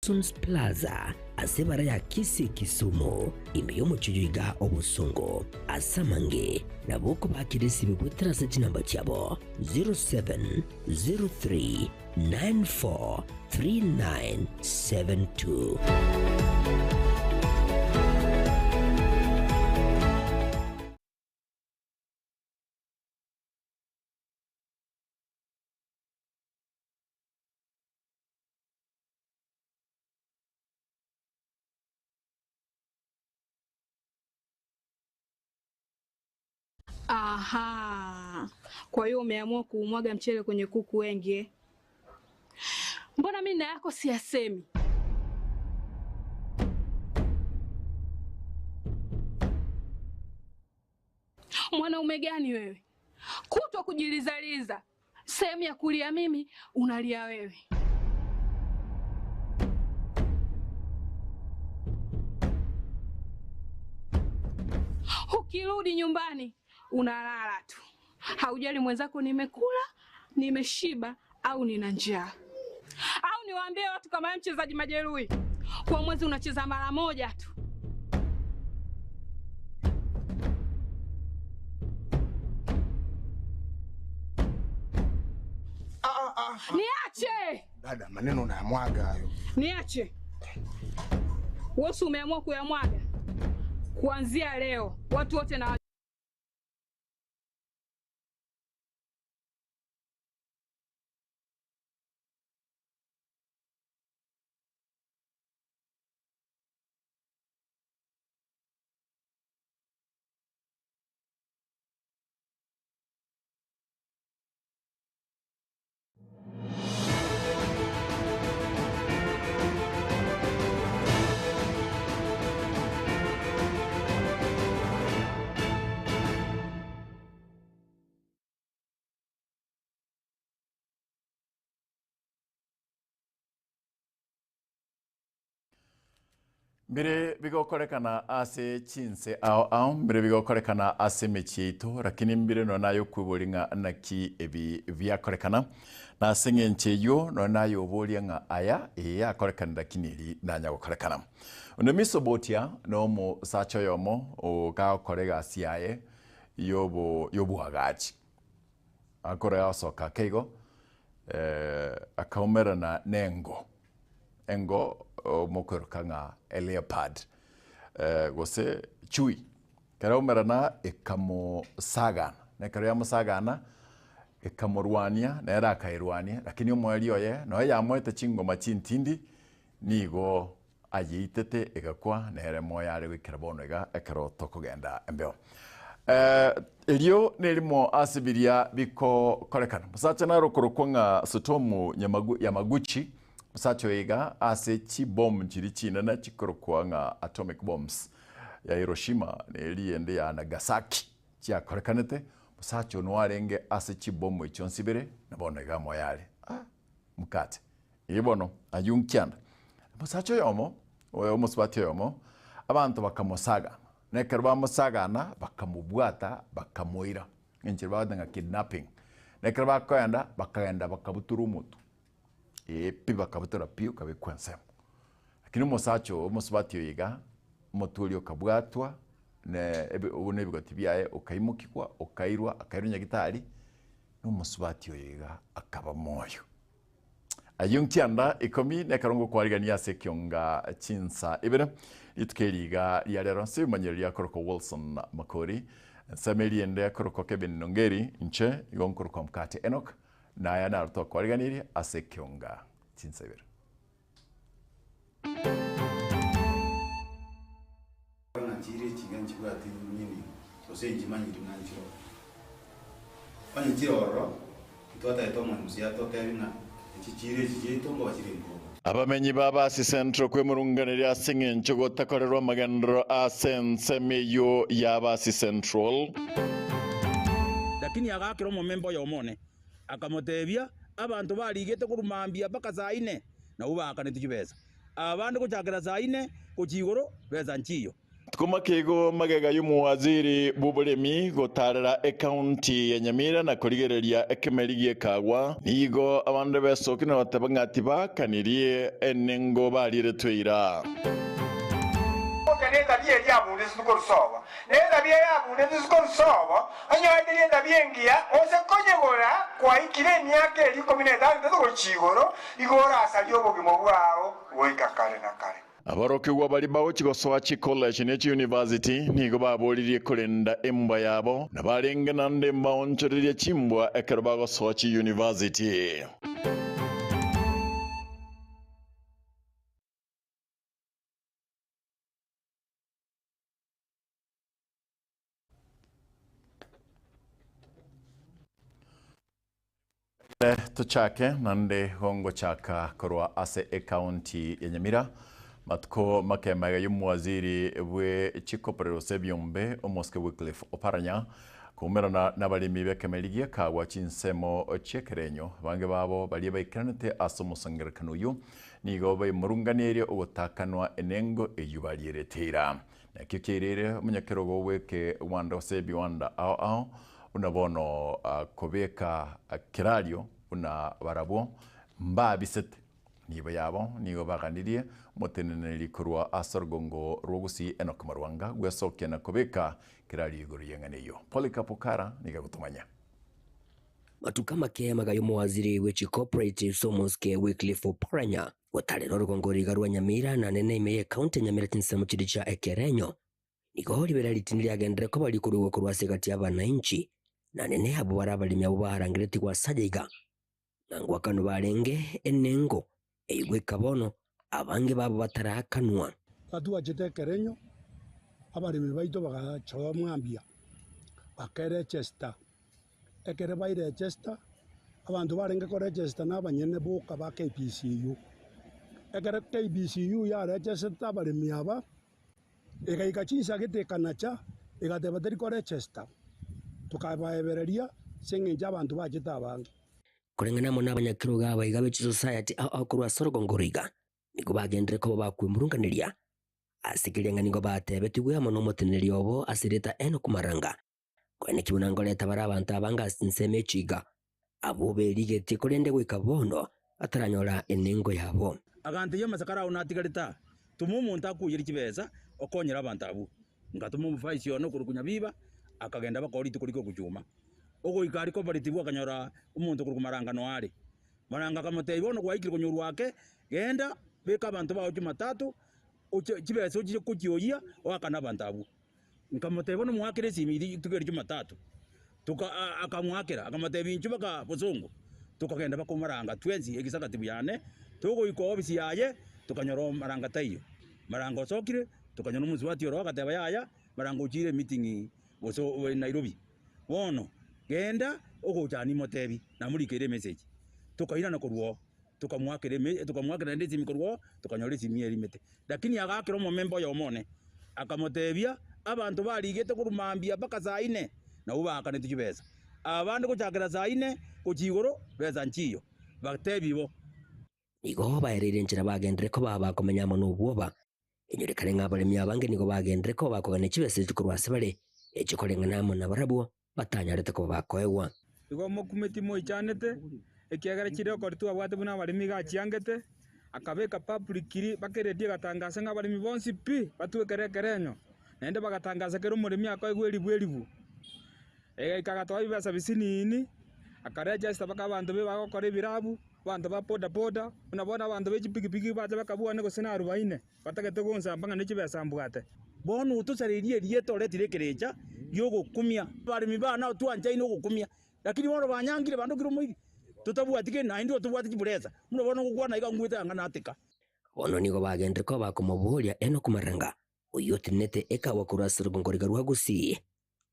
Johnson's Plaza ase ebara ya Kisii Kisumu, ime y'omochie oyo iga obosongo. Ase amange nabo okobakera esibe goetera ase chinamba chiabo 0703943972. Aha, kwa hiyo umeamua kuumwaga mchele kwenye kuku wengi eh? Mbona mimi na yako siyasemi? Mwanaume gani wewe? Kutwa kujilizaliza, sehemu ya kulia mimi unalia wewe. Ukirudi nyumbani unalala tu, haujali mwenzako nimekula, nimeshiba au nina njaa. Au niwaambie watu kama wewe mchezaji majeruhi, kwa mwezi unacheza mara moja tu. Niache, Dada, maneno unayamwaga hayo. niache. Wewe si umeamua kuyamwaga? Kuanzia leo watu wote na Mbire bigokorekana ase chinse ao ao, mbire bigokorekana ase emechie yaito, lakini mbire nonya naye okoiboria ng'a naki ebi biakorekana, na ase eng'encho eyio nonya naye oboria ng'a aya ee yakorekana lakini eri nanya gokorekana. Onde Misobotia na omosacha oyomo ogakora egasi yaye yobo yoboagachi. Akore asoka ake igo, akaumerana nengo, engo omokoiroka ng'a eleopard, gose chui. Ekero aumerana ekamosagana, na ekero yamosagana, ekamorwania, nere akaerwania, lakini omoerio oye nonya yamoete chingoma chintindi, nigo ayeitete egakwa, nere moyo are goikera bono iga ekero tokogenda embeo. Erio nerimo ase biria bikokorekana. Omosacha nare okorokwa ng'a Tsutomu Yamaguchi, omosacha oyo iga ase chibomu chiria chinene chikorokwa ng'a atomic bombs ya Hiroshima na eria ende ya Nagasaki chiakorekanete, omosacha oyo noarenge ase chibomu echio nsibere na bono iga moyo are. Ah, mokate. Ee bono, ayio nkianda. Omosacha oyomo, oyo omosubati oyomo, abanto bakamosagana, na ekero bamosagana, bakamobwata, bakamoira. Enchera bagoteba ng'a kidnapping. Na ekero bakoenda, bakagenda bakabutora omotwe, ee pi bakabutora pi okabekwa ensemo. Lakini omosacha oyo, omosubati oyo iga, omotwe oria okabwatwa, na ebi na ebigoti biaye okaimokigwa, okairwa, akairwa nyagitari, na omosubati oyo iga akaba moyo. Ayio nkianda ikomi nekerongo kwarigania ase ekionga chinsa ibere. Rituko eri iga ria rero ase ebimanyero riakorokwa Wilson Makori, ensemo eria ende ekorokwa Kevin Nongeri, inche igo nkorokwa Mkate Enock, na aya naro twakwariganirie ase ekionga chinsa ibere. Ng'a chire echiga nchibwati meaning, gose nchimanyiri ng'a nchiroo. Onye chire ororo, ntwatagete omong'usi atotebie ng'a echi chire echi chiaito nkoba chire nkobo. Abamenyi ba Basi Central kwemurunganeria ase eng'encho gotakorerwa amagenderero ase ensemo eyio ya Basi Central. Lakini agaakera omomemba oyomo one, akamotebia, Abanto barigete korwa mambia mpaka saa ine, nabwo baakanetwe chibesa. Abande gochakera saa ine gochia igoro, besa nchiyo. Tukomakeigo magega y'omowaziri bw'oboremi gotarera ekaunti ya Nyamira na korigereria ekemeri gi'ekagwa, nigo abande besokire na goteba ng'a tibakanirie enengo barieretwe eira. Gocha netabia eria abundetwe korwa sobo, na etabia eye abundetwe korwa sobo, onyorete ri'etabia engiya, gose konyegora kwaikire emiaka eria ikomi na etano etato gochia igoro, igo orasarie obogima bwao goika kare na kare. Aborokigwa baria bagochia gosoa chicollege ne chiuniversity nigo baboririe korenda embwa yabo, na barenge naende mbaonchoreria chimbwa ekero bagosoa chiuniversity. Tochake naende gongochaka korwa ase ecounty ya Nyamira matuko make magega y'omowaziri bwe chikoporero gose ebiombe omosike Wycliffe Oparanya koumerana nabaremi b'ekemeri gi'ekagwa chinsemo chi'ekerenyo abange babo baria baikeranete ase omosangererekano oyio nigo baimurunganerie ogotakanwa enengo eyio barierete eira. Nakio kiairire omonyakerogo bw'ekewanda gose ebiwanda ao ao buna bono kobeka kerario buna barabwo mbabisete nibo yabo nigo baganirie omoteneneri korwa ase orogongo rw'ogusii Enock Marwanga gwesokia na kobeka kerario igoro y'eng'ana eyio. Polycarp Okara nigo agotomanya. Matuko amake amagayo omowaziri bwe chicooperative Omosike Wycliffe Oparanya gotarera orogongo riga rwa Nyamira na nene ime ye county ya Nyamira chinsemo chiria chia Ekerenyo. Nigo ribera ritini riagenderere koba rikorugwa korwa ase egati y'abanainchi na nene abwo bare abaremi abwo barangeretigwe ase aya iga. Na ngwakanwa barenge enengo eyio goika bono abange babo bataraakanwa. Batwachete ekerenyo, abaremi baito bagachoa mwambia, bakerechesta. Ekero bairechesta, abanto barenge korechesta na abanyene boka ba KPCU. Ekero KPCU yarechestete abaremi aba, egaika chinsa gete ekanacha, egateba teri korechesta, tokabaebereria ase eng'encho abanto bachete abange. Koreng'ana amo nabanyakerogo aba iga be chisociety ao ao korwa ase orogongo oro iga, nigo bagenderere koba bakwemurunganeria ase keria ng'a nigo batebetigwe amo nomoteneneri obo ase erieta Enock Maranga. Koeneki buna ngoreta bare abanto abange ase ensemo echiga, abwo berigetie korende goika bono bataranyora enengo yabo. Agantebia, Amasakara ao natigarete aa, toma omonto akoiyerie chibesa okonyere abanto abwo. Ngatoma omofaisi one okorokwa Nyabiba, akagenda bakora rituko rike ogochuma. Ogoika aria cooperative akanyora omonto okorokwa Maranga noe are. Maranga akamotebia, Bono gwaikire konyorwa ake, genda beka abanto bao Jumatatu, oche chibesa ochiche kochioyia oakane abanto abwo. Nkamotebia, Bono moakere esimi rituko erio Jumatatu. Toka akamoakera, akamotebia, Inchuo baka bosongo. Tokagenda baka omaranga twensi egisagatibu yane, togoika ofisi yaye, tokanyora maranga taiyo. Maranga osokire, tokanyora omosubati oro agateba yaya, maranga ochiire emeeting gose Nairobi. Bono genda ogocha nimotebi, namorikeire emessage. Tokairana korwa oo, tokamoakera eme tokamoakera naende esimi korwa oo, tokanyora esimi erimete. Lakini agaakera omomemba oyomo one, akamotebia, abanto barigete korwa mambia mpaka saa inne, nabwo baakanetwe chibesa. Abande gochakera saa inne gochia igoro, besa nchiyo. Batebi bo. Nigo baereire enchera bagenderere koba abakomenya amo nobwoba. Enyorekane ng'a abaremi abange nigo bagenderere koba bakogania chibesa echi korwa ase bare, echi koreng'ana amo nabarabwo batanyarete koba bakoegwa. Igo mokumeti moichanete, ekiagera chirekodi twabwate buna abaremi iga achiangete, akabeka publicly mpaka eredio egatangasa ng'a abaremi bonsi pi batwekere ekerenyo, naende bagatangasa kera omoremi akoegwa eribu eribu. Egaika agatoa ebibesa bisinini, akaregesta mpaka abanto be bagokora ebirabu, abanto ba boda boda, buna bono abanto be chipikipiki bacha bakabwana gose na arubaine, batagete gonsamba ng'a ne chibesa mbwate. Bono otosarerie erieta oretire ekerecha gi'ogokumia. Abaremi baa nao twanchaine ogokumia, lakini bono banyangire bandokire omoiri, totabwati kende naende otobwate chiburesa. Buna bono ngokwana iga ngwete anga nateka. Bono nigo bagenderete koba bakomoboria Enoku Maranga, oyio otenenete ekawa korwa ase orogongo riga rwa Gusii,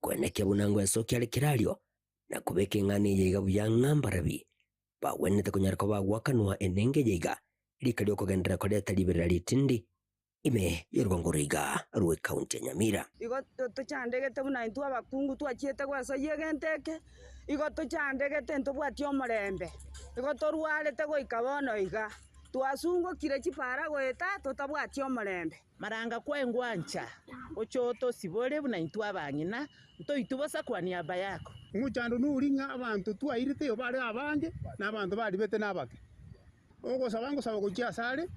Koenekia buna ngwesokia are kerario, na kobeka eng'ana eye iga buya ng'a mbarabi bagwenerete konyara koba bagoakanwa enengo eye iga rika riokogenderera koreta riberera ritindi ime y'orogongo oro iga rw'ecounty ya Nyamira. Igo tochandegete buna intwe abakungu twachiete gwesoyia egento eke, igo tochandegete ntobwati omorembe, igo torwarete goika bono iga. Twasungokire chipara goeta totabwati omorembe. Maranga kwengwancha, oche otosibore buna intwe abang'ina, ntoitwe bosa kwa niaba yako. Omochando nori ng'a abanto twairete eyo bare abange, na abanto baribete nabake. Ogosaba ngosaba gochia asare,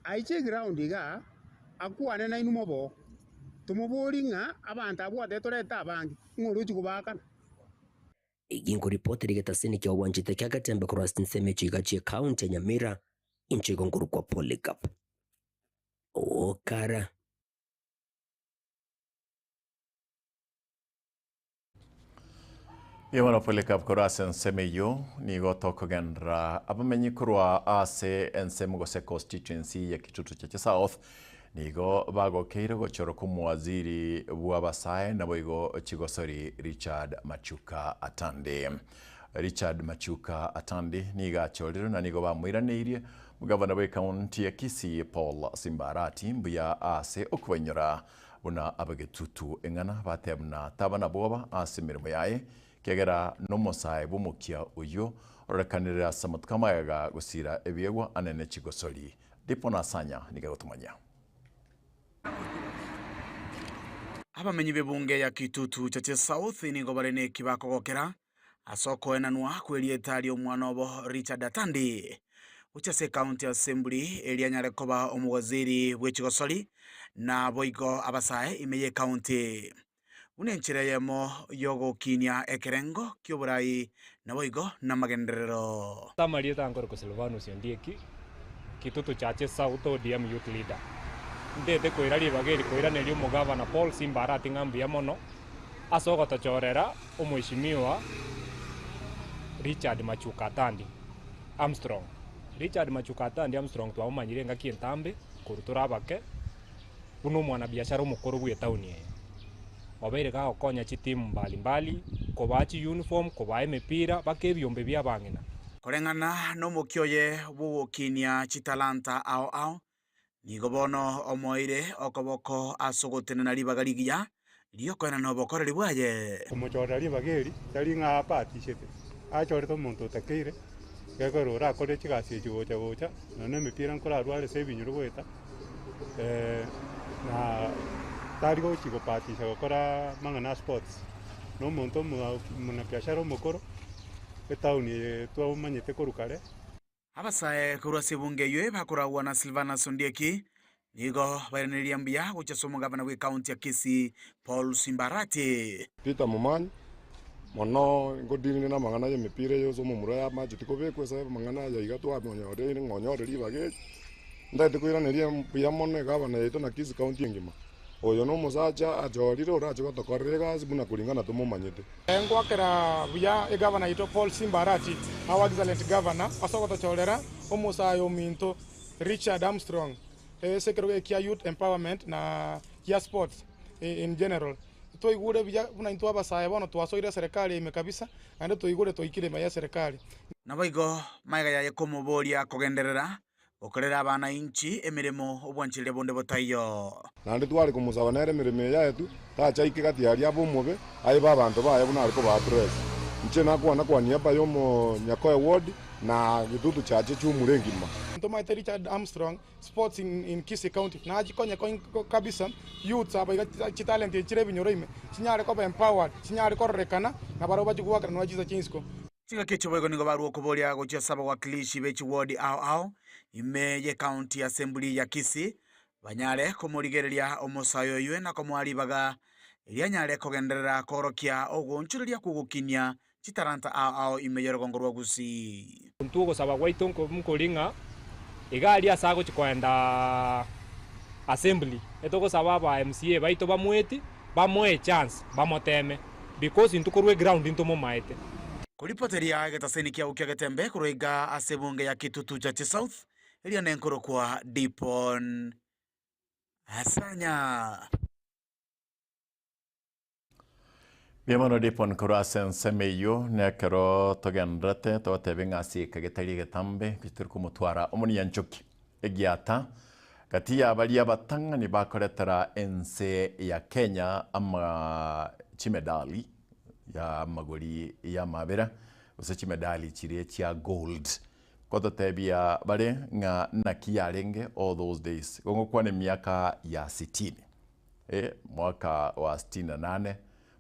aiche eground igaa, akwane nainwe moboo. Tomoborie ng'a abanto abwo gwatebete torete abange, ng'a orochie kobaakana. Egi nkoripoti rigetasini kia obwanchete kia Gatembe korwa ase chinsemo echi iga chie county ya Nyamira, inche igo nkorokwa Polycarp Okara. Bono Polycarp korwa ase ensemo eyio nigo tokogenderera abamenyi korwa ase ensemo gose constituency ya Kitutu Chache South nigo bagokeire gochorwa kw'omowaziri bw'abasae naboigo chigosori Richard Machuka Atandi. Richard Machuka Atandi nigo achorirwe na nigo bamoiraneirie omogavana bw'ecounty ya Kisii Paul Simba Arati mbuya ase okobainyora buna abagetutu eng'ana bateba buna taba nabwoba ase emeremo yaye ekiagera nomosae bw'omokia oyio ororekanire ase amatuko amagega gosira ebiegwa anene chigosori. Dipo Nasanya nigo agotomanyia. Abamenyi b'ebunge ya Kitutu Chache South nigo bare neki bakogokera ase okoenanwa kw'erieta ri'omwana obo Richard Atandi gochia ase County Assembly erio anyare koba omowaziri bw'echigosori na boigo abasae ime y'ecounty buna enchera eyemo y'ogokinia ekerengo ki'oborai naboigo namagenderero. Amarieta nkorokwa Silvanus Ondieki, Kitutu Chache South ODM Youth Leader. Ntete koira ribaga eri koiraneria omogavana Paul Simba Arati ng'a mbuya mono ase ogotochorera Omweshimiwa Richard Machuka Atandi Armstrong. Richard Machuka Atandi Armstrong twamomanyire engaki entambe korwa tore abake buna omwanabiashara omokoro bw'etaoni eye. Obeire gagokonya chitimu mbali mbali, kobaa chiuniform, kobaa emepira, baka ebiombe bi'abang'ina. Koreng'ana nomokia oye bw'ogokinia chitalanta ao ao, Nigo bono omoeire okoboko ase ogotenena ribaga rigiya ri'okoenana obokoreri bwaye. Komochorera ribaga eri, tari ng'a abatishete, achorete omonto otakeire, gekogera orakore chigasi echi gocha gocha, nonya na emepira nkorarware ase ebinyoro goeta, na tari gochi gobatisha gokora amang'ana a sports. Na omonto omonabiashara omokoro, etown eye twamanyete korwa kare. Abasae korwa ase ebunge eyio bakoragwa na Silvanus Ondieki nigo bairaneria mbuya gochia ase omogabana bw'ecounty ya Kisii Paul Simba Arati. Peter Momanyi, Mono nkodirine namang'ana y'emepira eye ase omomura yamacheti kobekwa ase amang'ana aya iga twamonyoreire ng'a onyore ribaga eri. Ntagete koiraneria mbuya mono egavana yaito na Kisii County engima. Oyo nomosacha achorire orache gotokorera egasi buna kuringana tomomanyete. Ngoakera buya egavana yaito Paul Simba Arati, our excellent governor, ase ogotochorera omosae ominto Richard Armstrong ase ekerogo eke kia youth empowerment na gia sports in general. Twaigure buya buna intwe abasae bono twasoire eserekari ime kabisa naende twaigure twaikire ime y'eserekari. Naboigo magega yaye komoboria kogenderera Gokorera abana inchi emeremo obwanchereria bonde botaiyo. Naende tware komosaba nere emeremo eye yaetwe, tacha aike gati aria abe omobe, aibe abanto baye buna are kobaa press. Inche nakwana kwa niaba y'omonyakoe ward na getutu chache chi'omura engima. Ntomaete Richard Armstrong sports in in Kisii county nachikonye kabisa youths aba iga chitalent echi chire ebinyoro ime chinyare koba empowered chinyare kororekana na barabwo bachie goakera nonya chinsa chia isiko. Chingaki echio boigo nigo barua okoboria gochia ase abawakilishi be chiwodi ao ao ime y'ecounty assembly ya Kisii banyare komorigereria omosae oywe na komoa ribaga erio anyare kogenderera koorokia ogoonchoreria kw'ogokinia chitalanta ao ao ime y'orogongo rwa Gusii. Intwe ogosaba gwaito nkori ng'a iga aria ase agochia koenda assembly, etogosaba aba MCA baito bamoeti, bamoe echance, bamoteme because intwe korwa eground ntomomaete. Koripoteria egetaseni kiao kia Getembe korwa iga ase ebunge ya Kitutu Chache South, eria nenkorokwa Dipon Asanya. Mbuya mono Dipon korwa ase ensemo eyio, nekero togendererete togotebia ng'a ase eka getari egetambe tori komotwara omonyanchoki egiata gati ya baria abatang'ani bakoretera ense ya Kenya ama chimedali ya amagori ya amabera gose chimedali chiria chia gold. Gototebia bare ng'a naki yarenge all those days. Igo ngokwana emiaka ya sitini, eh, mwaka wa sitini na nane,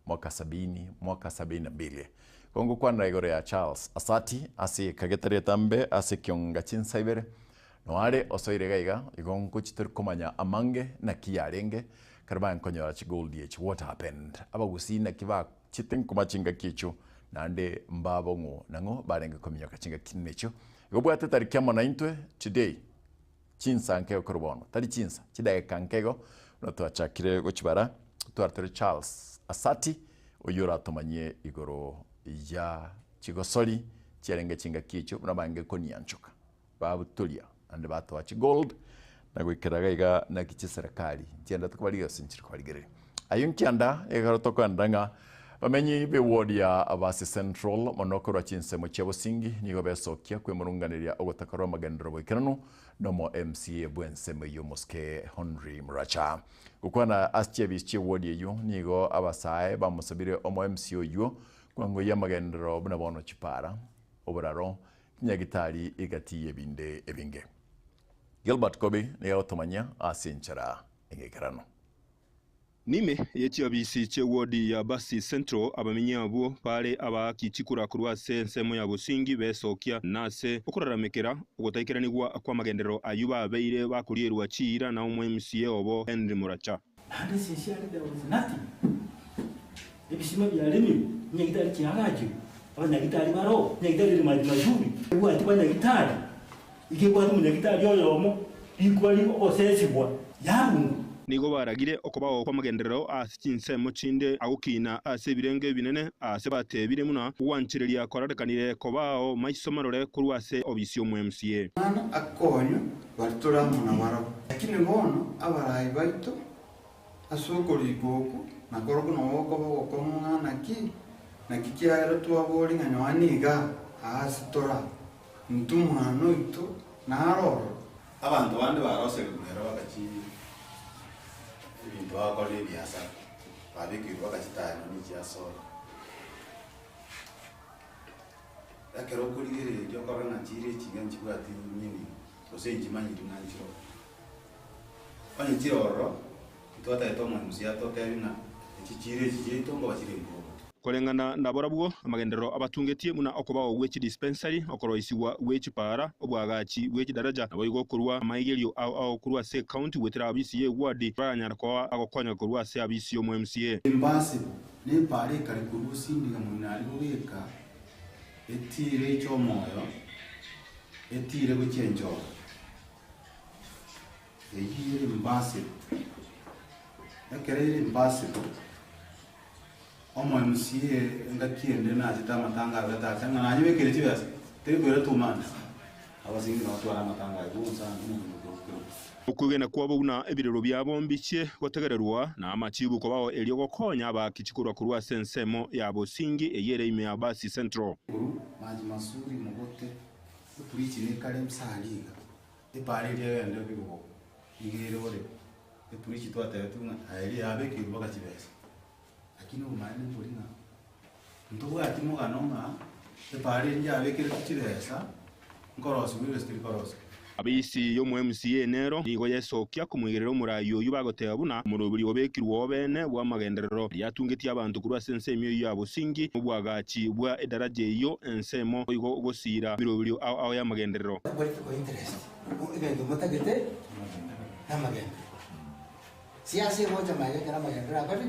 mwaka sabini, mwaka sabini na mbili. Igo ngokwanera igoro ya Charles Asati ase ekagetari etambe ase ekionga chinsa ibere, noare osoire iga iga, igo ngochi tori komanya amange naki yarenge, ekero baye nkonyora chigold echi, what happened? Abagusii naki bachete nkoma chingaki echio, naende mbabong'u nang'o barenge kominyoka chingaki echio. Igo obwate tariki amo naintwe today, chinsa nkeigo korwa bono, tari chinsa, chidakika nkeigo buna twachakire gochibara, tware tore Charles Asati, oyio oratomanyie igoro ya chigosori chiarenge chingaki echio buna barenge konianchoka, babutoria naende batoa chigold, na goikera iga iga naki chiserekari nchiendete kobarigia gose nchiri kobarigereria. Ayio nkianda ekero tokoenda ng'a bamenyi b'eward ya Abasi Central mono korwa chinsemo chia Bosingi nigo besokia kwemurunganeria ogotakorwa amagenderero boikeranu nomo MCA bw'ensemo eyio Omosike Henry Muracha. Gokwana ase chiebisi chi'eward eyio nigo abasae bamosabire omo MCA oyio kwangoyia amagenderero buna bono chipara, oboraro, chinyagitari egati y'ebinde ebinge. Gilbert Kobi nigo agotomanyia ase enchera eng'ekeranu. Nime ye chiabisi chi'ewodi ya Basi Central abamenyi abwo bare abaaki chikura korwa ase ensemo ya bosingi besokia, na ase okoraramekera ogotaikeranigwa kw'amagenderero ayio babeire bakorierwa chiira na omo-MCA obo Henry Muracha. Naende sincerely there was nothing. Ebisima biaremirwe, chinyagitari chiagachirwe, abanyagitari baroo, chinyagitari ere maji mazuri, ebwati banyagitari, iga ebwate omonyagitari oyomo, rikuba rigogosesibwa, yarungwa. Nigo baragire okobao kw'amagenderero ase chinsemo chinde agokina ase ebirengo ebinene, aase batebire buna ogwanchereria korarekanire kobao maiso marore korwa ase obisi y'omo-MCA. Omwana akonywe baria tore amo nabarabwo. Lakini bono abarai baito ase okorikwa oko nakorokwo nabo gokoba ogokong'u ng'a naki, naki kiagera twaboria ng'a Yohana iga aa ase tore aa, intwe omwana oito naro ororo. Abanto bande baroserigwe nero bagachi ebinto bagokorera ebiasara, babekeirwe bagachitaya nonya echiasoro. Ekero okorigereria okorora ng'a chire echiga nchibwati meaning, gose nchimanyiri ng'a nchiroo. Onye chire ororo, ntwatagete omoimusi atotebie ng'a echi chire echi chiaito nkoba chire improved. Koreng'ana nabarabwo, amagenderero abatungetie buna okobao gwe chidispensari, okoroisigwa gwe chipaara, oboagachi bwe chidaraja, naboigo okorua amaigerio ao ao korwa ase ecounty goetera abisi ye ward baranyare koa agokonya korwa ase abisi y'omo MCA. Embasibo nepaara ekare korwa osindiga moino aria bobeka etiire eche omoyo, etiire gochia enchoro. Eyio ere embasibo. Ekero ere embasibo, omo MCA engaki ende nachete amatanga abete ase ng'a nanyebekire chibesa, teri koira 2 months, abasingi nabo tware amatanga ayio bonsi ande omonto okorokirwe. Okwegena kwabo buna ebirero biabo mbichie gotegererwa, na amachibu kobao erio gokonya abaaki chikorwa korwa ase ensemo ya bosingi eyio ere ime ya Basi Central. Korwa maji mazuri mogote, Epurichi nekare msari iga, Epaara eria egende bigogo iga ere ore, Epurichi twatebetigwe ng'a aye eria yabekeirwe mpaka chibesa. Lakini obomaene mbori ng'a ntobwati mogano ng'a epaara eria yabekeretwe chibesa nkorosigwa ere gose teri korosigwa. Abisi y'omo-MCA nero nigo yesokia komoigerera omoraai oyio bagoteba buna omoroberi obekirwe obene bw'amagenderero aria atungetie abanto korwa ase ensemo eyio ya bosingi n'obwagachi bwa edaraja eyio ensemo boigo gosiira emeroberio ao ao y'amagenderero. Political interest, egento motagete namagenderero. Siasa egocha magega ekero amagenderero akore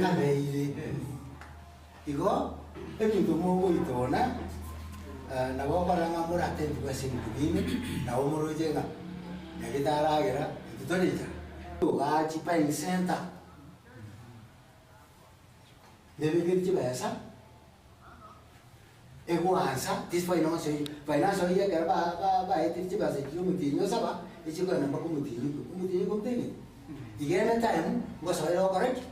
abeire. Igo ebinto mogoitona nabo okorora ng'a moratentigwe ase ebinto binde, nabo moroche ng'a nyagete aragera intwe tore inchara. Ogachi buying center, nebekeri chibesa, egoansa this financial year, financial year ekero ba- ba- baetire chibesa chia omotienyi osaba, echikogenda mpaka omotienyi okwe, omotienyi okwe motebie ki? Iga ere time ngosoera okore ki?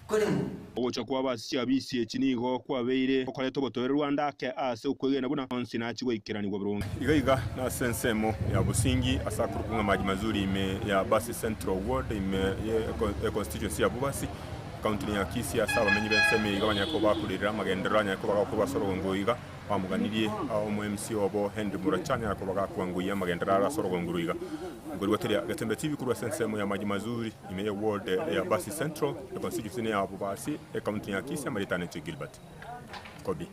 Koremwa. Ogocha kw'abasi chiabisi echi nigo kwabeire okoreta obotoereru ande ake ase okwegena buna onsi nachie goikeranigwa boronge. Iga iga nase ensemo ya Busingi ase akorokwa ng'a Maji Mazuri ime ya Basi Central Ward ime ye econstituency ya Bubasi ekaunti ya Kisii ase abamenyi b'ensemo eye iga banyare koba bakorerera amagenderero anyare koba agokorwa ase orogongo iga. Bamoganirie omo MC obo Henry Muracha anyare koba gakwangoyia amagenderero are ase orogongo roiga. Nkorigweteria Getembe TV korwa ase ensemo ya Maji Mazuri ime ye ward ya Basi Central, econstituency ne ya Bobasi, ecounty ya Kisii, amarieta ane inche Gilbert Kobi.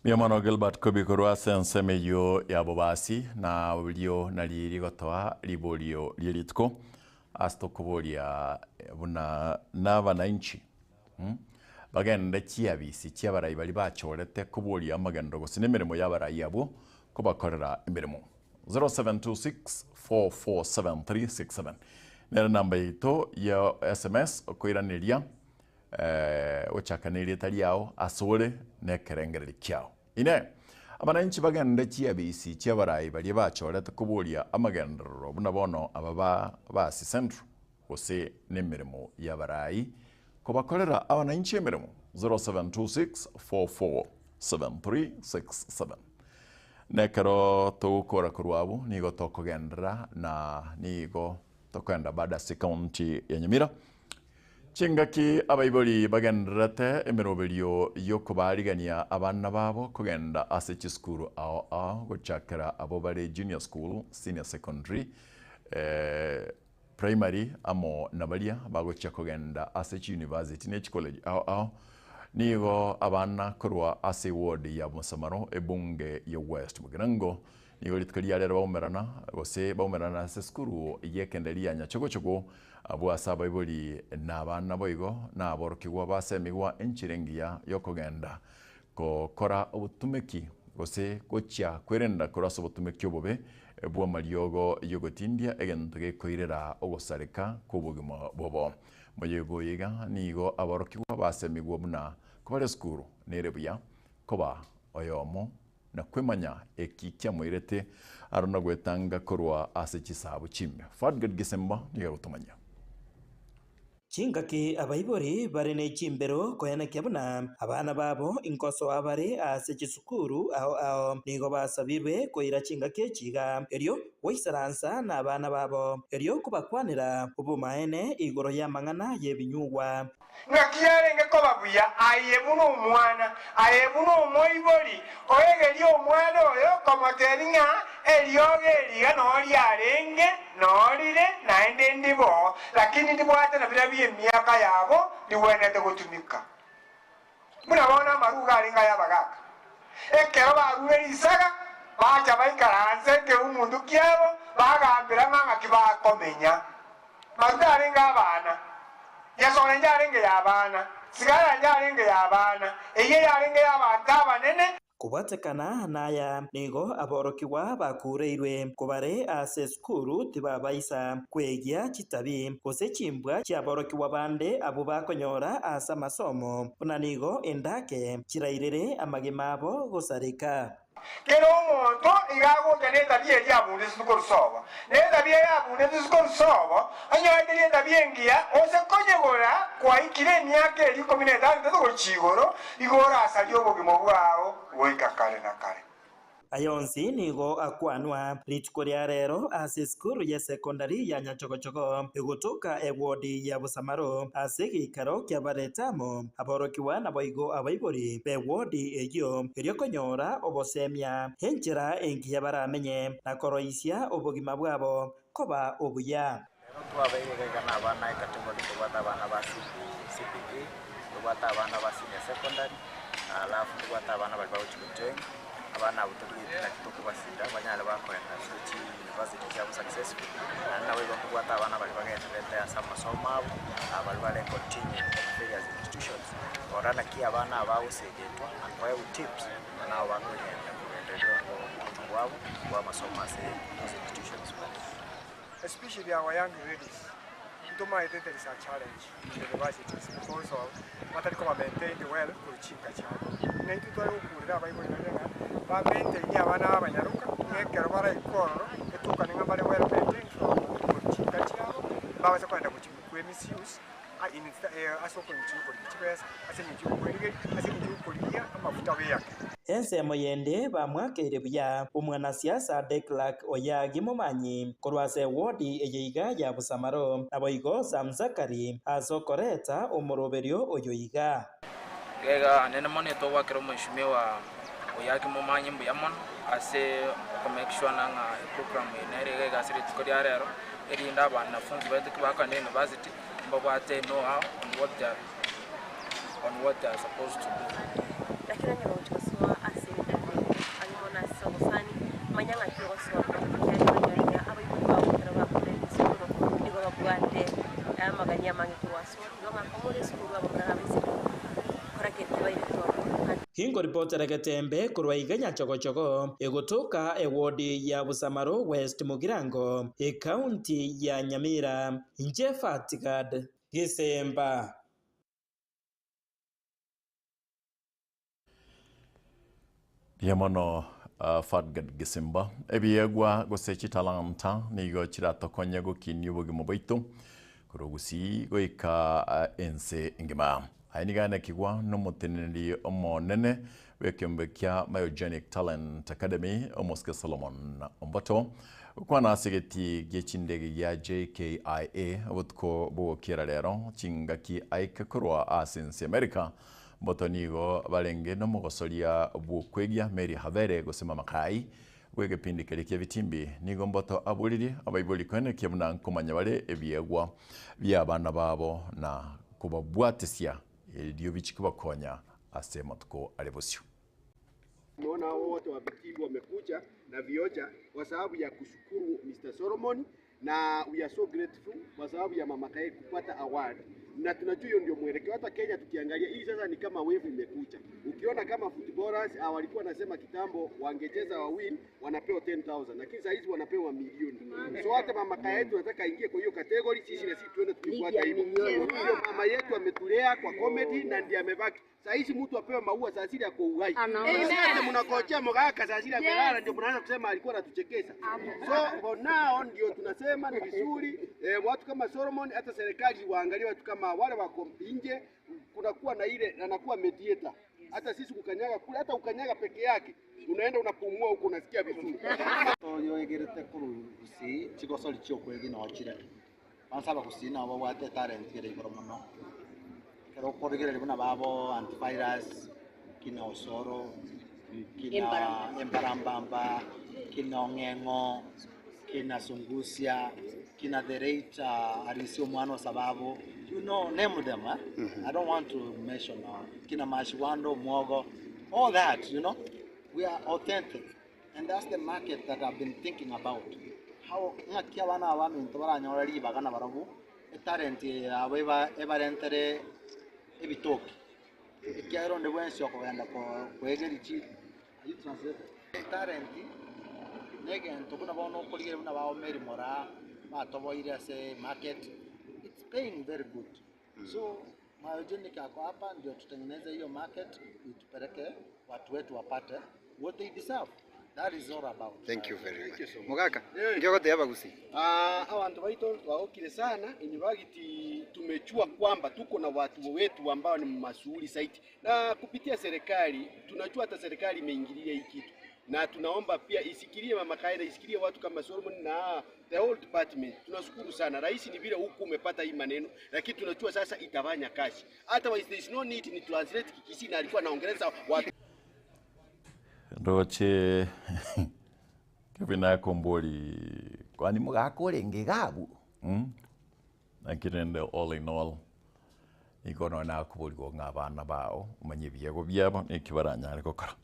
Mbuya mono Gilbert Kobi korwa ase ensemo eyio ya Bobasi, na orio nari rigotoa riborio rie rituko ase tokoboria buna nabananchi bagende chiabisi chi'abarai baria bachorete koboria amagenderero gose nemeremo y'abarai abwo kobakorera emeremo. 0726447367 nere namba yaito ya sms okoiraneria Gochaka nerieta riao asore nekerengererio kiao. Inee! Abananchi bagende chiabisi chi'abarai baria bachorete koboria amagenderero buna bono aba ba Basi Central, gose nemeremo y'abarai kobakorera abananchi emeremo? 0726447367 Nekero togokora korwa abwo nigo tokogenderera na nigo tokogenda bado ase ekaunti ya Nyamira. Chingaki abaibori bagendererete emeroberio y'okobaarigania abana babo kogenda ase chisukuru ao ao gochakera abwo bare junior school, senior secondary, primary amo na baria bagochia kogenda ase chiuniversity ne chicollege ao ao. Nigo abana korwa ase eward ya Musamaro ebunge ya West Mugirango Nigo rituko ria rero baumerana, gose baumerana ase esukuru y'ekenderi ya Nyachogochogo, abwo ase abaibori na abana boigo na aborokigwa basemigwa enchera engiya y'okogenda gokora obotumeki gose gochia kwerenda korwa ase obotumeki obobe bw'amariogo y'ogotindia egento gekoirera ogosareka kw'obogima bwabo. Moyega oyo iga nigo aborokigwa basemigwa buna kobare esukuru nere buya koba oyomo na kwemanya eki kiamoirete aro na gwetanga korwa ase chisaabo chimbe. Fadgad Gisemba nigo agotomanyia. Chingaki abaibori bare ne chimbero koenekia buna abana babo ingosoa bare ase chisukuru ao ao, nigo basabirwe koira chingaki echi iga, erio goisaransa nabana babo, erio kobakwanera obomaene igoro y'amang'ana y'ebinyugwa. Ng'aki yarenge koba buya aye buna omwana, aye buna omoibori, oegerie omwana oyo komotebia ng'a eriogo eri iga noo riarenge, noo rire, naende ndibo, lakini ndibwate na biria bi'emiaka yabo rigwenerete gotumika. Buna bono amaruga arenge ay'abagaaka. Ekero barure risaga, bacha baikaransa ekerumundu kiabo, bagambera ng'a ng'aki bakomenya. Maruga arenge abana, Yasone yarenge y'abana, Sigara yarenge y'abana, eyio yarenge y'abanto abanene. Kobwatekana naya, nigo aborokigwa bakureirwe kobare ase esukuru tibabaisa kwegia chitabi gose chimbwa chi'aborokigwa bande abwo bakonyora ase amasomo, buna nigo endake chirairere amagima abo gosareka. Kera omonto iga agocha netabia eria abundetwe korwa sobo, na etabia eye abundetwe korwa sobo, onyorete etabia engiya, gose konyegora kwaikire emiaka eria ikomi na etano etato gochia igoro, igo orasarie obogima bwao goika kare na kare. Aya onsi nigo akwanwa rituko ria rero ase esukuru y'esekondari ya Nyachogochogo egotoka ewodi ya Bosamaro ase egeikaro kiabarete amo aborokigwa naboigo abaibori b'ewodi eyio erio konyora obosemia enchera engiya baramenye na koroisia obogima bwabo koba obuya. Rero twabeire iga iga nabana ecategory tobwate abana ba CBE, tobwate abana ba senior secondary, alafu tobwate abana baria bagochia gojoin, abana abwo torigetie naki tokobasira banyare bakoenda ase chi university chiabo successful, naende nabo igo ntobwate abana baria bagendererete ase amasomo abo, baria bare continue in various institutions, rora naki abana aba bagosegetwa na koegwa tips, nabo bakogenda kogendereria obogima bwabo bwa amasomo ase those institutions. Especially our young ladies, ntomaete there is a challenge in the universities because of batari koba maintained well korwa chinka chiabo. Ng'a intwe tware gokurera abaibori baria ng'a ba maintain abana abanyaroka ng'a ekero baraike ororo etokane ng'a mbare well maintained from korwa chinka chiabo mbabase kogenda gochia kwe misuse ase okorinchia okorigia chibesa, ase eng'encho yokoerigeria, ase eng'encho yokorigia amafuta beyake. Ensemo yende bamwakeire buya omwanasiasa Declerk Oyagi Momanyi korwa ase ewodi eye iga ya Busamaro, naboigo Sam Zakari ase okoreta omoroberio oyo iga. Iga iga nene mono etogwakera omweshimiwa Oyagi Momanyi mbuya mono ase oko make sure ng'a eprogram eye nere iga iga ase rituko ria rero, erinde abanafunzi baito ki bakogenda university mbabwate know how on what they are on what they are supposed to do. Lakini onye gogochia gosoa ase ebinyoro ang'e mono ase obosani, manya ng'aki ogosoa ekiagera onyore ng'a abaibori bao ekero bakorire esukuru nigo babwate amagani amange korwa asore, igo ng'a komore esukuru abamura na abaiseke kora kende tibairetwe ororo. Ingoripotera Getembe korwa iga Nyachogochogo, egotoka ewodi ya Busamaro West Mugirango, Ekaunti ya Nyamira. Inche Fatgad Gisemba. Mbuya mono Fatgad Gisimba. Ebiegwa gose chitalanta nigo chiratokonye gokinia obogima bwaito korwa gusii goika ense engima. Aya nigo ayanekigwa nomoteneneri omonene bw'ekeombe kia Myogenic Talent Academy omosike Solomon Omboto gokwana ase egetii gie chindege gia JKIA obotuko bw'ogokiera rero chingaki aike korwa ase ense America. Mboto nigo barenge nomogosoria bw'okwegia Mary Havere gose Mama Kai bw'egepindi keria ki'ebitimbi. Nigo Mboto aboririe abaibori koenekia buna nkomanya bare ebiegwa bi'abana babo na kobabwatisia erio bichie kobakonya ase amatuko are bosio. Tumeona hao wote wa Vitimbi wamekuja na vioja kwa sababu ya kushukuru Mr. Solomon na we are so grateful kwa sababu ya Mama Kae kupata award na tunajua hiyo ndio mwelekeo. Hata Kenya tukiangalia hii sasa ni kama wave imekuja. Ukiona kama footballers ah, walikuwa nasema kitambo wangecheza wa win wanapewa 10000 lakini sasa hizi wanapewa milioni. So hata Mama Kae yetu nataka ingie kwa hiyo category, sisi na sisi tuende tukifuata hivyo. Huyo mama yetu ametulea kwa comedy na ndiye amebaki. Saa hizi mtu apewe maua saa zile ako uhai. Sasa mnakojea mgaka saa zile amelala ndio mnaanza kusema alikuwa anatuchekesha. So for now ndio tunasema ni vizuri eh, watu kama Solomon hata serikali waangalie watu kama wale wako nje, kunakuwa na ile anakuwa mediator. Hata sisi kukanyaga kule, hata ukanyaga peke yake unaenda unapumua huko unasikia vizuri. Toyoegerete koru gusii chigosori chiokwegina ochire bansa abagusii nabo babwate talent ere igoro mono ekero okorigereria buna babo antivirus kina osoro kina embarambamba kina ong'eng'o kina sungusia kina the late arisi omwana osababo you know name them eh? I don't want to mention kina mashiwando mwogo all that you know we are authentic and that's the market that I've been thinking about how ng'aki abana aba minto baranyora ribaga na barabwo etalent yabo ebarentere ebitoki ekiagera onde bwensi okogenda koegeria chi Are you translated? Etalent na egento buna bono okorigereria buna bao Mary Moraa batoboire ase market it's paying very good so Myogenic ako hapa ndio tutengeneze hiyo market itupeleke watu wetu wapate what they deserve that is all about Thank you very much. Mugaka, ndio abagusi. Ah, abantu baito twagokire sana in fact tumejua kwamba tuko na watu wetu ambao ni mashuhuri zaidi, na kupitia serikali tunajua hata serikali imeingilia hii kitu, na tunaomba pia isikilie Mama Kaida, isikilie watu kama Solomon na the whole department. Tunashukuru sana rais, ni vile huku umepata hii maneno, lakini tunajua sasa itafanya kazi. Otherwise there is no need ni translate Kikisii na alikuwa anaongeleza watu Ndoche Kevin akombori kwani mugakore ngigabu Lakini rende all in all nigo nonya nakoborigwa ng'a abana bao omanye ebiego biabo neki baranyare gokora.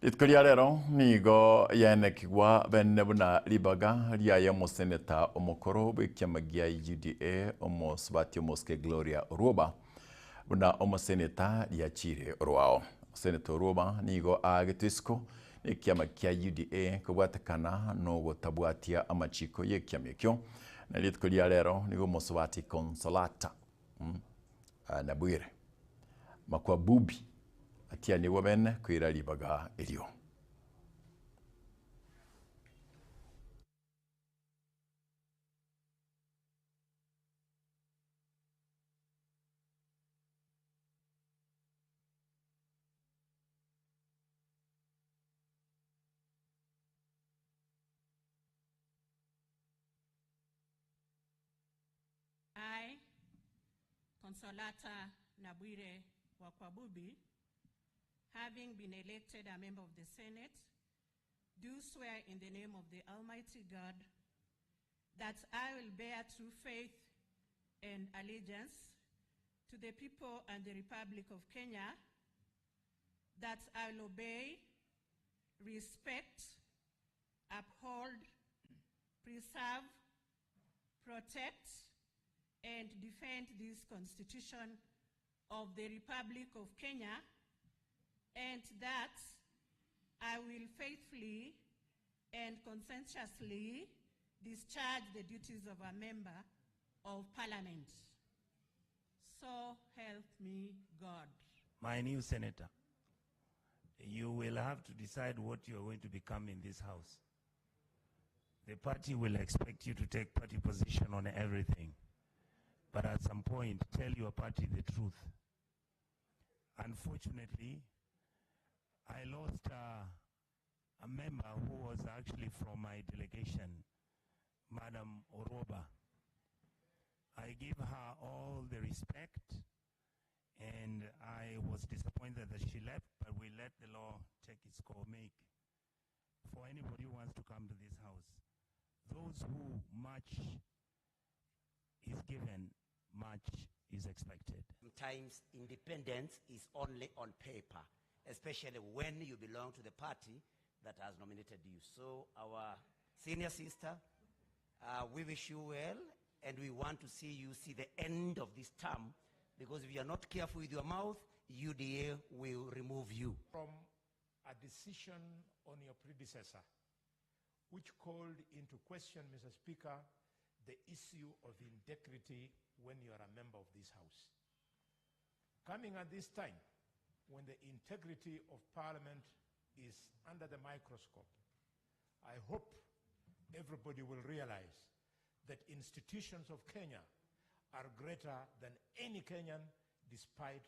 Rituko ria rero nigo yaenekigwa bene buna ribaga riaye omoseneta omokoro bw'ekiama gia UDA omosubati omosike Gloria Orwoba buna omoseneta riachire orwao. Omoseneta Orwoba nigo aagetwe isiko nekiama kia UDA kobwatekana nogotabwatia amachiko yekiama ekio na rituko ria rero nigo omosubati Consolata Nabwire Makwabubi atianigwa bene koira ribaga erio. Consolata Nabwire Wakwabubi, having been elected a member of the Senate, do swear in the name of the Almighty God that I will bear true faith and allegiance to the people and the Republic of Kenya, that I will obey, respect, uphold, preserve, protect, and defend this Constitution of the Republic of Kenya, and that I will faithfully and conscientiously discharge the duties of a member of Parliament. So help me God. My new senator, you will have to decide what you are going to become in this house. The party will expect you to take party position on everything. But at some point, tell your party the truth. Unfortunately, I lost a member who was actually from my delegation, Madam Oroba. I give her all the respect, and I was disappointed that she left, but we let the law take its course. Make for anybody who wants to come to this house, those who much is given, much is expected. Sometimes independence is only on paper, especially when you belong to the party that has nominated you. So our senior sister, we wish you well, and we want to see you see the end of this term, because if you are not careful with your mouth, UDA will remove you. From a decision on your predecessor, which called into question, Mr. Speaker, the issue of integrity when you are a member of this House. Coming at this time, when the integrity of Parliament is under the microscope, I hope everybody will realize that institutions of Kenya are greater than any Kenyan, despite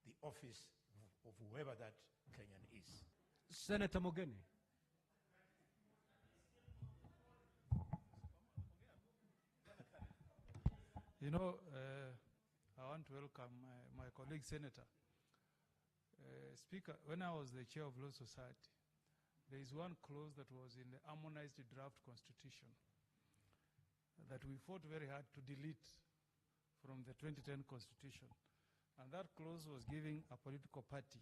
the office of whoever that Kenyan is. Senator Mogeni. You know, I want to welcome my colleague, Senator. Speaker, when I was the chair of Law Society, there is one clause that was in the harmonized draft constitution that we fought very hard to delete from the 2010 constitution. And that clause was giving a political party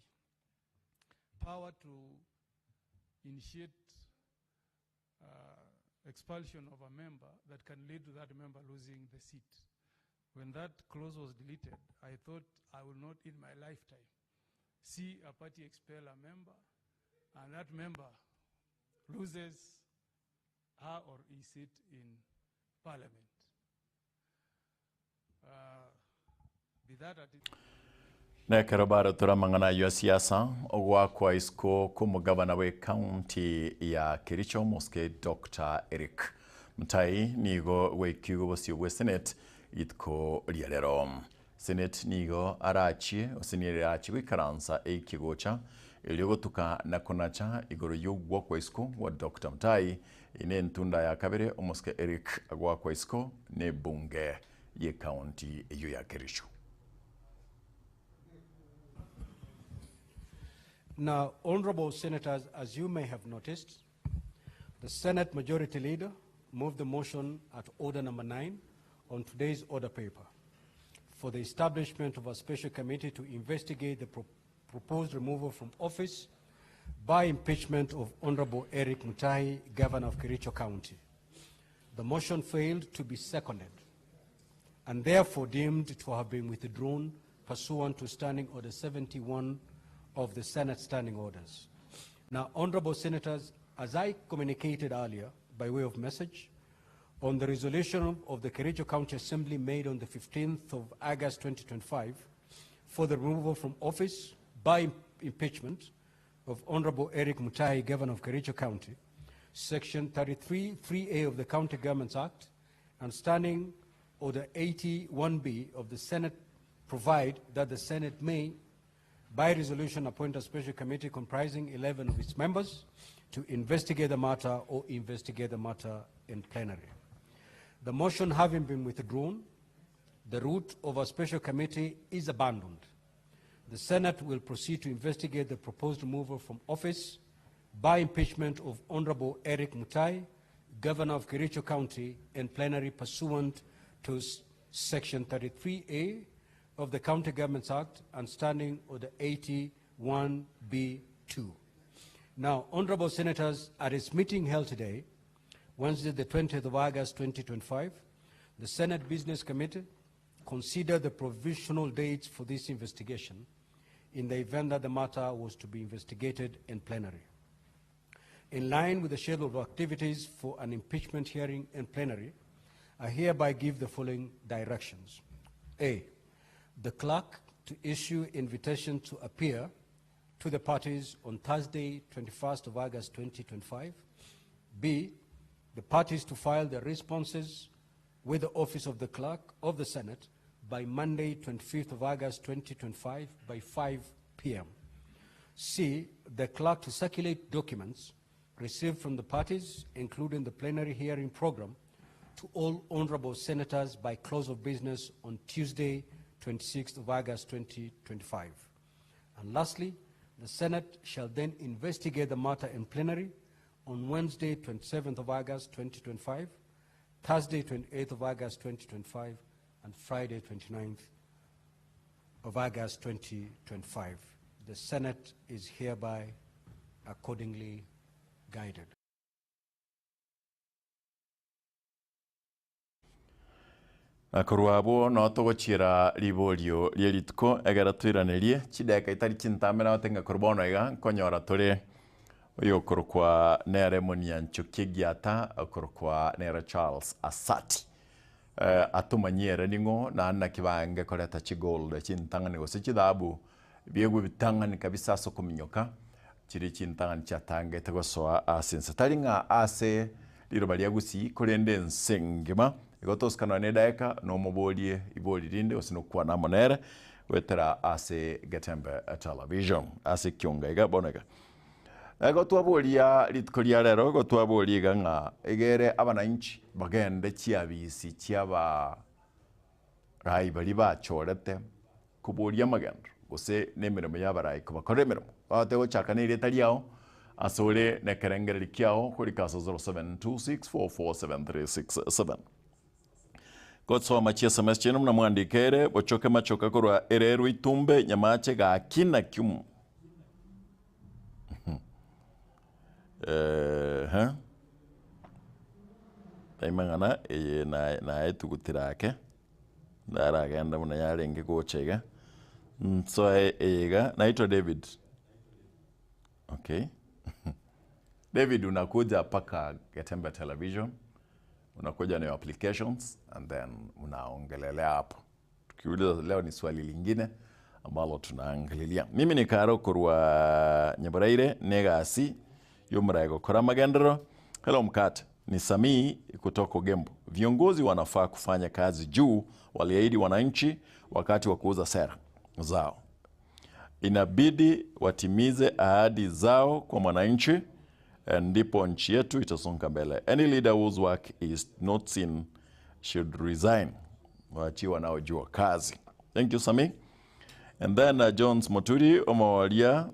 power to initiate expulsion of a member that can lead to that member losing the seat. When that clause was deleted, I thought I will not in my lifetime see a party expel a member, and that member loses her or his seat in parliament. Be that at it. Nekero baro mang'ana ya siasa ogwakwa isiko kumugavana we county ya Kericho Mosque Dr. Eric Mutai nigo wekigo bosio bwe Senate itko riarero Senate nigo arachi osinire arachi gwikaransa ekigocha eliogotuka na konacha igoro yogwakwa isiko wa Dr. Mutai ine ntunda ya kabere Mosque Eric agwakwa isiko ne bunge ye county eyo ya Kericho. Now, honorable senators, as you may have noticed, the Senate Majority Leader moved the motion at order number 9 on today's order paper for the establishment of a special committee to investigate the proposed removal from office by impeachment of Honorable Eric Mutahi, Governor of Kericho County. The motion failed to be seconded and therefore deemed to have been withdrawn pursuant to Standing Order 71 of the Senate Standing Orders. Now, honorable senators, as I communicated earlier by way of message, on the resolution of the Kericho County Assembly made on the 15th of August 2025 for the removal from office by impeachment of Honorable Eric Mutahi, Governor of Kericho County, Section 33(3)(a) of the County Governments Act and Standing Order 81B of the Senate provide that the Senate may, by resolution, appoint a special committee comprising 11 of its members to investigate the matter or investigate the matter in plenary. The motion having been withdrawn the route of a special committee is abandoned. The Senate will proceed to investigate the proposed removal from office by impeachment of Honorable Eric Mutai, Governor of Kericho County, in plenary pursuant to Section 33A of the County Governments Act and Standing Order 81B2. Now, Honorable Senators, at its meeting held today, Wednesday, the 20th of August, 2025, the Senate Business Committee considered the provisional dates for this investigation in the event that the matter was to be investigated in plenary. In line with the schedule of activities for an impeachment hearing in plenary, I hereby give the following directions. A, the clerk to issue invitation to appear to the parties on Thursday, 21st of August 2025. B, the parties to file their responses with the office of the clerk of the Senate by Monday, 25th of August 2025 by 5 p.m. C, the clerk to circulate documents received from the parties, including the plenary hearing program, to all honorable senators by close of business on Tuesday, 26th of August 2025. And lastly, the Senate shall then investigate the matter in plenary on Wednesday, 27th of August 2025, Thursday, 28th of August 2025, and Friday, 29th of August 2025. The Senate is hereby accordingly guided. Na korwa abwo noo togochiera riborio rie rituko, ekero toiranerie chideka itari chintambe nagote ng'a korwa bono iga nkonyora tore oyokorokwa nere Monianchoki Egiata, okorokwa nere Charles Asati. Atomanyie ere ning'o naende naki bange koreta chigold chintang'ani gose chithahabu biegwe bitang'ani kabisa ase okominyoka chiria chintang'ani chiatangete gosoa ase ense. Tari ng'a ase riroba ria Gusii korende ense engima. Igo tosika nonya na edaeka nomoborie ibori rinde gose nokwana amo nere goetera ase Getembe Television ase ekionga iga bono iga. Igo twaboria rituko ria rero, igo twaboria iga ng'a egere abananchi bagende chiabisi chi'abarai baria bachorete koboria amagendo gose na emeremo y'abarai kobakorera emeremo. Bagoteba gochaka na erieta riao ase ore na ekerengereri kiao korika ase 0726447367. Gosoma chiSMS chiaino buna mwandika ere, bochoke machoka korwa ererwe itumbe nyamache gaki naki omo Eeh Taimang'ana eye naetugutire ake, ndaragende buna yarenge gocha iga, nsoe eye iga, naitwa David, okay David unakuja mpaka Getembe Television. Unakuja na your applications and then unaongelelea hapo. Tukiuliza leo ni swali lingine ambalo tunaangalilia. Mimi ni Karo korwa Nyaboraire negasi yomorae gokora amagenderero. Hello mkate. Ni Samii kutoka Ogembo. Viongozi wanafaa kufanya kazi juu waliahidi wananchi wakati wa kuuza sera zao. Inabidi watimize ahadi zao kwa mwananchi ndipo nchi yetu itasonga mbele. Any leader whose work is not seen should resign. Waachie wanaojua kazi. Thank you Sami. And then uh, Jones Moturi omoria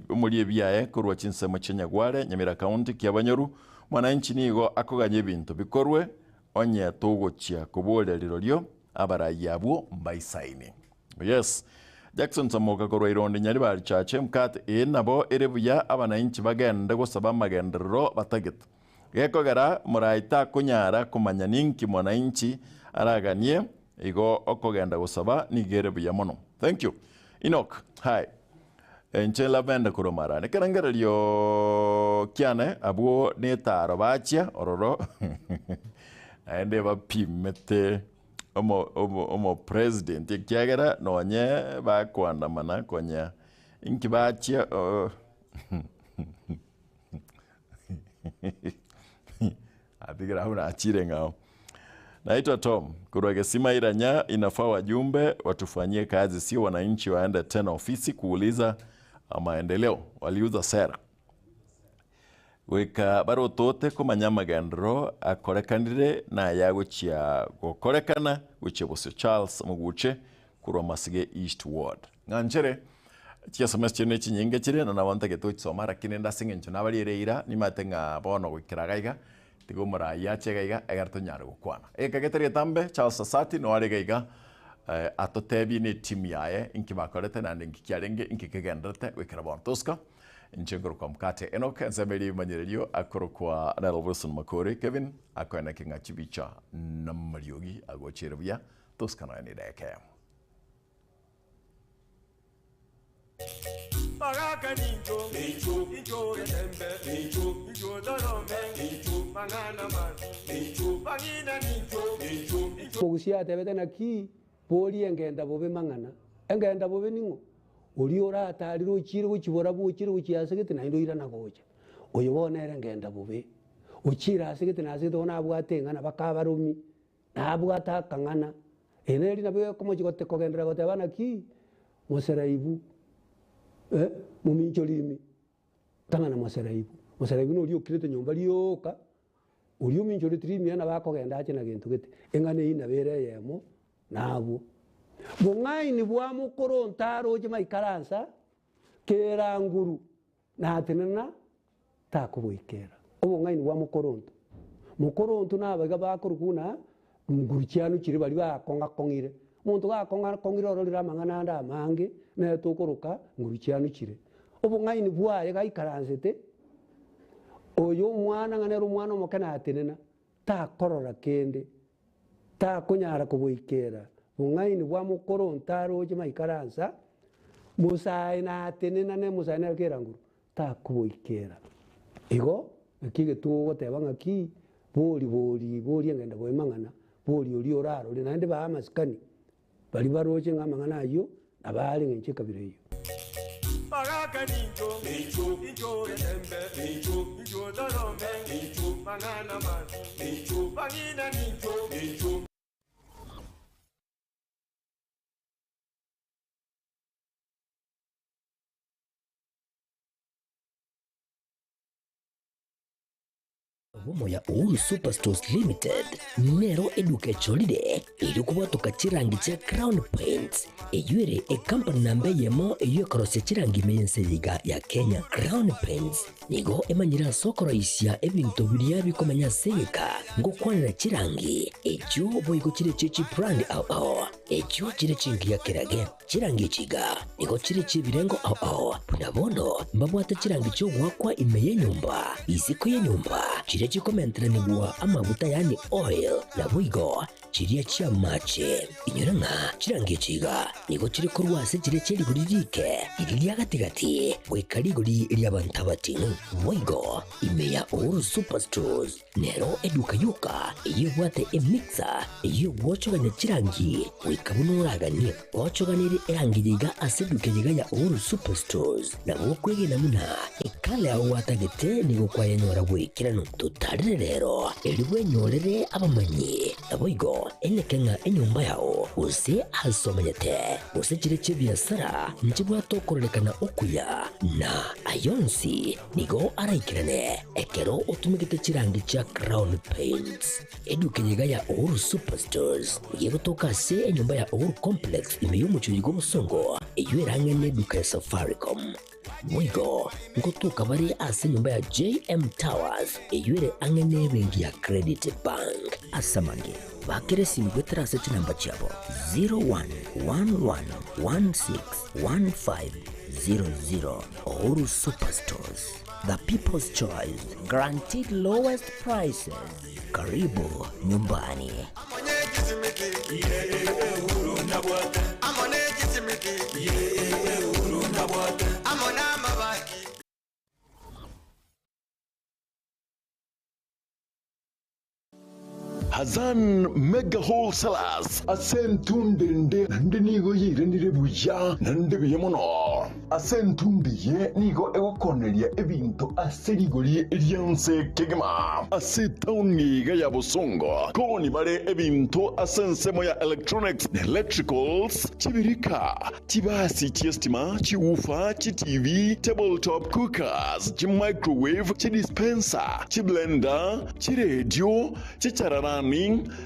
omoria ebiaye korwa chinsemo chia Nyagware Nyamira County Kiabanyoru mwananchi nigo akoganya ebinto bikorwe onye togochia koboria rirorio abarai abwo mbaisaini. Yes. Jackson Samoka korwa Irondi Nyaribari Church Mkate ee nabo ere buya abanainchi bagende gosaba amagenderero batagete. Gekogera morai takonyara komanya ninki mwanainchi araganie igo okogenda gosaba nigo ere buya mono. Thank you. Enoch, hi. Inche Lavender korwa Marani. Ekerengererio kiane abwo netaro bachia ororo naende bapimete omo omo omopresident ekiagera nonye bakoandamana konya inki bachia oo atigera abwo nachire ng'ao. Naitwa Tom korwa Gesima Iranya, inafaa wajumbe watufanyie kazi, sio wananchi waende tena ofisi kuuliza maendeleo, waliuza sera. Goika barotote komanya amagenderero akorekanire na ayagochia gokorekana gochia bosio Charles Moguche korwa Masige East Ward. Ng'a nchere chiesomesa chire nechinyinge chire na nabo ntagete gochisoma lakini rende ase eng'encho nabariere eira nimanyete ng'a bono goikera iga iga tiga omoraai ache iga iga egere tonyare gokwana. Egeka getari getambe Charles Asati noare iga iga atotebie ne etimu yaye inki bakorete naende inki kiarenge inki kegendererete goikera bono. Tosika. Inche nkorokwa Mkate Enock, ensemo eria ebimanyererio akorokwa Nel Wilson Makori Kevin, akoeneke ng'a chibicha namariogi agochiere buya, tosika nonya ne edageka eyemo. Bagaka nincho, incho getembe, incho torome, mang'ana mabi, bang'ina nincho, incho. Mogusia atebete naki boria engenda bobe mang'ana. Engenda bobe ning'o? Oria oratarire ochiire gochia borabu ochiire gochia ase gete naende oirana gocha. Oyo bono nere ngenda bobe. Ochiire ase gete na ase gete bono nabwate eng'ana bakabaromi, nabwate akang'ana. Ere neri nabo ekomochia gote kogenderera goteba naki, moseraibu eh, mominchori ime, tang'ana moseraibu. Moseraibu noria okirete nyomba rioka, Oria ominchoreti rimia nabo akogenda ache na gento gete, eng'ana eyio nabo ere eyemo nabwo. Bong'aini bwa mokoronto aroche maikaransa kera nguru natenena takoboikera. Obong'aini bwa mokoronto. Mokoronto nabaiga bakorokwa buna nguru chiano chiria baria bakong'akong'ire. Omonto gakong'akong'ire ororire amang'ana ande amange nere tokoroka nguru chiano chire. Obong'aini bwaye gaikaransete. Oyo omwana ng'a nere omwana omoke natenena, takorora kende, takonyara koboikera bong'aini bwa mokoronto aroche maikaransa, mosae natenena ne mosae nere kera nguru, takoboikera. Igo, naki egetugo ogoteba ng'aki, bori bori bori engenda boe mang'ana, bori oria orarore naende baa amasikani. Baria baroche ng'a amang'ana ayio nabo are engencho y'ekabira eyio. Bagaka nincho, incho getembe, incho torome, mang'ana mabi, bang'ina nincho. Obomo ya Uhuru Superstores Limited nero eduka echorire erio kobwatoka chirangi chia Crown Paints, eyio ere ekampani namba eyemo eyio ekorosia chirangi ime y'ense eye iga ya Kenya. Crown Paints nigo emanyire ase okoroisia ebinto biria bikomenya ase egeka ngokwanera chirangi echio boigo chire chie chibrand ao ao echio chire chingiya kerage. Chirangi echi iga nigo chire chi'ebirengo ao ao, buna bono mbabwate chirangi chi'ogoakwa ime y'enyomba, isiko y'enyomba, chiria chikomenteranigwa amaguta yaani oil, naboigo chiria chi'amache. Inyora ng'a chirangi echi iga nigo chire korwa ase chiria chie rigori riike, riria ria gati-gati, goika rigori ri'abanto abating'u. Boigo ime ya Uhuru Superstores Nero eduka yoka eyio ebwate emixer eyio egwochogania chirangi goika buna oraganie. Gochoganerie erangi eye iga ase eduka eye iga ya Uhuru Superstores nabo okwegena buna ekala yao gwatagete nigo kwayenyora bw'ekeranu. Totarere rero erio bwenyorere abamanyi naboigo eneke ng'a enyomba yao gose ase omanyete gose chire chi'ebiasara nchibwate okororekana okuya na ayonsi Nigo araikerane ekero otumegete chirangi chia Crown Paints. Eduka eye iga ya Uhuru Superstores nigo egotoka ase enyomba ya Uhuru Complex ime y'omochie oyo bw'obosongo eyio ere ang'e n'eduka ya Safaricom. Boigo ngotoka bare ase enyomba ya JM Towers eyio ere ang'e n'ebenki ya Credit Bank. Ase amange, bakera esimi goetera ase chinamba chiabo 0111161500. Uhuru Superstores, the people's choice, guaranteed lowest prices. Karibu nyumbani. Hazan Mega Wholesalers ase entunde ende naende nigo yairanire buya naende buya mono. Ase entunde eye nigo egokoneria ebinto ase rigori ri'ense kegima. Ase etaoni iga ya Bosongo koni bare ebinto ase ensemo ya electronics na electricals, chibirika, chibasi chi'estima, chiwoofer, chiTV, tabletop cookers, chimicrowave, chidispenser, chiblender, chiredio, chichararani,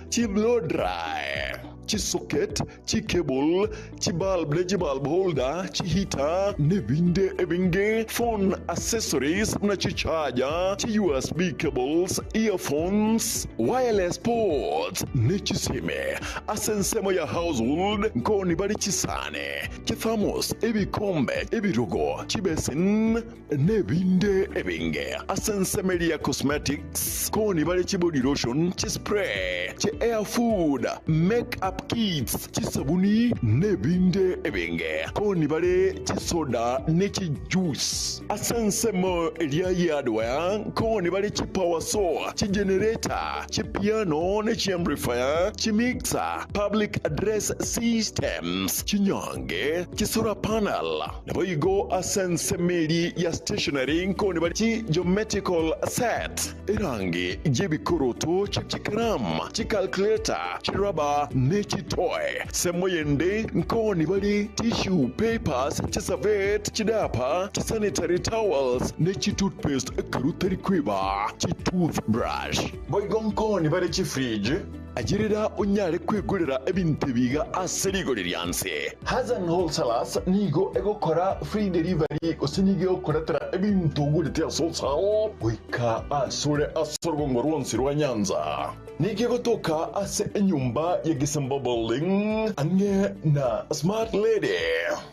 chiblow dry, chisocket, chicable, chibulb ne chibulb holder, chiheater, nebinde ebinge, phone accessories buna chicharger, chi USB cables, earphones, wireless ports, ne chisime. Ase ensemo ya household nkoni bare chisani, chithermos, ebikombe, ebirogo, chibesin, nebinde ebinge. Ase ensemo eria ya cosmetics nkoni bare chibody lotion, chispray, chi air food, make up kits, chisabuni, nebinde ebinge. Nkoni bare chisoda ne chijuice. Ase ensemo eria ya hardware nkoni bare chipower saw, chigenerator, chipiano ne chiamplifier, chimixer, public address systems, chinyange, chisolar panel. Naboigo ase ensemo eria ya stationery nkoni bare chigeometrical set, erangi y'ebikoroto, chikaramu, chicalculator, chirubber ne chitoy. Semo yende nkoni bare tissue papers, chiservette, chidiaper, chisanitary towels, ne chitoothpaste ekero otari kweba, chitoothbrush. Boigo nkoni bare chifridge, Ayerera onyare kwegorera ebinto ebi iga ase rigori ria nse. Hassan Wholesalers nigo egokora free delivery gose nigo egokoretera ebinto ogorete ase wholesale goika asore ase orogongo rwonsi rwa Nyanza. Nigo egotoka ase enyomba ya Gisemba Building ang'e na Smart Lady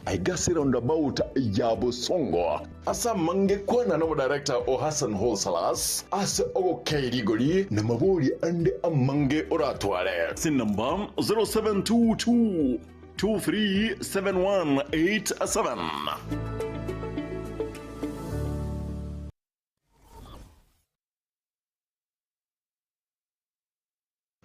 aiga ase roundabout ya Bosongo. Ase amange kwana nomodirector o Hassan Wholesalers ase ogokei rigori na mabori ande amange oratware. Ase enamba 0722 237187.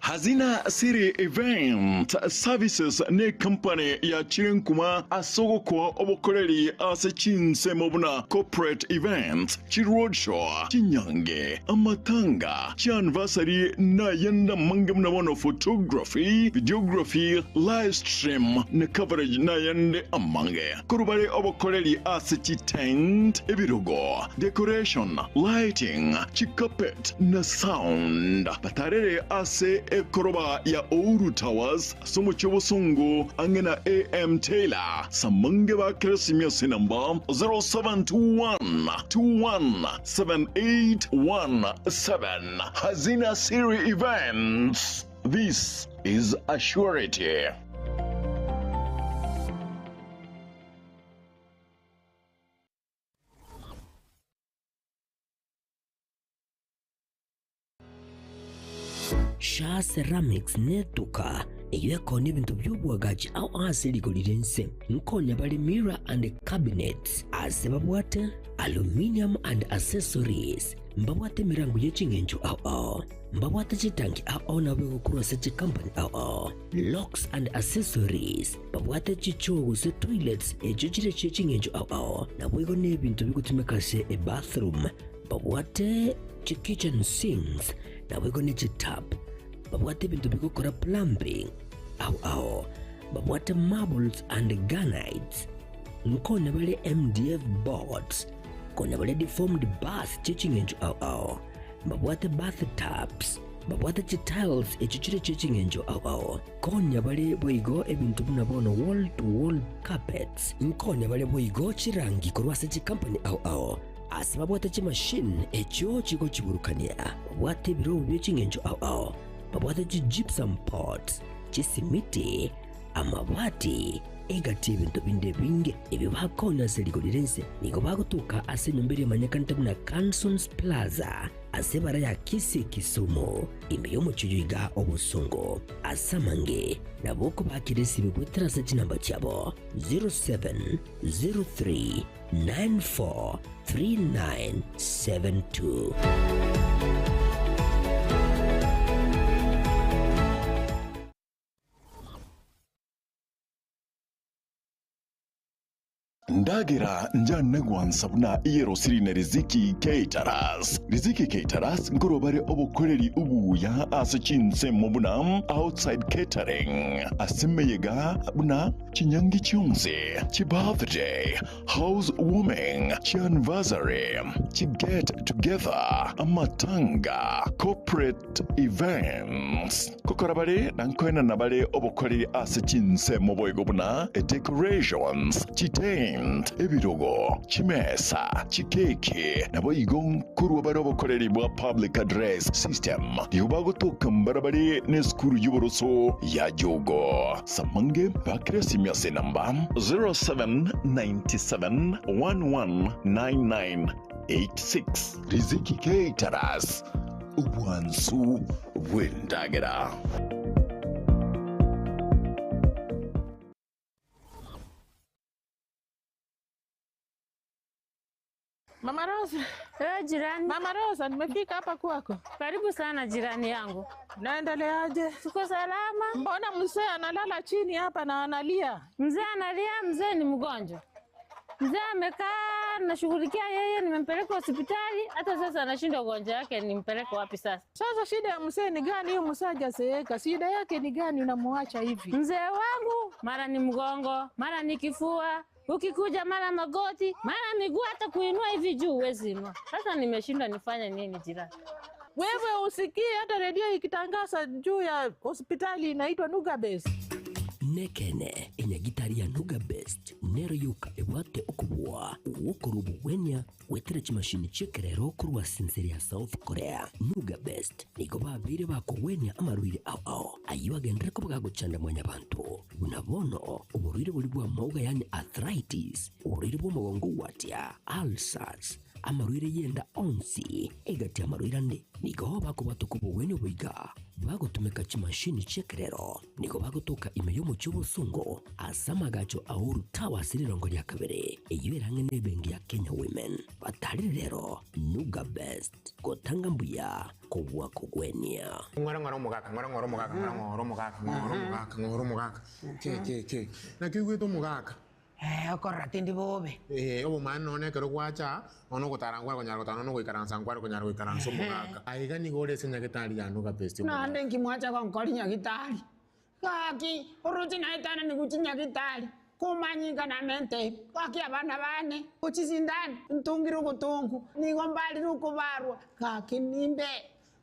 Hazina City Event Services necompany yachire nkuma ase ogokoa obokoreri ase chinsemo buna corporate events, chiroadshow, chinyange, amatanga, chianniversary nayende amange buna bono photography, videography, live stream na coverage nayende amange. Korwa bare obokoreri ase chitent, ebirogo, decoration, lighting, chicarpet, na sound. Batarere ase ekoroba ya Ouru Towers ase omochie obosongo ang'e na AM Taylor. Samange ba Keresimia ase enamba 0721 21 7817. Hazina Siri Events. This is a surety. Shaa Ceramics netuka eyio ekoonia ebinto bi'oboagachi ao ase rigori ri'ense. Nkonya bare mirror and cabinets ase babwate aluminium and accessories. Mbabwate emerango ye ching'encho ao ao. Mbabwate chitanki ao ao nabo egokorwa ase chikampani ao ao. Locks and accessories. Babwate chichoo gose toilets echio chire chie ching'encho ao ao. Naboigo nebinto bigotumeka ase ebathroom. Babwate chikitchen sinks naboigo ne chitap. Babwate ebinto bigokora plumbing ao ao. Babwate marbles and granites. Nkonya bare MDF boards. Konya bare deformed bath chie ching'encho ao ao. Mbabwate bath tubs. Babwate chitiles echio chire chie ching'encho ao ao. Konya bare boigo ebinto buna bono wall to wall carpets. Nkonya bare boigo chirangi korwa ase chikampani ao ao. Ase babwate chimashini echio chigochiburukania, babwate ebirobu bie ching'encho ao ao, babwate chigypsum pots, chisimiti, amabati, egati y'ebinto binde ebinge ebio bakonya ase rigori ri'ense. Nigo bagotoka ase enyomba eria emanyekanete buna Cansons Plaza ase ebara ya Kisii Kisumu, ime y'omochie oyo iga obosongo. Ase amange nabo okobakera esimi goetera ase chinamba chiabo 0703 943972. Ndagera njane gwansa buna eyerosiri na Riziki Caterers. Riziki Caterers nkorwa bare obokoreri obuya ase chinsemo buna outside catering, ase emeyega buna chinyangi chionsi, chibirthday, house warming, chianniversary, chiget together, amatanga, corporate events. Gokora bare na nkoenana bare obokoreri ase chinsemo boigo buna decorations, chitent, ebirogo, chimesa, chikeki, naboigo nkorwa bare obokoreri bwa public address system. Nigo bagotoka mbarabare nesukuru y'oboroso ya Jogo. Samange bakire esimi ase enamba 0797 119986. Riziki Caterers, obwansu bw'endagera. Mama Rosa. Eh, jirani. Mama Rosa, nimefika hapa kwako. Karibu sana jirani yangu. Naendeleaje? Tuko salama. Mbona mzee analala chini hapa na analia? Mzee analia, mzee ni mgonjwa. Mzee amekaa nashughulikia yeye, nimempeleka hospitali, hata sasa anashindwa ugonjwa wake, nimpeleke wapi sasa? Sasa shida ya mzee ni gani? Huyu mzee hajazeeka, shida yake ni gani unamuacha hivi? Mzee wangu mara ni mgongo, mara ni kifua, ukikuja mara magoti, mara miguu, hata kuinua hivi juu huwezi inua. Sasa nimeshindwa nifanye nini jirani? Wewe usikie hata redio ikitangaza juu ya hospitali inaitwa Nugabes. Nekene enyagitari ya Nuga Best nero yoka ebwate okobua ogokora obogwenia gwetera chimashini chi'ekerero korwa sinseri ya South Korea. Nuga Best nigo babeire bakogwenia amarwaire ao ao ayio agenderere koba gagochanda mwanyabanto buna bono oborwaire boria bwa mauga yaani arthritis, oborwaire bwa omogongo gwatia, ulcers, amarwaire y'enda onsi egati amarwaire ande nigo bakobwatoka obogwenia oboiga bagotumeka chimashini chi'ekerero nigo bagotoka ime y'omochie obosongo ase amagacho a Uhuru Towers rirongo ria kabere eyio erang'e na ebenki ya Kenya Women. Batarire rero Nuga Best gotanga mbuya kobua kogwenia. Ng'ora ng'ora omogaka, ng'ora ng'ora omogaka, ng'ora ng'ora omogaka, ng'ora omogaka, ng'ora omogaka. Ke ke ke. Naki oigwete omogaka? Eh, okorora tindi bobe. Eh, obomani nonye ekero gwacha, nonya ogotara nkware konyara gotara, nonya ogoikaransa nkware konyara goikaransa omogaka. Aiga nigo ore ase nyagetari ya Nuga Best omogaka. Naende nki mwacha gonkori nyagitari? Gaki, oroche naetananigwe chinyagitari, komanyinga namente, gaki abana bane, ochisindani, ntungire obotongu, nigo mbarire okobarwa, gaki nimbe.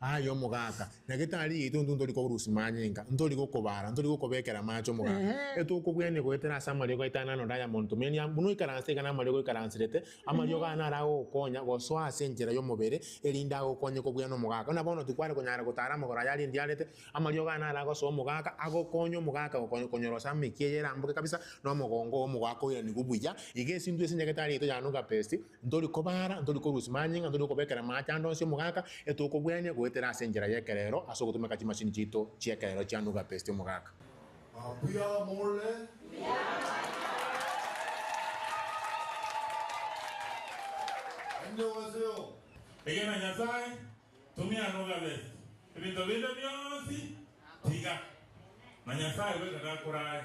Aye omogaka, nyagetari yaito intwe ntori korusia manyinga, ntori gokobara, ntori gokobekera amache omogaka. Etokobwenia goetera ase amariogo aito ane nonde ayamonto menia, buna oikaranse iga namariogo oikaranserete, amariogo aya naro agogokonya gosoa ase enchera y'omobere, erinde agokonye kobwenia omogaka. Buna bono tikware konyara gotara amagoro aya aria ndiarete, amariogo aya naro agosoa omogaka, agokonya omogaka gokonya konyorosa amekia eye eramboke kabisa, na omogongo oo omogaka oiranigwe buya. Iga ase intwe ase nyagetari yaito ya Nuga Best, Ntori kobara, ntori korusia manyinga, ntori kobekera amache ande onsi omogaka, etokobwenia goetera ase enchera y'ekerero ase ogotumeka chimashini chiaito chi'ekerero chia Nuga Best omogaka. Mbuya more. Annyeonghaseyo. Egena Nyasae, tumia Nuga Best. Ebinto binde bionsi tiga. Na Nyasae goika gakorae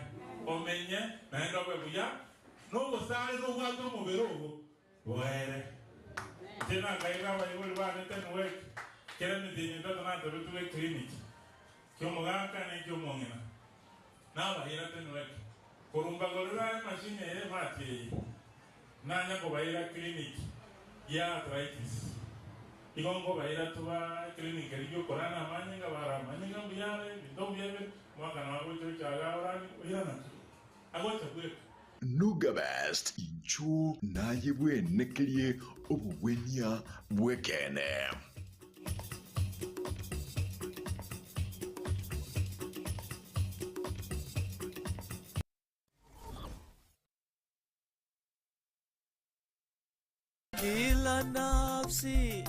omenye naende obe buya. Nobosare nobwate omobere obo boere. Inche nakaira abaibori bane Tenwek, kera emetienyi etato natabetwe eclinic ki'omogaka na eki'omong'ina. Nabaira Tenwek, korwa mbagorera emachine eye emati eye, nanya kobaira clinic ya arthritis. Igo nkobaira toba eclinic eria y'okorana amanyinga, bara amanyinga mbuya are, ebinto mbuya bire, omwaka nabo agocha ochaga orani oirana agocha bweka. Nuga Best, inchuo naye bwenekerie obogwenia bw'ekeene. Kila nafsi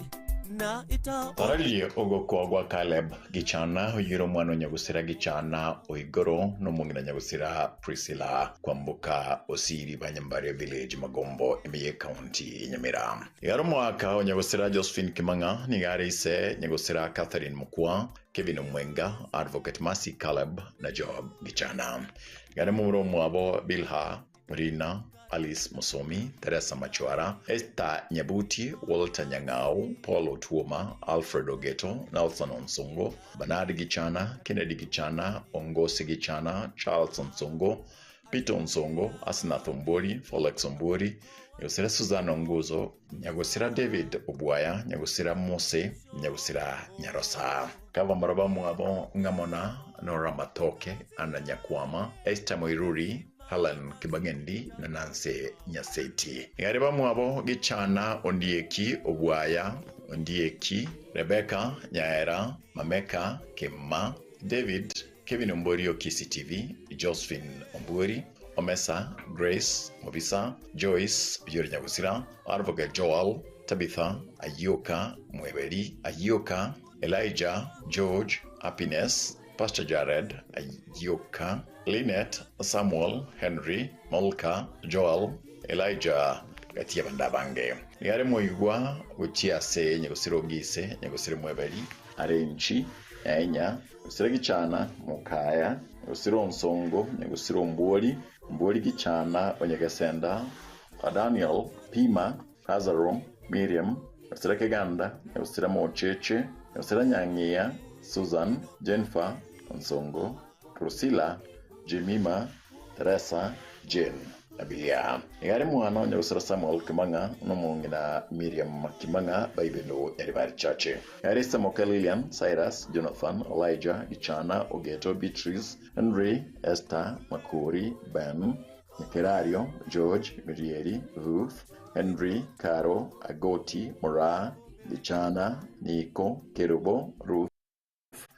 na ita Torarie ogokwa gwa Caleb Gichana, oyio omwana o nyagusira Gichana o igoro, na omong'ina nyagusira Priscilla Kwamboka Osiri ba Nyambaria Village, Magombo, ime y'Ecounty ya Nyamira. Iga are omoaka o nyagusira Josephine Kimang'a, nigo are ise nyagusira Catherine Mokua, Kevin Omwenga, Advocate Mercy Caleb na Job Gichana. Iga are momura omwabo Bilha, Rina, Alice Mosomi, Teresa Machwara, Esther Nyabuti, Walter Nyang'au, Paul Otuoma, Alfred Ogeto, Nelson Onsongo, Bernard Gichana, Kennedy Gichana, Ongosi Gichana, Charles Onsongo, Peter Onsongo, Asnath Ombori, Folex Ombori, Nyagosira Susan Onguzo, Nyagosira David Obwaya, Nyagosira Mose, Nyagosira Nyarosa. Kabamura bamwabo ng'amo na Nora Matoke, Anna Nyakwama, Esther Moiruri, Helen Kibagendi na Nancy Nyaseti. Nigo bamwabo Gichana Ondieki Obwaya, Ondieki, Rebecca Nyaera, Mameka Kemma, David, Kevin Ombori o Kisii TV, Josephine Ombori, Omesa, Grace, Mobisa, Joyce, Oyori Nyagosira, Advocate Joel, Tabitha, Ayioka, Mweberi, Ayioka, Elijah, George, Happiness, Pastor Jared, Ayioka, Linet, Samuel, Henry, Molka, Joel, Elijah, gati y'abande abange. Nigo are moigwa gochia ase nyagosira Ogise, nyagosira Mweberi, are inchi, Nyainya, nyagosira Gichana, Mokaya, nyagosira Onsongo, nyagosira Ombwori, Ombwori Gichana, Onyegesenda, Daniel, Pima, Lazaro, Miriam, nyagosira Keganda, nyagosira Mocheche, nyagosira Nyang'ia, Susan, Jennifer, Onsongo, Priscilla, Jemima, Teresa, Jane na Bilia. Nigo are mwana o nyagosira Samuel Kimang'a na omong'ina Miriam Kimang'a baibeno Nyaribari Church. Nigo are Samoka Lilian, Cyrus, Jonathan, Elijah, Gichana, Ogeto, Beatrice, Henry, Esther, Makori, Ben, Nyakerario, George, Mirieri, Ruth, Henry, Caro, Agoti, Moraa, Gichana, Niko, Kerubo, Ruth,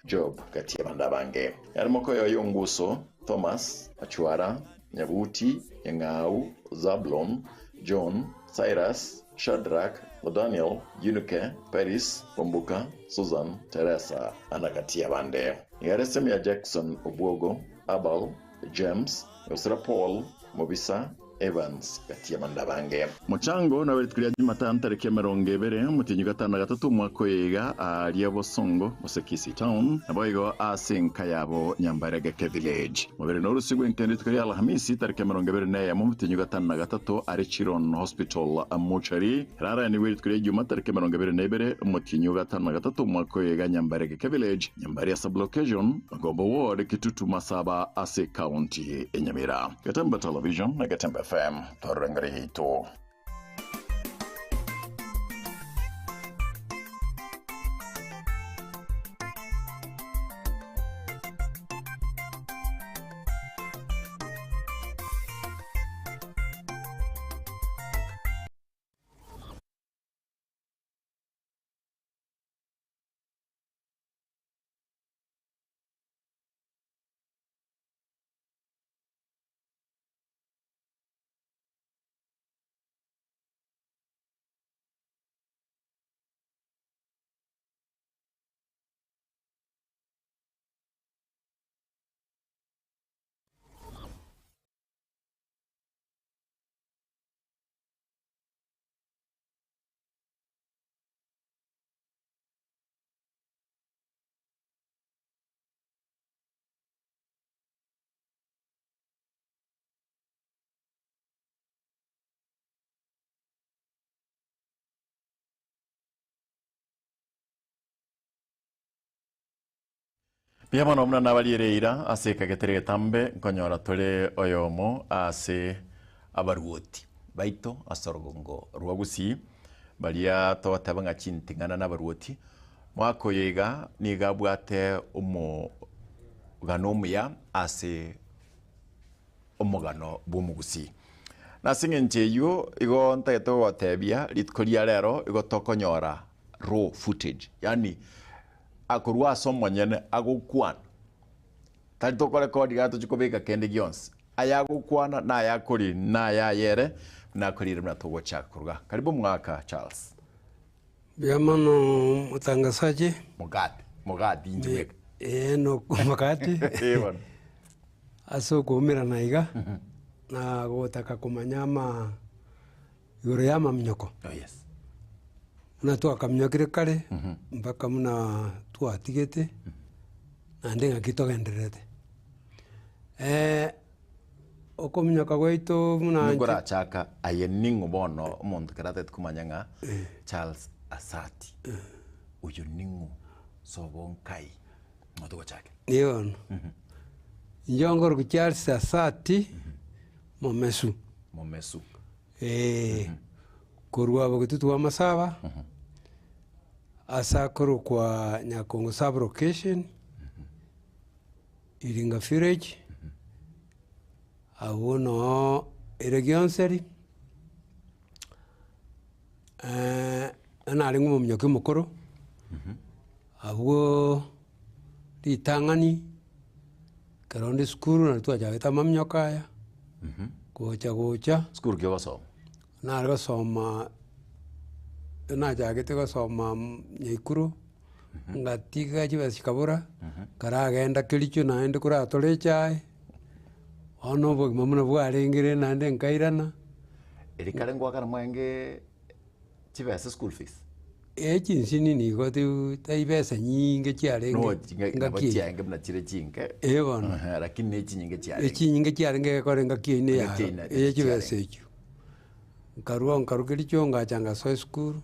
Job, gati y'abande abange. Yare mokoyo y'Onguso, Thomas, Achwara, Nyabuti, Nyang'au, Zablon, John, Cyrus, Shadrack, Daniel, Eunike, Peris, Ombuka, Susan, Teresa, ana gati y'abande. Nigo are Semia Jackson Obwogo, Abel, James, Gosira Paul, Mobisa, Evans, gati y'abande abange. Mochango nabo rituko ria Jumatano tariki emerongo ebere omotienyi gatano na gatato omwaka oyo iga aaria Bosongo gose Kisii Town naboigo ase enka yabo Nyambaregeke Village. Mobere norusigwe enkeene rituko ria Alhamisi tariki emerongo ebere na eyemo omotienyi gatano na gatato are Chiron Hospital Mortuary. Eraranigwe rituko ria Ijuma tariki emerongo ebere na ebere omotienyi o gatano na gatato omwaka oyo iga Nyambaregeke Village, Nyambaria Sub-location, Magombo Ward, Kitutu Masaba ase County ya Nyamira. Getembe Television na Getembe FM, twarora engero yaito. Mbuya mono buna nabariere eira ase ekagetera egetambe nkonyora tore oyomo ase abaruoti baito ase orogongo rwa Gusii baria togoteba ng'a chinting'ana na abaruoti. Mwaka oyo iga nigo abwate omogano omuya ase omogano bw'omogusii. Na ase eng'encho eyio igo ntagete gogotebia rituko ria rero igo tokonyora raw footage yaani akorwa ase omonyene agokwana, tari tokorekodi iga tochia kobeka kende gionsi, aya agokwana na aya akoria na aya aye ere buna akorire buna togochaka koruga. Karibu omogaka Charles. Mbuya mono motangasaji. Mogati, mogati inche bweka. Ee no mogati. Ee bono. Ase okoumerana iga, na gotaka komanya ama igoro ya amaminyoko. Oh yes. Buna twakaminyokire kare, mpaka buna twatigete, naende ng'aki togendererete. Okominyoka gwaito buna Nigo inche. orachaka aye ning'o bono omonto kere atagete komanya ng'a Charles Asati oyo ning'o sobo nkai ng'o togochake. Ee bono, inche nkorokwa Charles Asati Momesu. Momesu. Ee, korwa Bogetutu bwa Masaba, ase akorokwa Nyakongo sub location. Iringa village, abwo noo ere gionseri, narenge omominyoki omokoro, abwooo ritang'ani, ekero onde esukuru nari twachagete amaminyoko aya, gocha gocha. Sukuru ki ogosoma? Nare gosoma, nachagete gosoma nyaikuro. Ngatiga chibesa chikabora, nkaragenda kericho naende koratore echae, bono obogima buna bwarengire naende nkairana. Eri kare ngoakana mwaenge chibesa school fees? Ee chinsinini nigo ti tai besa nyiinge chiarenge No chinga nabo ngaki eye. chiaenge buna chire chinke. Ee bono. Ehe, lakini ne chinyinge chiarenge. Echinyinge chiarenge egekora engaki eyio na Engaki eyaro, eyio na eye chibesa chiarenge. echio. Nkarwa nkarwa kericho ngacha ngasoa esukuru.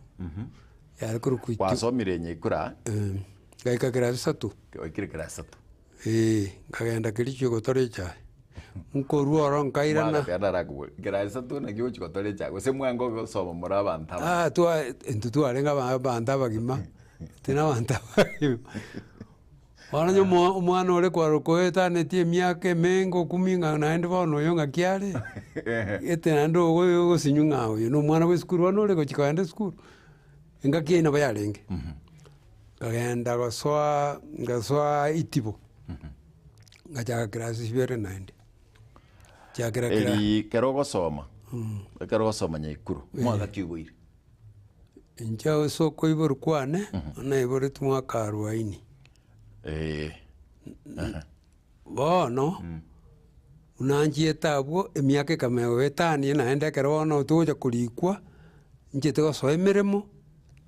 Yare korokwa Itio. Gwasomire Nyaikura? Ngaika class isato. Oikire class isato. Ee, nkagenda Kericho gotora echae. Nkorwa oro nkairana. Mwagatiga narakoboria, class isato naki ogochia gotora echae? Gose mwange ogosoma more abanto abagima? Ah, twa intwe twarenge aba abanto abagima, intwe na abanto abagima. Bono onye omo omwana ore kwarwa koetanetie emiaka emenge okumia ng'a naende bono oyo ng'aki are, gete naende ogo ogosinywa ng'a oyo na omwana bwa esukuru bono ore gochia kogenda esukuru, engaki eyio nabo yarenge. Nkagenda gosoa ngasoa itibo, ngachaka class ibere naende, chakera kera. Eri ekero ogosoma, ekero ogosoma nyaikuru, mwaka ki oiboire? Inche ase okoiborwa kwane, naiboretwe mwaka arubaini. Bono, buna nchiete abwo, emiaka ekamenya goetania naende ekero bono togocha korikwa, nchiete gosoa emeremo,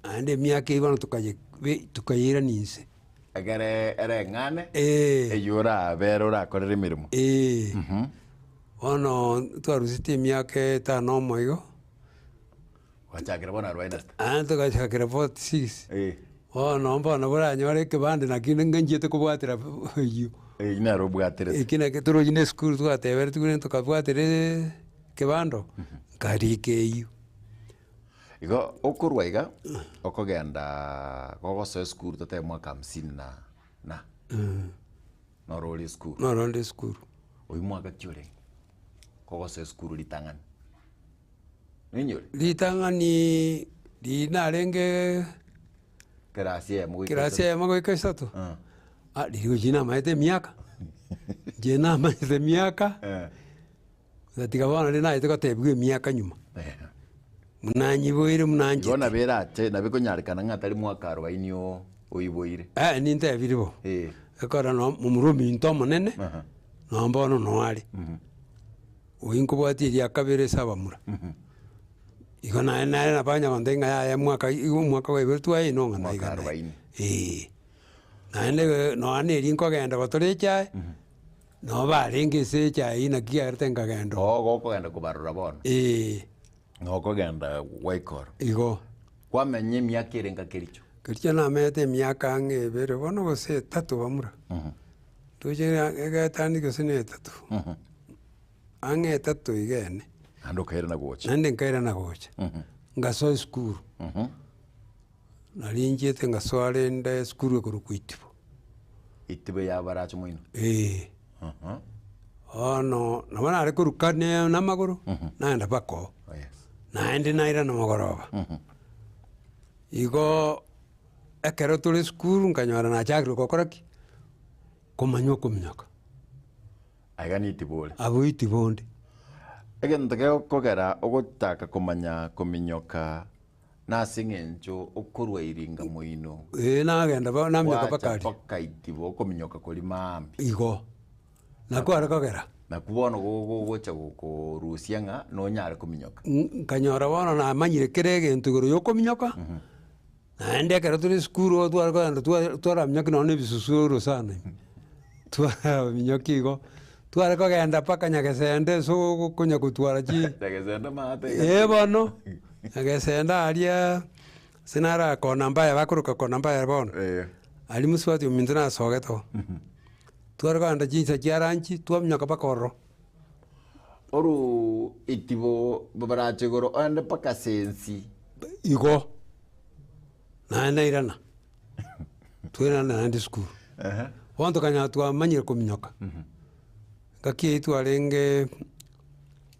naende emiaka eyio bono tokaye be tokayeirania inse. Ekere ereng'ane, Eeh. eyio orabere orakorere emeremo. Eeh. Bono twarusetie emiaka etano omo igo. Gwachakire bono arubaini na sita. Aa togachakera 46. Bono mbono boranyore ekebande naki ninga nchiete kobwatera eyio. Eyio nero obwaterete. Eki naki torochi na esukuru twateberetigwe rende tokabwatera ekebando, nkarika eyio. Igo okorwa iga, okogenda gogosoa esukuru totebe mwaka hamsini na na, noro ore esukuru. Noro ore esukuru. Oyio mwaka ki orenge kogosoa esukuru ritang'ani? Ninyore. Ritang'ani riria narenge Kerasi eyemo goika kerasi isato. eyemo goika isato, ah riria gochia namaete emiaka, inche namanyete emiaka, gatiga bono riria naete gotebiwa emiaka nyuma, buna nyiboire buna Igo nchete. nabo erache nabo ekonyarekana ng'a tari mwaka arobaini oo oiboire. Eh nintebirie bo, ekero no momura ominto omonene, noo bono noo are. Oyio nkobwatia eria kabere ase abamura. Igo naye nere nabo anya gontebia ng'a yaya mwaka igo omwaka bwa ibere twaye no ng'a Mwaka iga naye. arobaini. Eeh. Naende nonya na eria nkogenda gotora echae, nabo barenge ase echae eyio naki kiagerete nkagenda oo. Oo gokogenda kobarora bono. Eeh. Nokogenda gwaikora. Igo. Kwamenya emiaka ere nka kericho. Kericho namanyete emiaka ang'e ebere bono gose etato bamura. Ndoche egetani gose na etato. Ang'e etato iga ene. Naende okairana gocha. Naende nkairana gocha. Ngasoa esukuru. Nari nchiete ngasoa rende esukuru ekorokwa Itibo. Itibo ya Baracho moino? Eeh. Bono nabo nare koruka na amagoro, naenda mpaka oo. Naende nairana mogoroba. Igoo ekero tore esukuru nkanyora nachakire gokora ki? Komanya okominyoka. Aiga nitibo ore. Abwo itibo onde. Egento gegokogera ogotaka komanya kominyoka nase eng'encho okorwa iringa moino. Ee nagenda ba naminyoka mpaka Gwacha aria. mpaka itibo okominyoka koria maambia. Igo. Nakwo are kogera. Nakwo bono gogocha gokorusia ng'a nonyare kominyoka. Nkanyora bono namanyire kera egento igoro ya okominyoka, naende ekero tore esukuru igo tware kogenda twa twaraminyokia nonye na ebisusu orosana ime, twaraminyokia igo. Tware kogenda mpaka Nyagesende ase okonya kotwara chi Nyagesende maate eh bono, Nyagesende aria ase naro kona mbaya bakoroka kona mbaya bono, aria mosubati ominto nasogete oo. Tware kogenda chinsa chia lunch, twaminyoka mpaka ororo. Oru itibo barache igoro oende mpaka sensi. Igo, naende nairana, twairana naende esukuru. Bono tokanyora twamanyire kominyoka, engaki eyio twarenge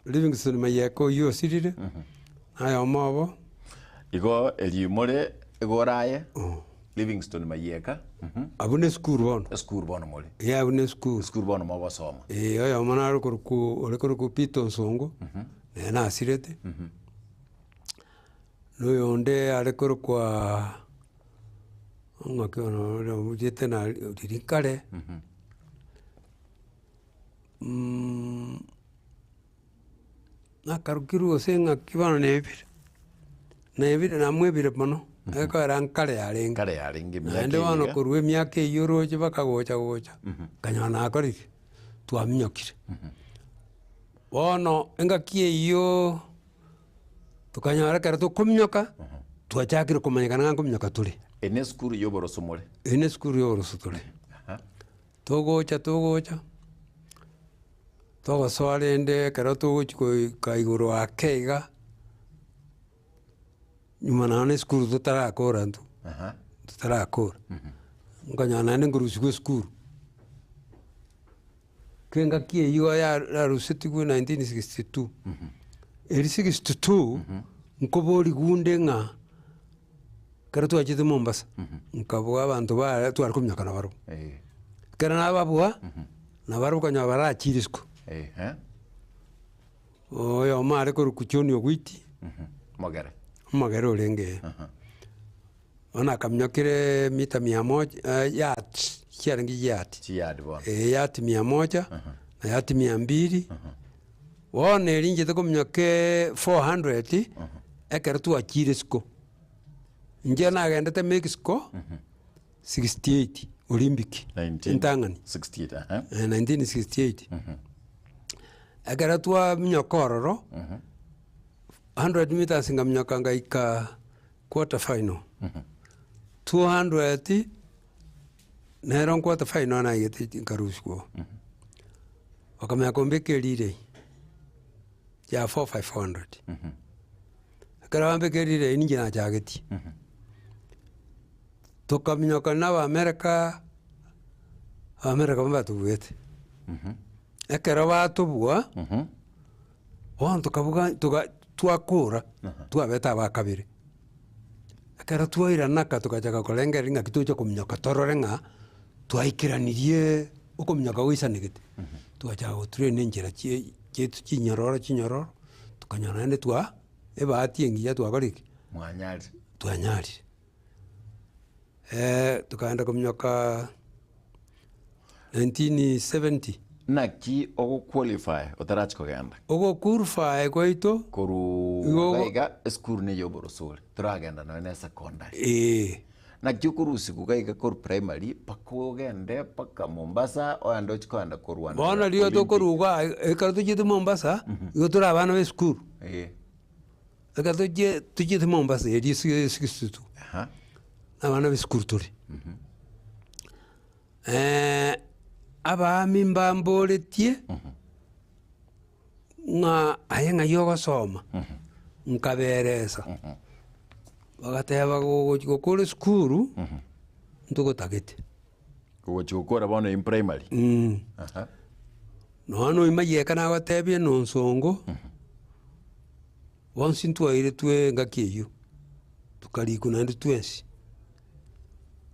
Livingstone Mayeka oyio osirire, nayomo obo. Igo erio more igoro aye, Livingstone Mayeka. Abwo na esukuru bono. Esukuru bono more. Eeh abwo na esukuru. Esukuru bono mogosoma. Eeh oyomo nare okorokwa ore korokwa Peter Onsongo, nere nasirete. Na oyonde are korokwa ng'aki bono ore ochiete na riria kare, nakarokirwe gose ng'aki bono nebire, nebire namwebire mono, ekogera nkare yarenge. Nkare yarenge emiaka Naende bono eyio. korwa emiaka eyio oroche mpaka gocha gocha, nkanyora nakorire ki? Twaminyokire. Bono engaki eyio. Tokanyora ekero tokominyoka, twachakire komanyekana ng'a nkominyoka tore. Eye ne esukuru ya oboroso more. Eye ne esukuru ya oboroso tore. Togocha togocha, togosoa rende ekero togochi goika igoro ake iga, nyuma naende esukuru totarakora intwe, totarakora, nkonyora naende nkorusiwa esukuru. Kengaki eyio igo yarusetigwe 1962, eri 62, nkoborigwa onde ng'a ekero twachete Mombasa, nkaboa abanto bare tware kominyoka nabarobwo. Ekero nababoa, nabarobwo okonyora barachire isiko. Oyomo are korokwa John Ogwiti, Omogere. omogere orenge ee. Bono akaminyokire mita mia moja yards, chiarenge chiyard. Chiyard bono. Eh, yard mia moja, na yard mia mbili, bono eri inchete kominyoka 400, ekero twachire isiko. Inche nagendete Mexico, 68 Olympic, entang'ani. 1968, aha. Eh, 1968. Ekero twaminyoka ororo, 100 meters nkaminyoka ngaika quarter final, 200 nero quarter final naigete nkarusiwa oo, bakamanya kombeka erelay ya 4500, ekero bambeka erelay ninche nachagetie, tokaminyoka na abaamerika, abaamerika mbatubuete, ekero batobua. Bono tokabuga toga twakora, twabete aba kabere. Ekero twairana ka togachaka korengereria ng'aki tocha kominyoka torore ng'a twaikeranirie okominyoka goisanegete, twachaka gotrain enchera chie chiaito chinyororo chinyororo, tokanyora naende twa ebahati engiya twakora ki? Mwanyarire. Twanyarire. Tokaenda kominyoka 1970. Naki ogoqualify otarachi kogenda? Ogoqualify gwaito Korwa igo iga iga esukuru neye oboroso ore, toragenda nonya na esecondary. Eeh. Naki okorusiwa iga iga korwa primary mpaka ogende mpaka Mombasa ogende ochie kogenda korwana Bono riria Olympic. tokorwa igaa ekero tochiete Mombasa, igo tore abana ba esukuru. Eeh. Ekero tochie tochiete Mombasa eria 62, Aha. na abana ba esukuru tore. Abaami mbamboretie, ng'a aye ng'ai ogosoma, nkaberesa, bagateba gogochi gokora esukuru, ntogotagete. Ogochi gokora bono in primary? Aha. Nonya na oimayia eka nagotebia na onsongo, bonsi ntwairetwe engaki eyio, tokarikwa naende twensi.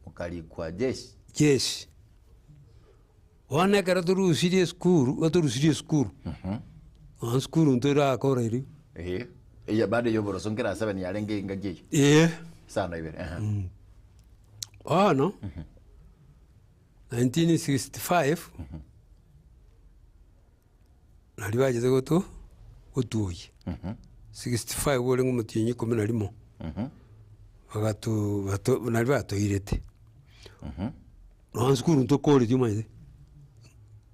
Mokarikwa jeshi? Jeshi. Bono ekero torusirie esukuru, batorusirie esukuru, nonya esukuru ntorakora erio. Eeh, eye bado ya oboroso nkera seven yarenge engaki eyio? Eeh. Isano ibere, ehe. Bono, 1965, naria bachete goto gotuoyia, 65 orenge omotienyi ikomi na rimo, bagato bato naria batoirete, nonya esukuru ntokoreti omanyete.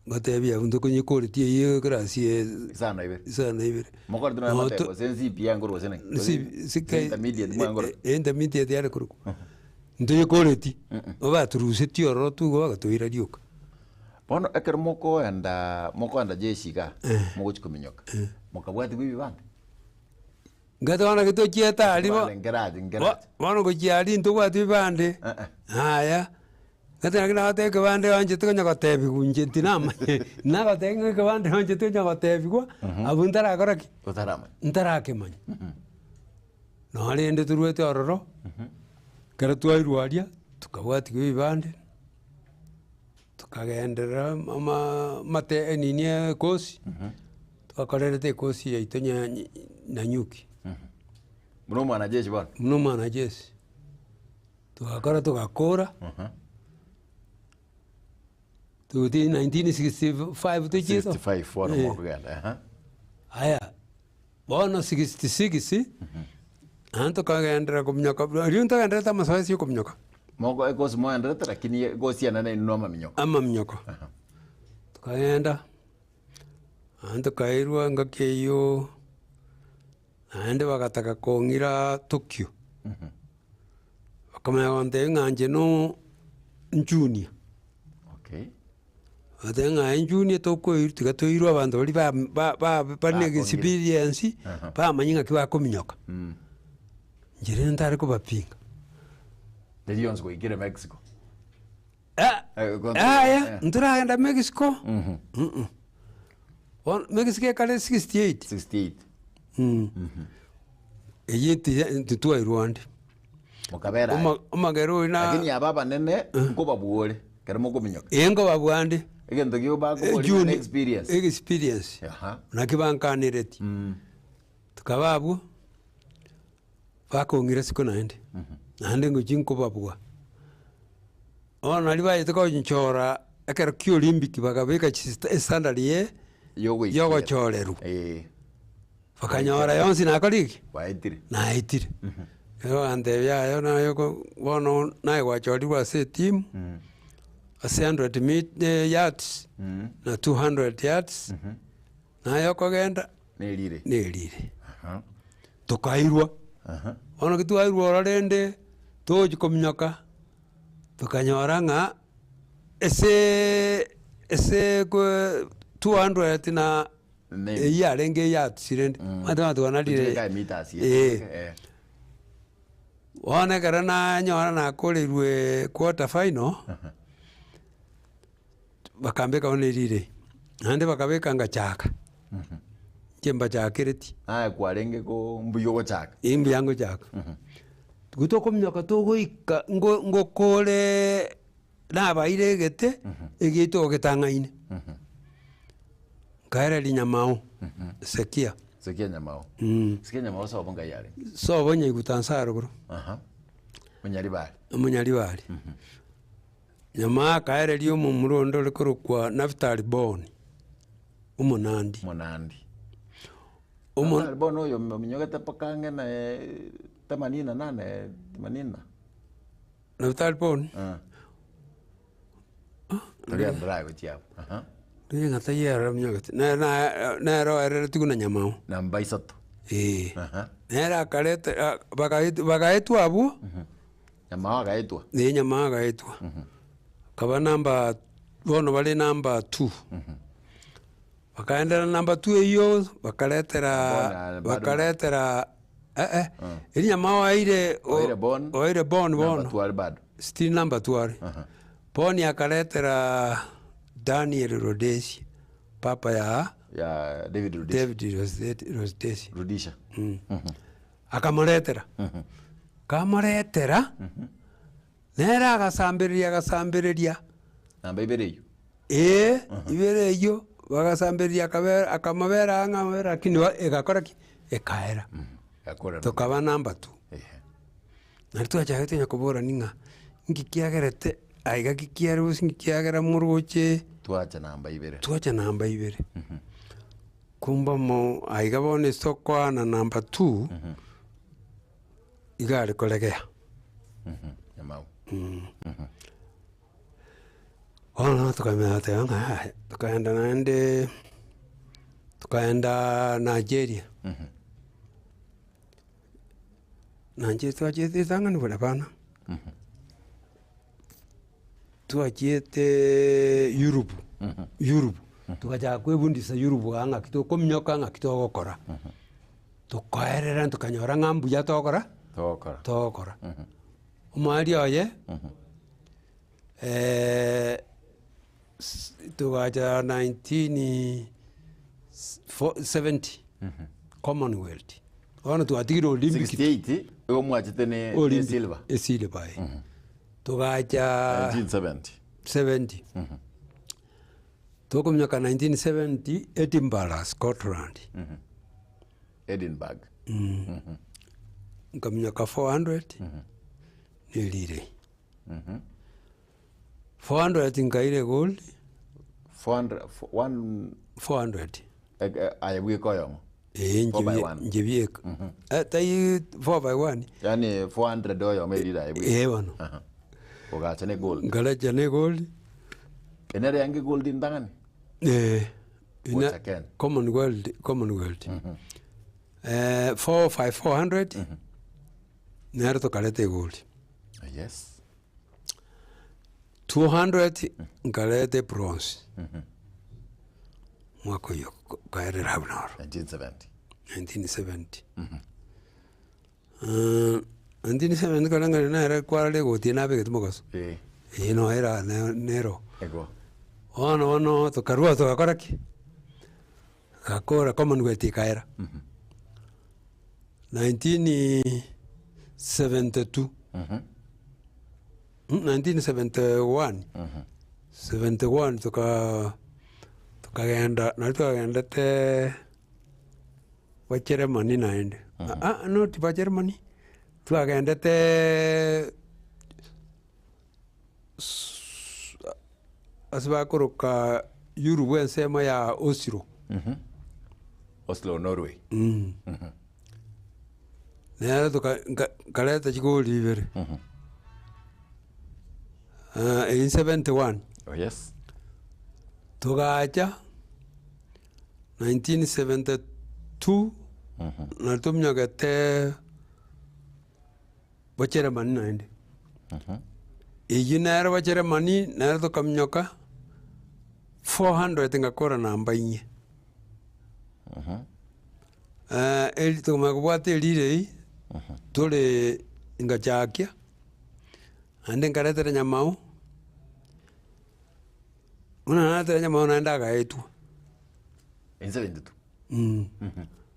Ngotebia abwo ntokonyekoreti eywo eclass ya Isano na ibere. isano na ibere. Mokorete nonya Noto- amatemo gose NCPA nkoro gose naki? Si- Gose intermediate mwankoro? intermediate yare korokwa. Ntonyekoreti, obaturusetie ororo tu igo bagatoira rioka. Bono ekero mokoenda mokoenda jeshi igaa, mogochi kominyoka, mokabwatigwa ebibande? Ngate bono naki tochiete aria bo, Ebibande nkerache nkerache. bono gochia aria ntobwati bibande, yaya, ngate naki nagoteba ekebande oanchete konya gotebiwa inche tinamanya, nagotebia ng'a ekebande oanchete konya gotebiwa, abwo ntarakora ki? Otaramanya. Ntarakemanya. Noo rende toruete ororo, ekero twairwa aria, tokabwatigwa ebibande, tokagenderera ama amate enini ekosi, twakorerete ekosi yaito nya Nanyuki. Buna omwanajeshi bono? Buna omwanajeshi. Togakora togakora, togotiga 1965 tochiete 65 bono Eh. mokogenda ehe. Aya, bono 66, naende tokagenderera kominyoka, riria ntogendererete amasoesi ya okominyoka. Moko ekosi moenderete lakini ekosi enene inwe amaminyoko. Amaminyoko. Tokagenda, naende tokairwa engaki eywo, naende bagataka kong'ira Tokyo. Bakamanya gontebia ng'a inche no junior. Okay. Bagateba ng'a aye junior tokoirwa tiga toirwe abanto baria ba- ba- ba- bare na Bakong'ire. experience, bamanye ng'aki bakominyoka. Inche rende ntare kobapinga. Riria yonsi gwaikire Mexico. Yaya, ntoragenda Mexico, Bono Mexico ekare 68. 68. Eyio tiya titwairwa ande. Mokabera Oma- aye. Omogere oyo na Lakini aba abanene nkobabua ore ekero mokominyoka. Ee nkobabua ande. Egento kio bakoboria Junior- ng'a experience. Experience. Aha. Naki bankaneretie. Tokaba abwo, bakong'ira isiko naende, naende ngochia nkobabua. Bono naria bachete konchora ekero kia Olympic bakabeka chista estandard ye Yogoikera. yogochorerwa. Eh. Bakanyora yonsi nakorire ki? Gwaetire. Naetire. Ekero bagantebia yaya naye oko bono naye gwachorirwe ase etimu, ase hundred mit yards, na 200 yards, naye okogenda Nerire. nerire. Tokairwa, bono ki twairwa ororo rende, togochia kominyoka, tokanyora ng'a eseeee ase ko 200 na eyio yarenge eyards rende, omanyete abanto banarire Tochire meters eh. Bono ekero nanyora nakoreirwe quarter final, bakambeka bono erire, naende bakabeka ngachaka, inche mbachakereti. Naye kwarenge ko mbuya ogochaka. Ee mbuya ngochaka. Igo tokominyoka togoika ngo ngokore nabaire egete, egeito getang'aine. Nkaereria Nyamao, Sekia. Sekia Nyamao. Sekia Nyamao sobo ngai arenge? Sobo Nyaiguta nse arogoro. Aha. Onyaribari. Omonyaribari. Nyamao akaereria omomura onde ore korokwa Naftali Boni, omonandi. Omonandi. Omo- Naftali Boni oyo ominyogete mpaka ang'e na themanini na nane, themanini na. Naftali Boni? Toria ndrai gochia abwo. Aha. Riria ng'a taiyo ere ominyogete, nere na- nere oereretigwe na Nyamao. Namba isato. Eeh. Aha. Nere akareta a- bagaetwa bagaetwa abwo. Nyamao agaetwa. Ee Nyamao agaetwa. Akaba number bono bare number two. Bakaenderera number two eyio, bakaretera Bona, bado bakaretera eh eh, eria Nyamao aire o- Oire Bon. oire Bon Number bono. two are bado. Still number two are. Boni akaretera Daniel Rhodesia, papa ya Ya David Rudisha. David Rhodesia. Rudisha. Akamoretera. Kamoretera, nere agasambereria agasambereria. Namba ibere eyio. Ee, ibere eyio, bagasambereria akabera akamobera ang'e amabere lakini egakora ki? Ekaera. Egakora. Tokaba number two. Naende twachagete onye koborani ng'a nki kiagerete aiga ki kiare gose nki kiagera moroche Twacha namba ibere. twacha namba ibere. Kumbe omo aiga bono ase tokoana namba two, iga are koregea. Nyamau. Bono tokamanya goteba ng'a yaya. Tokaenda naende, tokaenda Nigeria. Nigeria twachiete ritang'ani buna bana, twachiete Europe, Europe, togachaka kwebundisa Europe iga ng'aki tokominyoka ng'aki togokora. Tokaerera tokanyora ng'a mbuya togokora Togokora. togokora. Omwari oye. Togacha 1970 Commonwealth, bono twatigire Olympic. 68 igo mwachete ne ne Olympic, silver. esilver eh. Togacha 1970. 70 tokominyoka 1970 Edinburgh, Scotland. Edinburgh. Nkaminyoka 400 ne relay. 400 nkaira egold. 400, one, 400. Aye bweka oyomo. Ee, 4 by 1. inche bieka. Tai 4 by 1. Yaani 400 oyomo erire aye bweka. Ee bono. Aha. Ogacha ne gold. Nkarecha ne gold. Enere yange gold ntang'ani? Ee. Gocha Kenya. Commonwealth, Commonwealth. 4 by 400. Nero tokareta egold. Yes. 200 nkareta ebronze. Mwaka oyio okaerera abwo noro. 1970. 1970. 1970 koreng'ana nere kwarora egoti eye nabegete mogaso. Eh. Eye noyo era nero. Ego. Bono bono tokarwa togakora ki? Togakora commonwealth ekaera. 1972, 1971, 71 toka tokagenda nari twagendete Bacheremani naende, aa not Bacheremani, twagendete ase bakoroka Europe ensemo ya Oslo. Oslo, Norway. Nero toka nka nkareta chigoli ibere. In 71. Oh yes. Togacha 1972 nari tominyogete Bocheremani naende. Eyio nere Bocheremani nere tokaminyoka 400 ngakora namba inye. Eri tokamanya kobwata erirei, tore ngachakia, naende nkaretera nyamao, buna naretera nyamao naende agaetwa. In 72.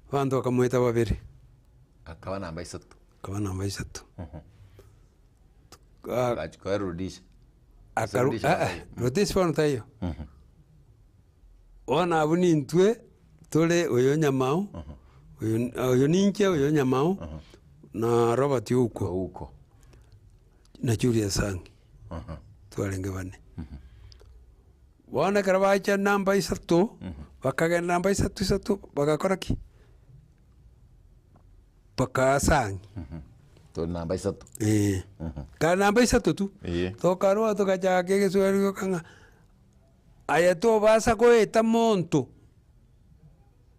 Abanto bakamoeta babere. Akaba namba isato. Akaba namba isato. Agachi koerudisha. Akaru, Rudisha eh, eh, rudisha bono taiyo. Bono abwo nintwe tore oyo Nyamau, oyo oyo ninche oyo Nyamau, na Robert Ouko. Ouko. Na Julius Sang. Twarenge bane. Bono ekero bacha namba isato, bakagenda namba isato isato, bagakora ki? Bakaa Sang. Tore namba isato. Eeh. Kare namba isato tu. Eeh. Tokarwa togachaka egeswahili gioka ng'a. Aye tobasa goeta monto,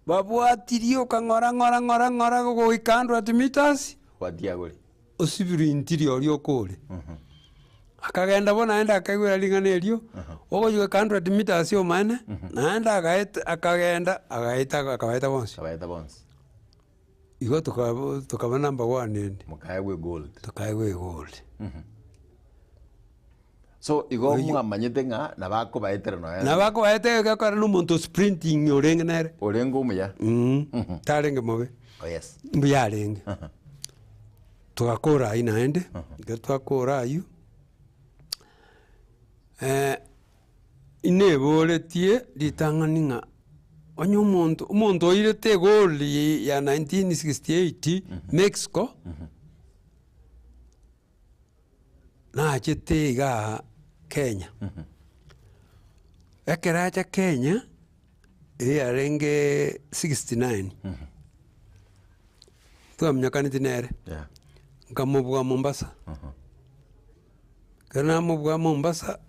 babwatirie okang'ora ng'ora ng'ora ng'ora goika 100 meters, Gwatiagore. osibirintiri oria okore. Akagenda bo naende akaigwera ring'ana erio, ogochia goika 100 meters omaene, naende agaeta akagenda agaeta akabaeta bonsi. Akabaeta bonsi. Igo tokaba tokaba number one ende. Mokaegwa egold. Tokaegwa egold. So igo mwamanyete ng'a nabo akobaetera nonya. Nabo akobaetera egekogera na omonto sprinting orenge nere. Orenge omuya. Tarenge mobe. Oh yes. Mbuya arenge. Togakora aywo naende, ekero twakora aywo, ineboretie ritang'ani ng'a onye omonto, omonto oirete egoal ya 1968 Mexico. Nachete igaa Kenya, ekero acha Kenya, eywo yarenge 69, twaminyokaneti nere, nkamobua Mombasa, ekero namobua Mombasa,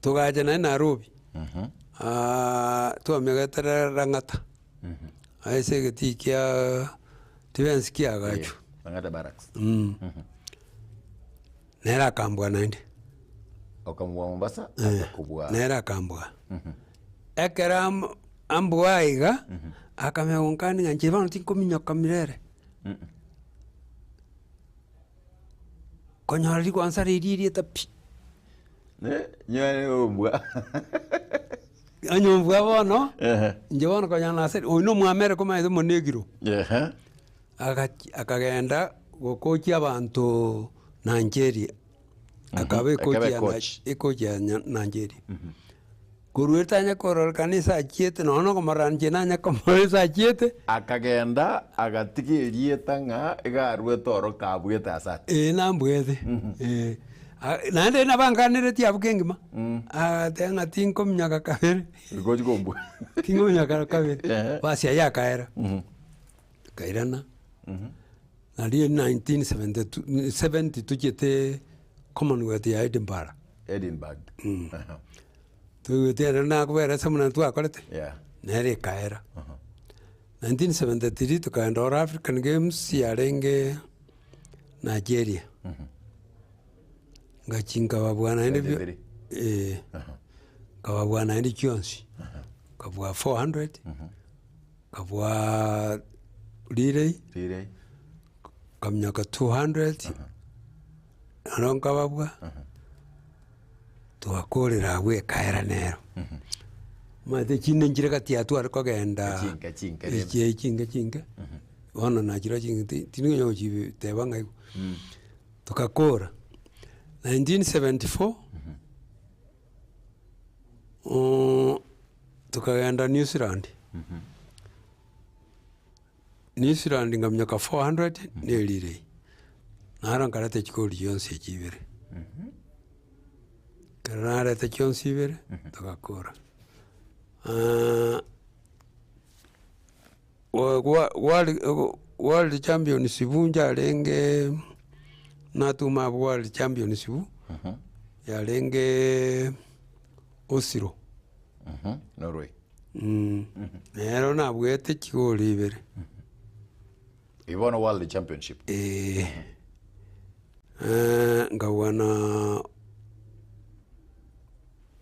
togacha naende Nairobi. Twaminyogete Lang'ata, ase egetii kia Defence kiagachwa. Lang'ata Barracks. Nere akambua naende. Okamobua Mombasa, akakobua. Nere akambua. Ekero am- ambua iga, akamanya gonkania ng'a inche bono tinkominyoka mirere. Konyora rigwansa riria erieta pi. Nyowe ombua. Onye ombua bono, inche bono konyora naseri, oyo na omwamerika omanyete omonegiro. Agachi akagenda gokochia abanto Nigeria, akaba Akaba ekochi ya ecoach. ekochi ya Nigeria. Korwa erio tanya kororekana ase achiete nonya na okomorora inche nanye komorora ase achiete. Akagenda agatiga erieta ng'a iga aruete oro kabuete ase ati. Ee nambuete, eh. Naende nabanganeretie abwo kengima, agateba ng'a tinkominyoka kabere, Gochi kombua. tinkominyoka kabere, basi ayio akaera. Nkairana, nario 1972 70 tochiete Commonwealth ya Edinburgh. Edinburgh. Toigwete ere nakobera ase buna twakorete, Yeah. nere ekaera. 1973 tokaenda All African Games yarenge Nigeria. Ngachia nkababua naende bio 73. eh, nkababua naende chionsi, nkabua 400, Nkabua relay, Relay. nkaminyoka 200, naro nkababua, twakorera abwo ekaera nero. Omanyete chinde nchire gati ya tware kogenda Chinke, chinke rende. echi chinke chinke, bono nachirora chinke ti- tindi konya gochiteba ng'a igo. Tokakora, 1974, Tokagenda New Zealand, New Zealand nkaminyoka 400 na erelay, naro nkareta chigoli chionsi echi ibere. Ekero nareta chionsi ibere, togakora. World championship njarenge natuma abwo world championship, yarenge Oslo. Norway. Nero nabwete chigoli ibere. Eyio bono world championship. Eeh. Nkabua na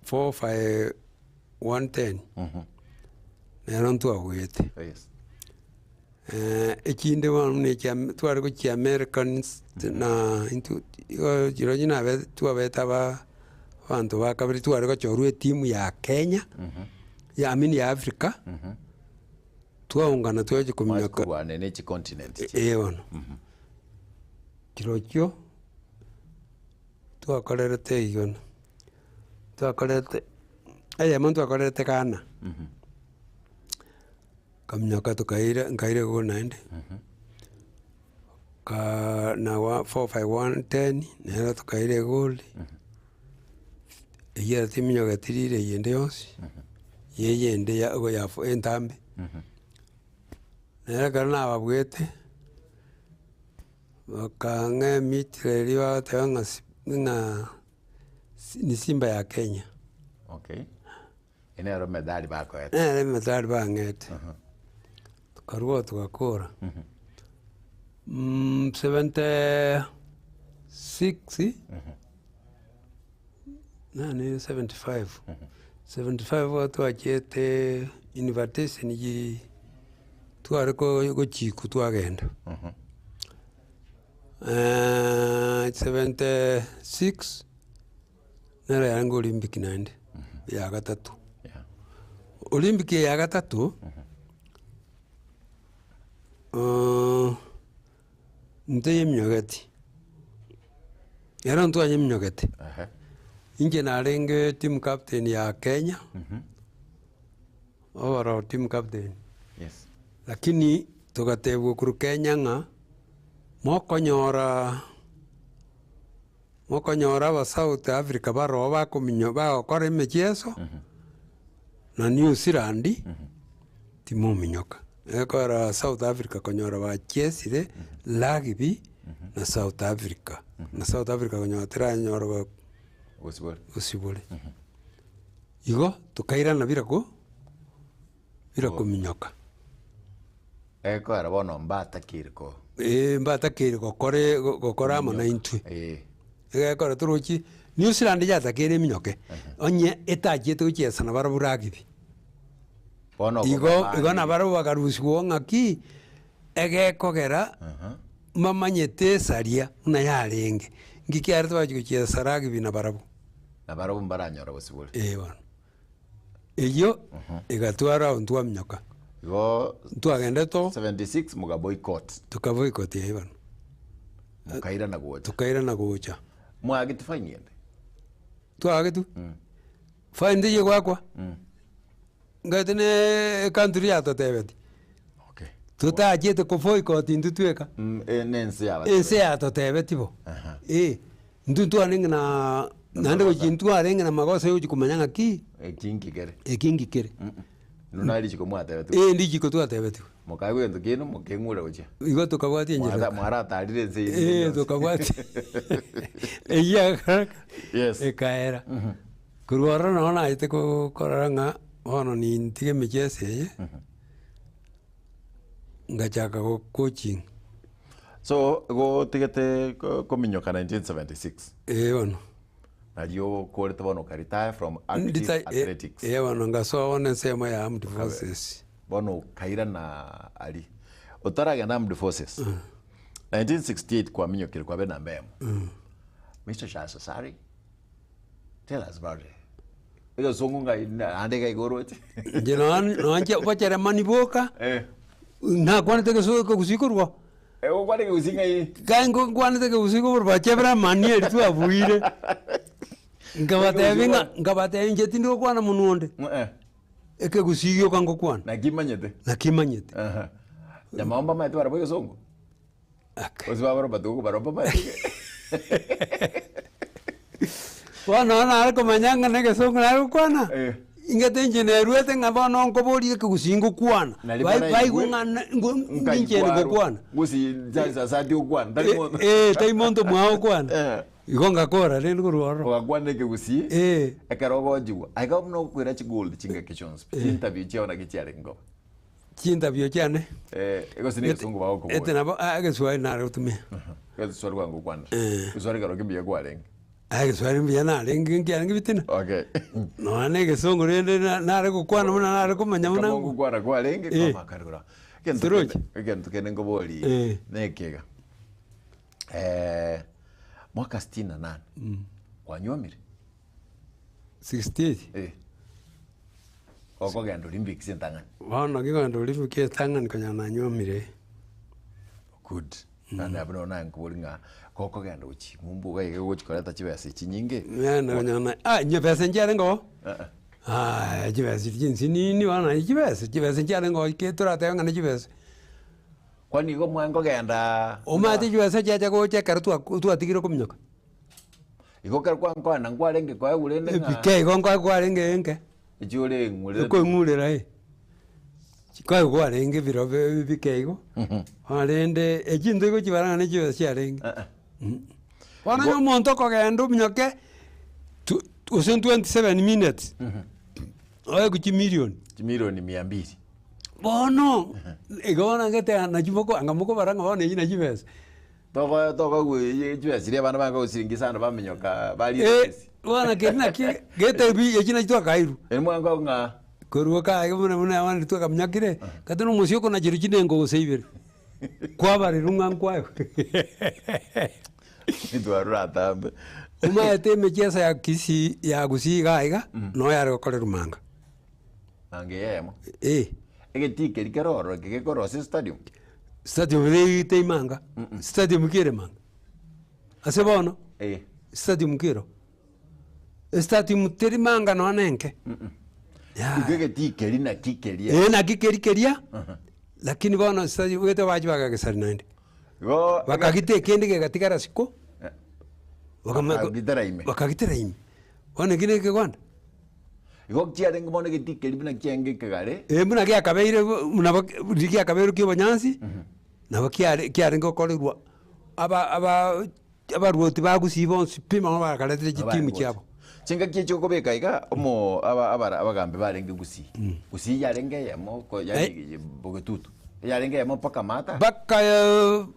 4 5 110 nero ntwabwete. Yes. Ekinde bono buna ekia tware gochia Americans na intwe igo chirochio nabe twabete aba abanto ba kabere tware gochorwa etimu ya Kenya, ya I mean ya Africa, twaungana twachia Mwachi kominyoka korwana ne chicontinent chi. eh bono. Chirochio, twakorerete igana, twakorete eyemo ntwakorerete Ghana. Nkaminyoka tokaira nkaira igoro naende, kaa na wa four five one ten, nero tokaira egoli, eyio ere timinyogeti rire eyende yonsi, yeyende ya igo ya fo entambe. Nere ekero nababuete, bakang'a emitire eria bagoteba ng'a si ng'a si ni simba ya Kenya. Okay. Eye nero medali bakoete. Nere emedali bang'ete. Tokarua togakora. 76, nani 75, 75 igo twachiete invitation ji tware ko gochikwa twagenda. 76. Nero yarenge Olimpiki naende, ya gatato. Olimpiki eye ya gatato, intwe yeminyogeti, ero ntwanyeminyogete, inche narenge team captain ya Kenya, overall team captain. Yes. Lakini togatebwa korwa Kenya ng'a, mokonyora. Mokonyora aba South Africa baroo bakominyo bagokora emechieso, na New Zealand, timominyoka. Ekero South Africa konyora bachiesire rugby na South Africa, na South Africa konyora teranyora go Gosibore. gosibore. Igo tokairana bira ko bira kominyoka. Egekogera bono mbatakeire ko. Eeh mbatakeire gokora gokora amo naintwe. Egekora torochi New Zealand yatakeire eminyoke, onye etachiete gochiesa nabarabwo rugby. Bono Igo igo nabarabwo bakarusiwa ng'aki, egekogera mbamanyete esaria buna yarenge, nki kiarete bachia gochiesa rugby nabarabwo. Nabarabwo mbaranyora bosibore. Ee bono. Eyio egatwara ago ntwaminyoka. Igo Ntwagendete oo. 76 mukaboycott. Tokaboycott ee bono. Mokairana gocha. Tokairana gocha. Mwaagete fine ende? Twaagete? Fine teiyo goakwa. Ngaete ne ecountry yatotebetie. Okay. Totachiete koboycott intwe tweka. Nense yaba. Ense yatotebetie bo. Eh. Intwe ntwarenge na naende gochia intwarenge na magoso ya gochia komanya ng'aki Eki nki kere. eki nki kere. Inwe nare richiko mwatebetigwe. Ee ndichiko twatebetigwe. Mokaigwa egento kiaino mokeng'ura gochia. Igo tokabwatia enchera. Mwata mwaratarire ense eyio Ee yonsi. tokabwatia eyio yakareka Yes. ekaera. Korwa ororo nabo naete ko- korora ng'a bono nintige emicheso eye, ngachaka go coaching. So igo otigete kominyoka 1976? Ee bono. Nario okorete bono oka retire from active Ndita- e- athletics? Ee bono ngasoa bono ensemo ya armed forces. Bono okairana aria. Otaragenda armed forces, 1968 kwaminyokire kwabe namba eyemo. Mr Charles Asari, tell us about it. Egesongo ngai naende iga iga oroche. Inche nonye obocheremani boka, nakwanete egesungu ekegusii korwa oo. Ogokwana ekegusii ng'ai? Kae nkwanete ekegusii korwa bachebera amani aria twabuire, nkabatebia ng'a nkabatebia inche tindi gokwana monwe onde, ekegusii gioka ngokwana. Naki imanyete? Naki imanyete. Nyamao mbamaete barabwo egesongo? Gose babaromba tokobaromba mbamaete? Bono nonye nare komanya ng'a na egesongo nare gokwana, ingete inche nerwete ng'a bono nkoboria ekegusii ngokwana, Nari bai- baraigwe, baigwe ng'a na- ngo- ninche nkaigwa aro, ngokwana. gose Charles Asati okwana, tari monto. Eh, tari monto mwao okwana. Igo ngakora rende korwa ororo. Ogakwana ekegusii, ekero ogochigwa, aiga buna okoira chigold chingaki chionsi pi, chinterview chiao naki chiarenge koba? Chinterview chiane, Eh, gose na egesongo bagokoboria. ete nabo ah, egeswahili nare gotumia. Egeswahili kwango gokwanera. Egeswahili kero ki mbuya kwarenge. Ah, egeswahili mbuya narenge nkiarenge bitina. Okay. Nonya na egesongo rende na- nare gokwana buna nare komanya buna Kama ogokwana kwarenge, Eh. kwama kare korwa. Egento Torochi. kende- egento kende nkoborie, Eh. nekega. Eh, mwaka sitini na nane, kwanywomire? 68? Eh. Okogenda Olympics entang'ani. Bono kigenda Olympics entang'ani konya nanywomire. Good. Naende abwo nabo naye nkobori ng'a gokogenda gochia ng'umbu iga iga gochi koreta chibesa chinyinge. Naende konya na ah inye besa nchiarenge oo? Aah chibesa chiria chinsinini bono naye chibesa, chibesa nchiarenge oo ki toratebe ng'a ne chibesa. Kwani igo mwaye nkogenda. Omanyete chibesa chiacha gocha ekero twa twatigire kominyoka. Igo ekero kwankwana nkwarenge koegwa rende ng'a. Ebike igo nkoegwa kwarenge enke. Echi ore eng'urere. Ekoing'urera eh. Chikoegwa kwarenge ebiro bike igo, bono rende echinto igo chibara ng'a ne chibesa chiarenge. Bono onye omonto okogenda ominyoke tw- gose 27 minutes, oegwe chimilioni. Chimilioni mia mbili. Bono, igo bono ngete nachi moko anga mokobara ng'a bono eywo nachi chibesa. Toko tokogwa chibesa chiria abana bange gosiringi sana baminyoka baria Eh, ebesi. bono keri naki getebi eki naki twakairwe. Eri mwango ng'a Korwa kaye buna buna abande twakaminyokire, kata na omosio okonacherwa chinengo gose ibere, kwabarerwa ng'a nkwaegwa. Twarora atambe. Omanyete emicheso ya kisii ya gusii iga iga, noyo yare gokorerwa manga. Manga eyemo. Eh. Egetii keria kere ororo eke gekorosia estadium. Stadium ere manga, stadium ki ere manga? Ase bono, Eh. stadium ki ero? Estadium teri manga nonya na enke. Igo egetii keria naki keria. Eh naki keri keria, lakini bono stadium gete bachi bakagesari naende. Igo Bakagita ekende kegatigara isiko, bakama- Bakagitera ime. bakagitera ime. Bono eki na ekegwanda. Igo chiarenge bono egetii keria buna kiaenge ekegare. Eh buna giakabeire buna riria giakabeirwe kia obonyansi, nabo kiare kiarenge gokorerwa aba aba abaruoti ba gusii bonsi pi mono bakaretire chitimu chiabo. Chingaki echi okobeka iga, omo aba abara abagambi barenge Gusii. Gusii yarenge eyemo ko yani Bogetutu. Yarenge eyemo mpaka Maata. Mpaka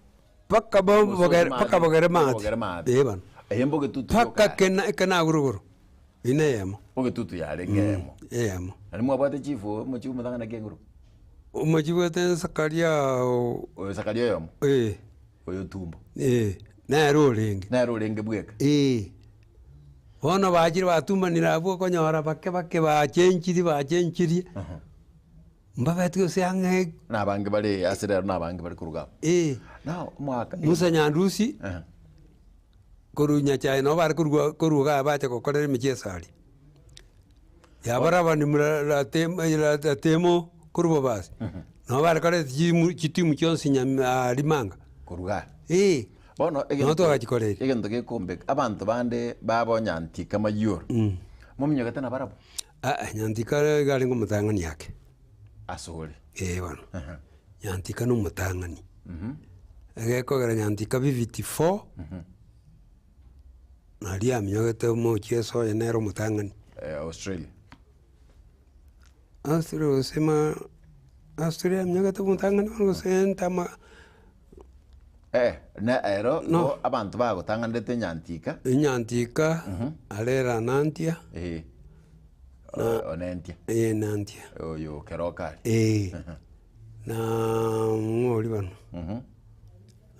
mpaka bo Gose bogere Maate, mpaka bogere mpaka maate. Bogere Maate. Ee bono. Eye Bogetutu Mpaka yoka. kena ekenaguruguru, eyio na eyemo. Bogetutu yarenge eyemo. Eyemo. Naende mwabwate chief omochie omotang'ani naki enguru? Omochie bwate Sakaria Oyo Sakaria oyomo? Ee. Oyo Tumbo? Ee, nere orenge. Nere orenge bweka? Ee. Bono bachire batumbanire abwo okonyora bake bake bachenchirie bachenchirie, mbabeti gose ang'e. Na abange bare ase rero na abange bare koruga abwo. Ee. Now omwaka. Musa Nyandusi, korwa Nyachae nabo bare korwa korwa igaa bacha gokorera emicheso aria. Yabarabani mura ratemo ratemo korwa bobasi, nabo bare koreta chimu chitimu chionsi nyam aria manga. Korwa igaa. Ee. Bono Nabo egento twagachikorire. egento gekombeka abanto bande babo nyantika mayoro mominyogete nabarabwo? Aa nyantika iga arenge omotang'ani ake. Asore. Ee bono, nyantika na omotang'ani. Egekogera nyantika 54. Naria aminyogete omochieso oye nere omotang'ani. Australia. Australia gose ma Australia aminyogete omotang'ani bono gose ntama. Eh, na ero No. igo abanto bagotang'anerete enyantika. Enyantika, arera nantia. Eh. Na- Onentia. Eh, nantia. Oyo keroka aria. Eh. Na ng'ori bono.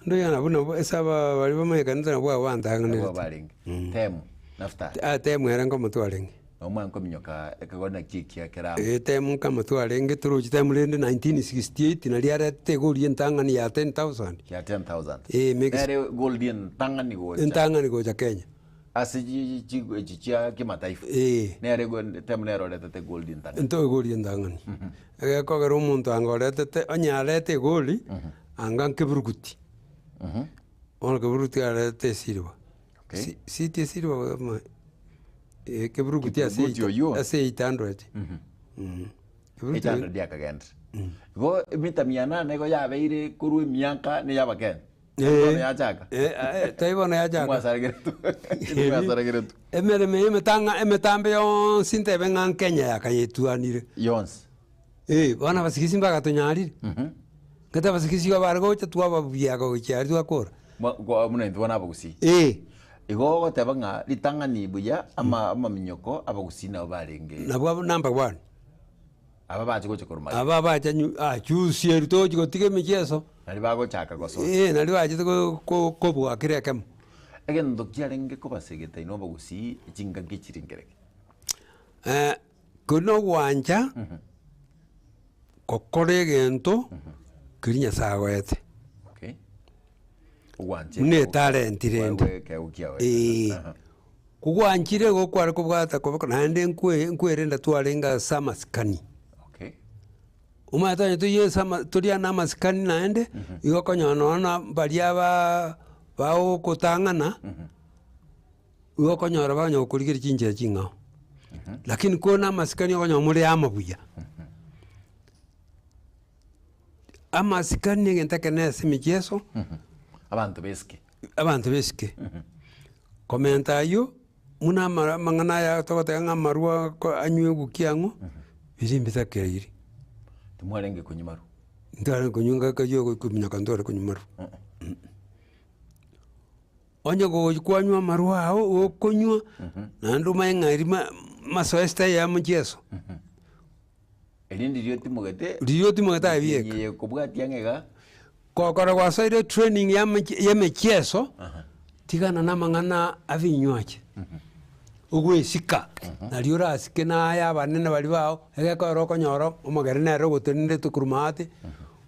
Ndo yana buna ase aba baria bamanye ekanisa nabwo abwo Nabwo bantang'anerete. barenge. Temu, Naftali. Ah, temu ere nkomotwe arenge. Na omwana nkominyoka ekegori naki ekiya kere amo. Eh, temu nkamotwe arenge torochi temu rende 1968 naria aretete egori entang'ani ya 10,000. Ya 10,000. Eh, mix. Nere gold entang'ani gocha. Entang'ani gocha Kenya. Ase chi chi echi chia kimataifa. Eh. Nere go temu nere oretete gold entang'ani. Into egori entang'ani. Egekogera omonto anga oretete, onye arete egori, anga nkeburuguti. Bono keburuguti arete esiriba. Okay. Si- Siti esiriba ama eh, keburuguti ase Keburuguti oywo. ase 800. Keburuguti 800 yakagendire. Igo emita mia nane igo yabeire korwa emiaka na ey'abakenya. Bono yachaka. Tari bono yachaka. Mwasaregeretwe. Mwasaregeretwe. Emeremo eye emetang'a emetambe yonsi ntebe ng'a Kenya yakayetuanire. Yonsi. Eh, bono abasigisi mbagatonyarire. Ngete abasigisi igo bare gocha twababuya gochia aria twakora. Mwa- kwa- buna intwe bono abagusii. Eh. Igo ogoteba ng'a ritang'ani buya ama amaminyoko abagusii nabo barenge. Nabwo abwo number one. Aba bache gocha korwa magega. Aba bacha nyu ah chusi eri tochi gotiga emicheso. Naria bagochaka gosoa. Eh, naria bachete ko- ko- kobua kera ekemo. Egento kiarenge kobasegeta inwe abagusii chingaki chiringereke. Kori na ogwancha gokora egento keria Nyasaye agoete. Okay. Ogwancha Buna ekeegwa- etalenti rende. Kwaegwa ekeegwa kiago. Eeh. Aha. Kogwanchire igo kware kobwata koboko naende nkwe nkwerenda twarenge ase amasikani. Okay. Omanyete onye toiyo ase ama toria na amasikani naende, igo okonyora nonya na baria baa bagokotang'ana, igo okonyora baganya gokorigereria chinchera ching'ao. Lakini kore na amasikani okonyora more amo buya. Amasikani na egento ekenene ase emicheso. Abanto besike. Abanto besike. Komenta ayio, buna ama amang'ana aya togoteba ng'a amarwa ako anywe egukia ang'o, biria mbitakeiri. Timwarenge konywa marwa? Ntwarenge konywa ngaka eywo kominyoka ntware konywa marwa. Onye gochi kwanywa amarwa ao, gokonywa, naende omanye ng'a eria ma masoesi taiyo amo chiaso. Erio ndiria otimogete. Riria otimogete aye bieka. Eye kobwatia ng'a iga. Gokora gwasoire training ya emechi ya emechieso, tigana na amang'ana abinywache, ogwesika, nario orasike naye abanene baria bao, egekogera okonyora omogere nere ogotenenerete korwa maate,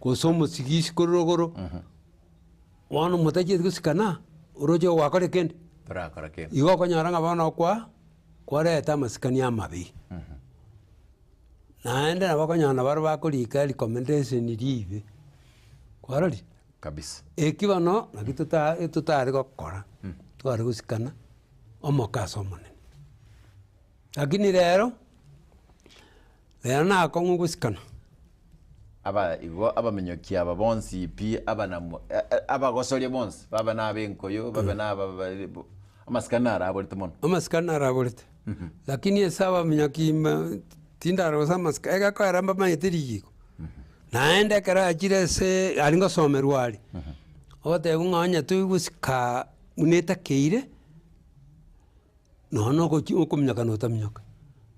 gose omosigisi korwa rogoro, bono motachieti gosikana, oroche ogwakora kende. Torakora kende. Igo okonyora ng'a bono okwa kwareta amasikani amabe. Naende nabo okonyora nabo bakorika recommendation ribe, kwarorire? Kabisa. Eki bono naki tota totare gokora, tware gosikana omoka ase omonene. Lakini rero, rero nakong'u gosikana. Aba igo abamenyoki aba bonsi pi abanamo abagosoria bonsi, babe na abenkoyo, babe na aba. Amasikani naraborete mono. Amasikani naraborete, lakini ase abaminyoki ime tindara gose amasika egekoera mbamanyete rigiko. Naende ekero achire ase aria ngosomerwa are, ogotebiwa ng'a onye toigosika buna etakeire, nonya na ogochi okominyoka na otaminyoka.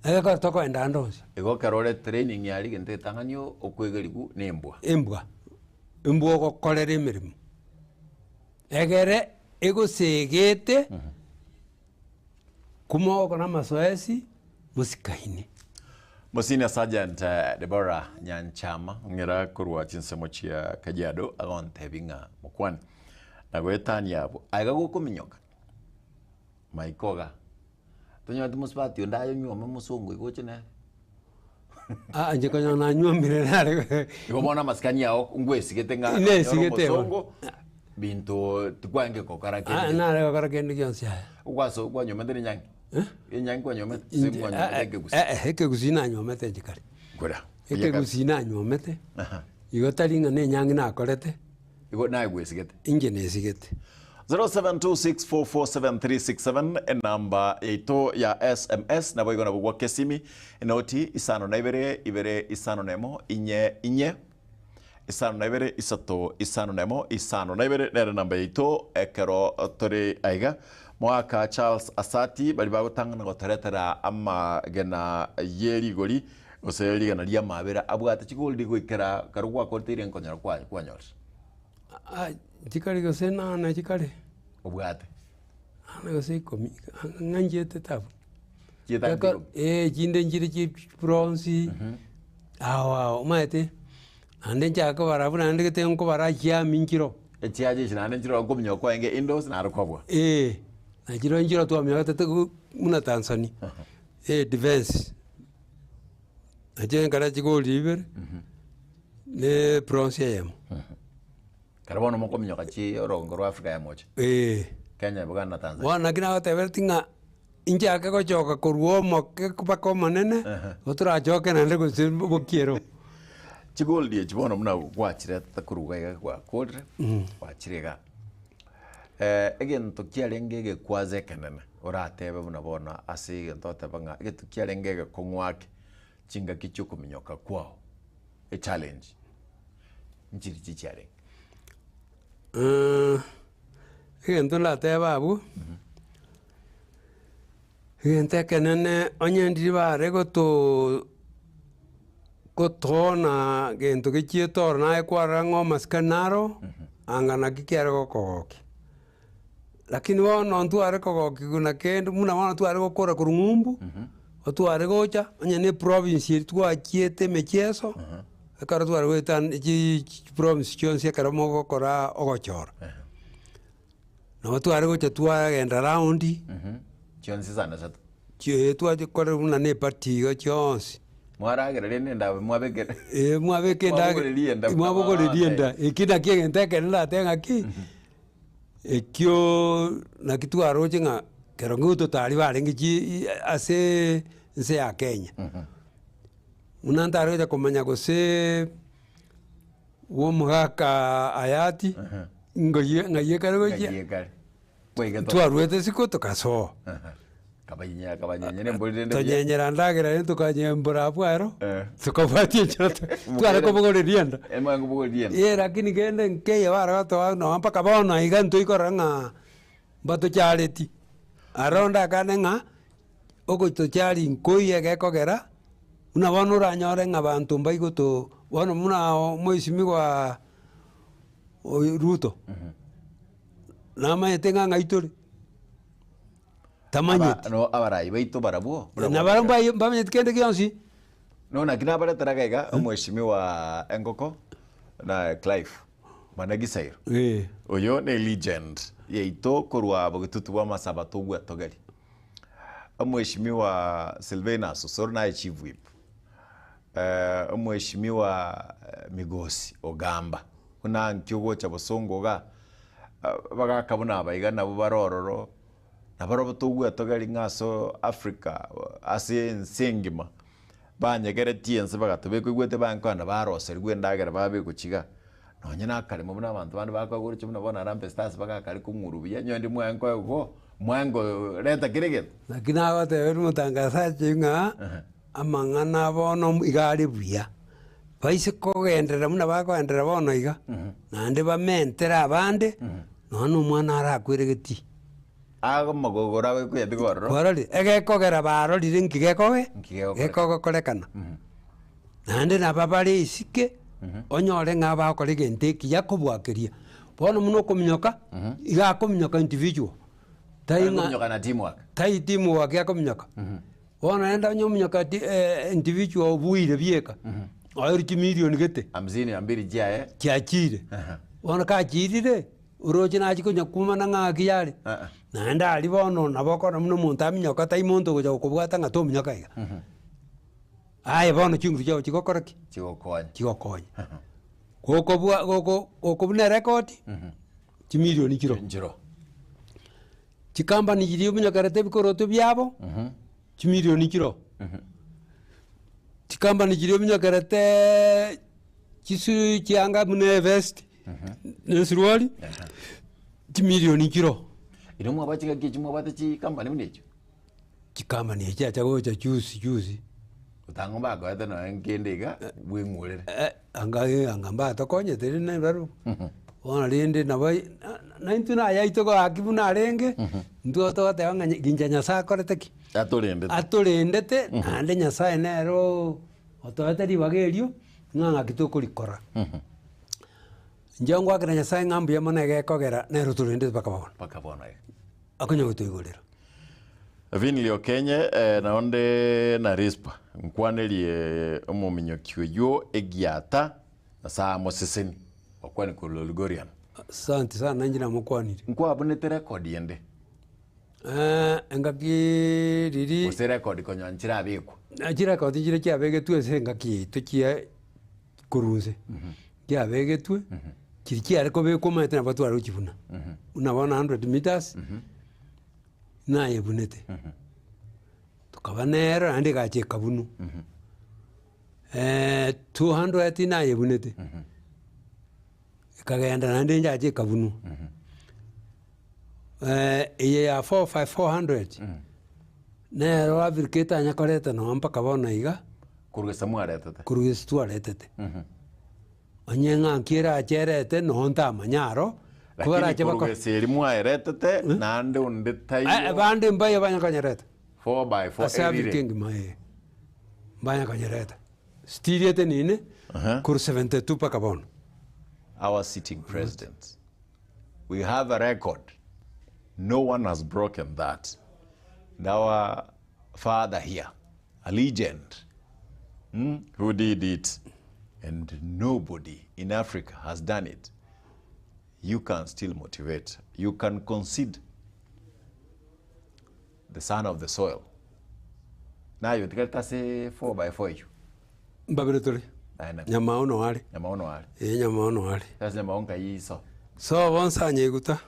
Egekora tokoenda ande onsi. Igo ekero ore training aria egento egetang'ani okoegeriwu na embwa. Embwa, embwa ogokorera emeremo, egere egosegete kuma ogokora amasoesi mosikaine. Mosenior Sergeant Deborah Nyanchama ong'era korwa chinsemo chia Kajiado agontebia ng'a mokwane na goetania abwo aiga gokominyoka maiko iga tonyoreti mosubati onde aye onyuome omosongo iga oche nere. Ah, inche konya nanyuomire nare Igo bono amasikani ao ngwesigete ng'a Nesigete onyore bono. omosongo binto tikwarenge gokora Ah, kende. nare gokora kende gionsi aya. Gwaso kwanyuomete na enyangi? Enyangi kwanyuomete? Gose kwanyuomete ekegusii? Eh, eh, ekegusii nanyuomete inche kare. Kora. Ekegusii nanyuomete, igo tari ng'a na enyangi nakorete. Igo naye gwesigete? Inche nesigete. 0726447367 enamba yaito ya sms naboigo nabo gwaka esimi enoti isano na ibere ibere isano na emo inye inye isano na ibere isato isano na emo isano na ibere nere enamba yaito ekero tore aiga Mogaka Charles Asati baria bagotang'ana gotoretera amagena ye rigori gose rigena ri'amabera abwate chigoldi goikera kero gwakorteire nkonyora kwaye kwanyorire. Ah, chikare gose nane chikare. Obwate. Nane gose ikomi, ng'a nchietete abwo. Chietete Eko- ikomi? Eh, chinde nchire chi bronze, ao ao, omanyete, naende nchake kobara abwo naende gete nkobara chiami nchiroo. Echiacha echi naende nchiroo nkominyoka kwarenge indoors naro kwabua. Eh, nachiroo nchiroo twaminyokete togo buna Tanzania, eh defence. Nachio nkare chigoli ibere, ne bronze eyemo. Kare bono mokominyoka chi orongo rwa Africa ya mocha. Eh. Kenya, Uganda na Tanzania. Bono naki nagoteberetie ng'a inchake gochoka korwa omoke mpaka omonene, igo torachoke naende gose bokiero. Chigoldi echi bono buna gwachirete korwa iga iga gwakorire, gwachire igaa. Egento kiarenge egekwazo ekenene oratebe buna bono ase egento oteba ng'a egento kiarenge egekong'u ake chingaki chia okominyoka kwao, echallenge nchirichi chiarenge? Egento ndatebe abwo, egento ekenene onye ndiri bare gotoo gotoona gento gechiete oro naye kwarora ng'a amasikani naro, anga naki kiare gokogokia. Lakini bono ntware kogokigwa na kende buna bono tware gokora korwa ng'umbu, otware gocha, onye na eprovince eria twachiete emechieso, ekero tware goetana chi chiprovince chionsi ekero mogokora ogochora. Nabo tware gocha twagenda round. Chionsi sana isato. Chie twachikora buna na eparty iga chionsi. Mwaragera rende enda mwabekera. Eh, mwabeka endagera Mwabogoreria enda. mwabogoreria enda eki nakio egento ekere ndatebe ng'aki, ekio naki twaroche ng'a kero ngototari barenge chi ase ense ya Kenya. Buna ntare gocha komanya gose bwa omogaka Hayati, ngoyie ng'ai ekare gochia. Ng'ai ekare. Bwaigete. Twaruete isiko tokasoa. Kabanyenya kabanyenyera embori rende buya. Tonyenyera ndagera rende tukanyembora abwo ero, Eh. tukabwatia enchera tware kobogoreria enda. Emanye kobogoreria enda. Eh, lakini kende nkeiyo bare gotoa nonya mpaka bono iga ntoikorora ng'a mbatocharetie. Aro ndakane ng'a, ogotochari nkoiyo egekogera, buna bono oranyore ng'a abanto mbaigoto bono buna omwesimigwa oyo Ruto, namanyete ng'a ng'ai tore. Tamanyeti. Aba- no abarai baito barabwo buna Na barabwo mbaye mbamanyeti kende gionsi. No naki nabaretera iga iga omweshimiwa Engoko na Clive Bwana Gisairo. Eh. Oyo ne legend yaito korwa bogetutu bwa amasaba togwetogeri. Omweshimiwa Sylvanus Osoro naye chief whip. Eh, omweshimiwa Migosi Ogamba buna nki ogocha bosongo iga abagaka buna aba iga nabo bare ororo Nabarabwo togwetogeria ng'a ase Africa, ase ense engima, banyegeretie ense bagatobeka oigwete bankwana baroserigwe endagera babekwa chiga. Nonye na akaremo buna abanto bande bakoegwa oroche buna bono Harambee Stars bagakare kong'uru buya, onye onde mwaye nkoegwa oo, Mwango reta kere egento. Naki nagoteberia omotangasaji ng'a amang'ana bono iga are buya, baise kogenderera buna bakogenderera bono iga, naende bamentere abande, nonya na omwana arakwere getii. Amagogoro agokoyatiga ororo. Kwarorire, egekogera barorire nki gekoge Nki gegokorekana. gekogokorekana. Naende naba bare isike, onyore ng'a bagokora egento ekiya kobua keria. Bono buna okominyoka, iga akominyoka individual, tai Tari ng'a kominyoka na teamwork. tai teamwork akominyoka. Bono naende onye ominyoka ti individual obuire bieka, oeirwe chimilion gete. Hamsini na mbiri chiaye. Chiachire. Bono kachirire, oroche nachia konya kumana ng'a ng'aki yare, naende aria bono nabo okora buna omonto aminyoka tai monto ogocha gokobwata ng'a tominyoka iga. Aye bono chinguru chiao chigokora ki? Chigokonya. Chigokonya. Gokobua goko gokobuna erekodi, chimilioni chiroo. Nchiroo. Chikampani chiria omonyokerete ebikoroto biabo, chimilioni chiroo. Chikampani chiria omonyokereteeee chisu chianga buna evest, na esuruari, chimilioni chiroo. Inwe mwaba chingaki echio mwabate chikampani buna echio? Chikampani echi chiacha gocha juzi juzi. Otang'u mbakoete nonya nkende iga bweng'urere. Anga anga mbatokonyete rende nabarobwo, bono rende nabo naintwe nayaito gaki buna arenge, intwe togoteba ng'a gincha Nyasaye akorete ki? Atorendete. Atorendete, naende Nyasaye nere otoete ribaga erio, ng'a ng'aki tokorikora. Inche ngoakera Nyasaye ng'a mbuya mono egekogera nere otorendete mpaka bono. Mpaka bono iga. Akonya gotoigorera. Vinili Okenye naonde na Rispa, nkwanerie omominyoki oyio egiata, Nyasae amoseseni, okwani korwa Lolgorian. Asante sana inche namokwanire. Nkwabunete record ende? Engaki riria. Gose record konya nchirabekwa? Chirecord nchire chiabegetwe ase engaki yaito chia korwa inse, chiabegetwe, chiria chiare kobekwa omanyete nabo tware gochibuna, buna bono 100 meters. Nayebunete, tokaba nero naende egacha ekabunwa, 200 nayebunete, ekagenda naende nchache ekabunwa, eye ya 4 5 400, nero Africa etanya koreta nonye mpaka bono iga, Korwa gese mwaretete. Korwa gese twaretete. Onye ng'a nki erache erete noo ntamanya aro, Lakini korache korwa bako gese eria mwaeretete, naende onde taiyo. Eh, bande mbaye banya konyereta. 4 by 4 Ase Africa erire. engima eh, mbanya konyereta. Stiri etenine, korwa 72 mpaka bono. Our sitting president. We have a record. No one has broken that. And our father here, a legend, mm, who did it, and nobody in Africa has done it. You can still motivate. You can concede the son of the soil. Naye otigarete ase 4 by 4 eyio. Mbabere tore. Naende. Nyamao no are. Nyamao no are. Ee Nyamao no are. Sasa Nyamao nkai iso. Sobo nsa nyeguta.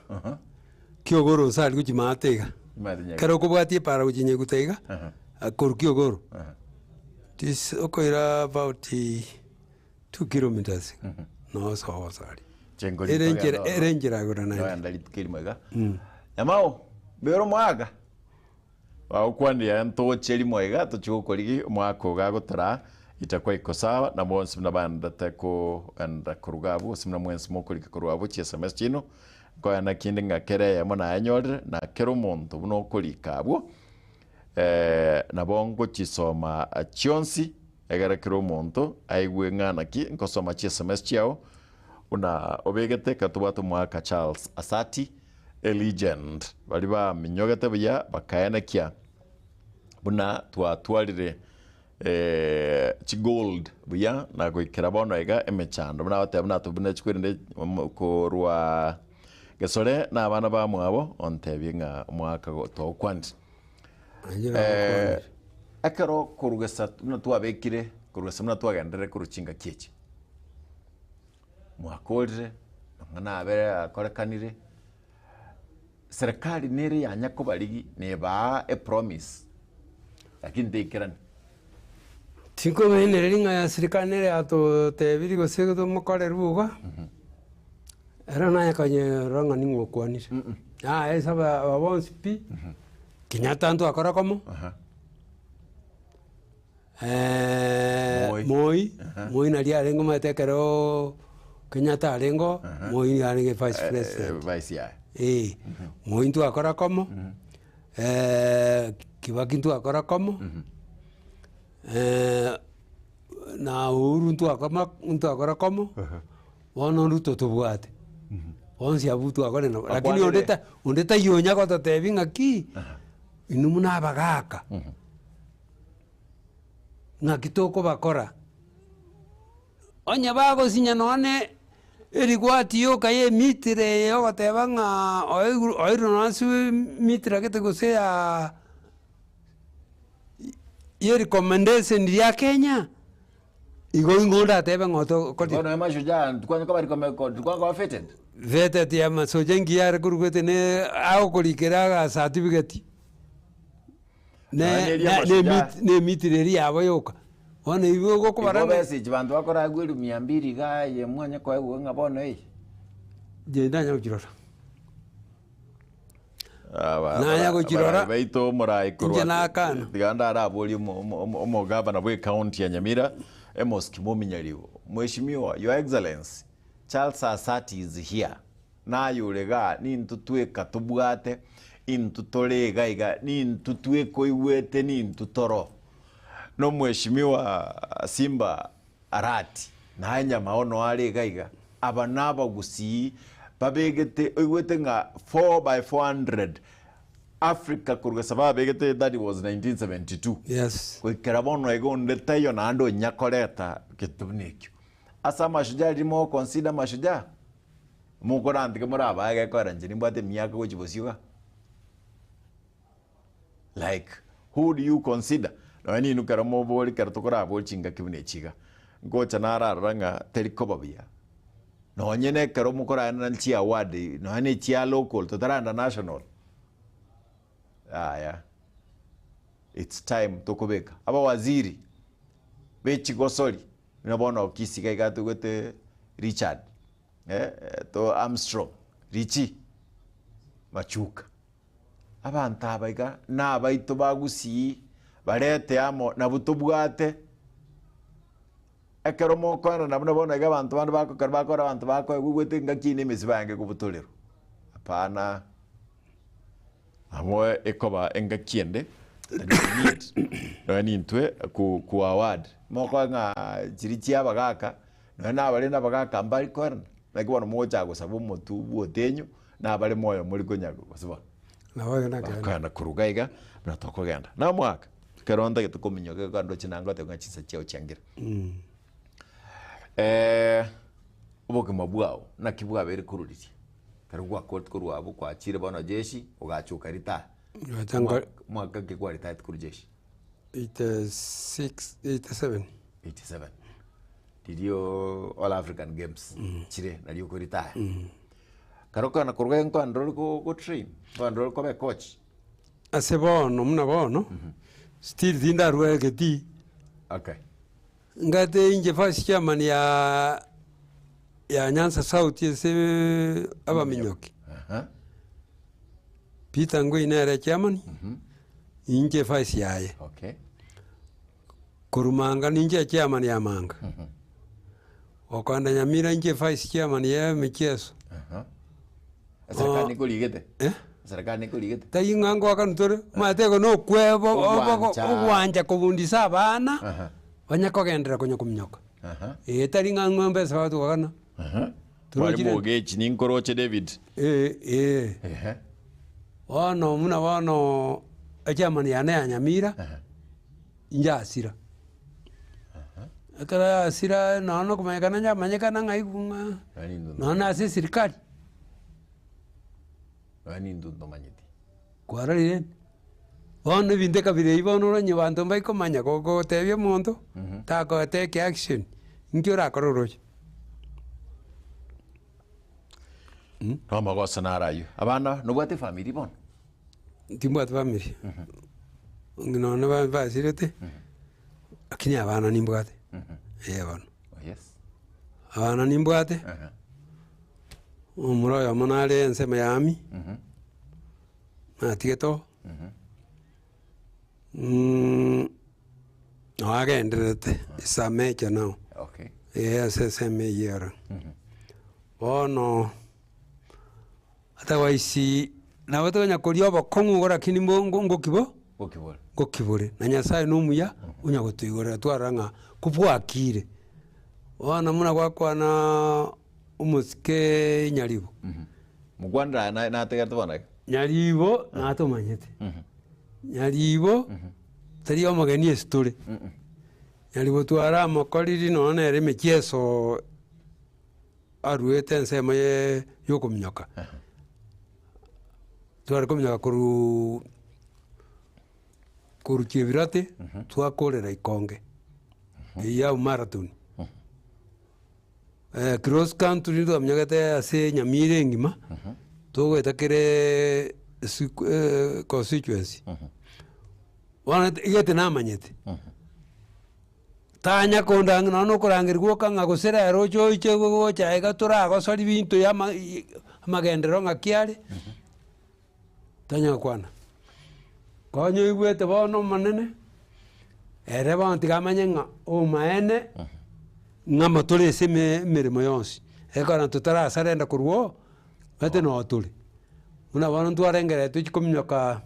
Kiogoro nsa aria gochia maate iga. Maate nyeguta. Ekero okobwatia epara gochia nyeguta iga, korwa kiogoro, this okoira about 2 kilometers noo sobo nsa aria. Chengo Ere rituko enchera genda ere enchera igoro naende. Nogenda rituko erimo iga. Nyamao, mbere omoaka. Bagokwanire aya ntoche rimo iga tochie gokorigi omwaka ogo agotoraa itakuwa iko sawa na bonsi buna baendete koenda koruga abwo gose buna mwensi mokorika korwa abwo chi sms chiaino nkoena kende ng'a kera eyemo nayenyorire na kera omonto buna okorika abwo nabo ngochisoma chionsi egere kera omonto aigwe ng'a naki nkosoma chi sms chiao buna obegete ekero tobwate omwaka Charles Asati. A legend, baria baminyogete buya bakaenekia buna twatwarire chigold buya na goikera bono iga emechando buna agoteba buna buna chikwerende korwa Gesore na abana bamwabo ontebie ng'a omwaka togokwanire. Ekero korwa gesa buna twabekire korwa gesa buna twagenderere korwa chingaki echi. Mwakorire, amang'ana abere akorekanire, serikali nere yanya kobarigi nebaa epromise lakini teikerani. Tinkong'ainereria ng'a ya serikali nere yatotebirie gose tomokorerwe iga, ere naye akanyerora ng'a ning'o okwanire. Yaya ase aba aba bonsi pi, Kenyatta ntwakora komo, Moi. Moi, Moi naria arenge omanyete ekeroo Kenyatta arenge oo, Moi nigo arenge vice president. Vice yaye. Eh, Moi ntwakora komo, Kibaki ntwakora komo, na Uhuru ntwakoma ntwakora komo, bono Ruto tobwate. Bonsi abwo twakore nabo, lakini onde ta onde taiyo onya gototebia ng'aki, inwe buna abagaka, ng'aki tokobakora. Onye bagosinya nonye erigwati yoka ya emitire eye ogoteba ng'a oigwe oirwe nonye ase emitire gete gose ya ya erecommendation ria Kenya, igo ing'o ondatebe ng'a otokorire. Bono mashujaa ntukwanya koba ntukwanya koba vetted. Vetted ya masoja engiya are korwa ne agokorikera aga certificate. Nonya Ne eria ne amashujaa. ne emitire eria yabo yoka. Bono igo ogokobara Igo ng'a message banto bakoragwa elifu mia mbili iga aye mwanya koegwa ng'a bono eye. Inche ndanya gochirora. Aba- Naya abara- gochirora, abarai baito omorai korwa inche nakana. tiga ndaraborie omo- omo- omo- omogavana bwe county ya Nyamira Amos Kimomi Nyaribo Mheshimiwa Your Excellency Charles Asati is here naye ore igaa nintwe tweka tobwate intwe tore iga iga nintwe twekoigwete nintwe toro na omweshimiwa Simba Arati naye nyamao noe are iga iga aba nabagusii babegete oigwete ng'a 4 by 400 Africa korwa gose babegete that was 1972 Yes. goikera bono iga onde taiyo naende onya koreta gento buna ekio. Ase amashujaa riria mogoconsider amashujaa, mokorantike more abaye gekoera inche nimbwate emiaka gochia bosio iga. Like who do you consider? Nonya ninwe ekero mobori ekero tokorabori chingaki buna echi iga, ngocha nararora ng'a teri koba buya. Nonye na ekero mokoraenana chiaward nonya na echia local totaragenda national, yaya it's time tokobeka abawaziri be chigosori buna bono Kisii iga iga togwete Richard to Armstrong Richie Machuka. Abanto aba iga nabaito ba Gusii barete amo nabwo tobwate ekero mokoenana buna bono iga abanto bande bagokera bakora abanto bakoegwa ogwete engaki eye na emesiba yange kobutorerwa hapana. Amo ekoba engaki ende nonya nintwe ku award mokoe ng'a chiria chia abagaka nonya nabare na abagaka mbari koerana naki bono mogochaka gosaba omotwe bwa otenyo nabare moyo mori konya gose bono. Nabo iga nakegena. Bakoenda korwa iga iga buna tokogenda. Namwaka ekero ntagete kominyoka iga ndoche naende ngoteba ng'a chinsa chiao chiangire. Obogima bwao naki bwabeire korwa riria? Ekero gwakoreti korwa abwo kwachire bono jeshi ogacha okaritaya. Ngacha nka- Mwaka ki kwaritayete korwa jeshi? 86, 87. 87. Ririo All African Games chire nario okoritaya. Kare okogenda korwa iga nkoenda ore go gotrain, nkoenda ore koba ecoach. Ase bono buna bono, still tindarwa egetii. Okay. Ngate inche vice chairman ya ya Nyanza South ase abaminyoki. Peter Ngui nere chairman, inche vice yaye. Okay. Korwa Manga ninche chairman ya Manga. Gokoenda Nyamira inche vice chairman ya emicheso. Eserikali nikorigete? Eh? Eserikali nikorigete? Tai ng'a ngoakana tore, omanyete igo na okwebo Ogwancha. ogwancha kobundisa abana, Aha. banya kogenderera konya kominyoka. Aha. Eh, tari ng'a ng'a mbesa batwakana. Torochire- Mwalimu Ogechi ninkoroche David. Eh, eh. Ehe. Bono buna bono echairman yane ya Nyamira, inche asira. Ekero yasira nonya na okomanyekana nyamanyekana ng'ai ng'a nonya na ase eserikari. Nonya nintwe ntomanyeti. Kwarorire? Bono ebinto ekabira eywo bono oranye abanto mbaikomanya gogotebia omonto, takotake action, inki orakore oroche? Namagoso naro ayio. Abana, nobwate efamiri bono? Timbwati famiri, onye nonya ba- basirete, lakini abana nimbwate, eh bono. Oh yes. Abana nimbwate, omomura oyomo nare ensemo ya army. Natigete oo, nabo agendererete, is a major now. Okay. Eeh ase ensemo eyio ere. Bono, otherwise nabo tokonya koria obokong'u igo lakini mbo ngoki bo? Ngokibore. Ngokibore, na Nyasaye na omuya, onya gotoigorera twarora ng'a kobwakire. Bono buna gwakwana omosike Nyaribo. Mokwanire aya na- nategerete bono iga. Nyaribo natomanyete, Nyaribo tari omogeni ase tore, Nyaribo twaramokoriri nonya nere emechieso aruete ensemo ye ya okominyoka, tware kominyoka korwa korwa Chebirate twakorera Ikonge, eyio ya marathon. Cross country twaminyogete ase Nyamira engima, togoeta kere siku constituency. Bono egete namanyete, tanya konda ang'e nonya na okorangeria gwoka ng'a gose rero oche oiche gocha iga toragosori binto ya ama amagenderero ng'aki are, tanya gokwana. Konya oigwete bono omonene, ere bono tiga amanye ng'a omaene, ng'ama tore ase eme emeremo yonsi, ekero totarasarenda korwa oo, omanyete noo tore. Buna bono ntwarengereretie tochie kominyoka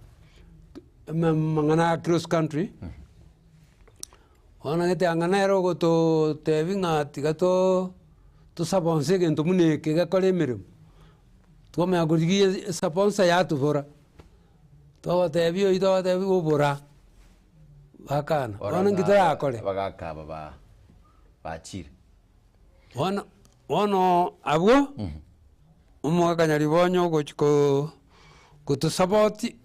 ama amang'ana a cross country, bono gete ang'e nere ogototebia ng'a tiga too tosabonse egento buna eke gekore emeremo, twamanya korigia esabonsa yatobora. Togotebia oyio togotebia obora, bakana. Bono inki torakore? Abagaka aba ba bachire. Bono bono abwo, omogaka Nyaribonye ogochi ko gotosapoti,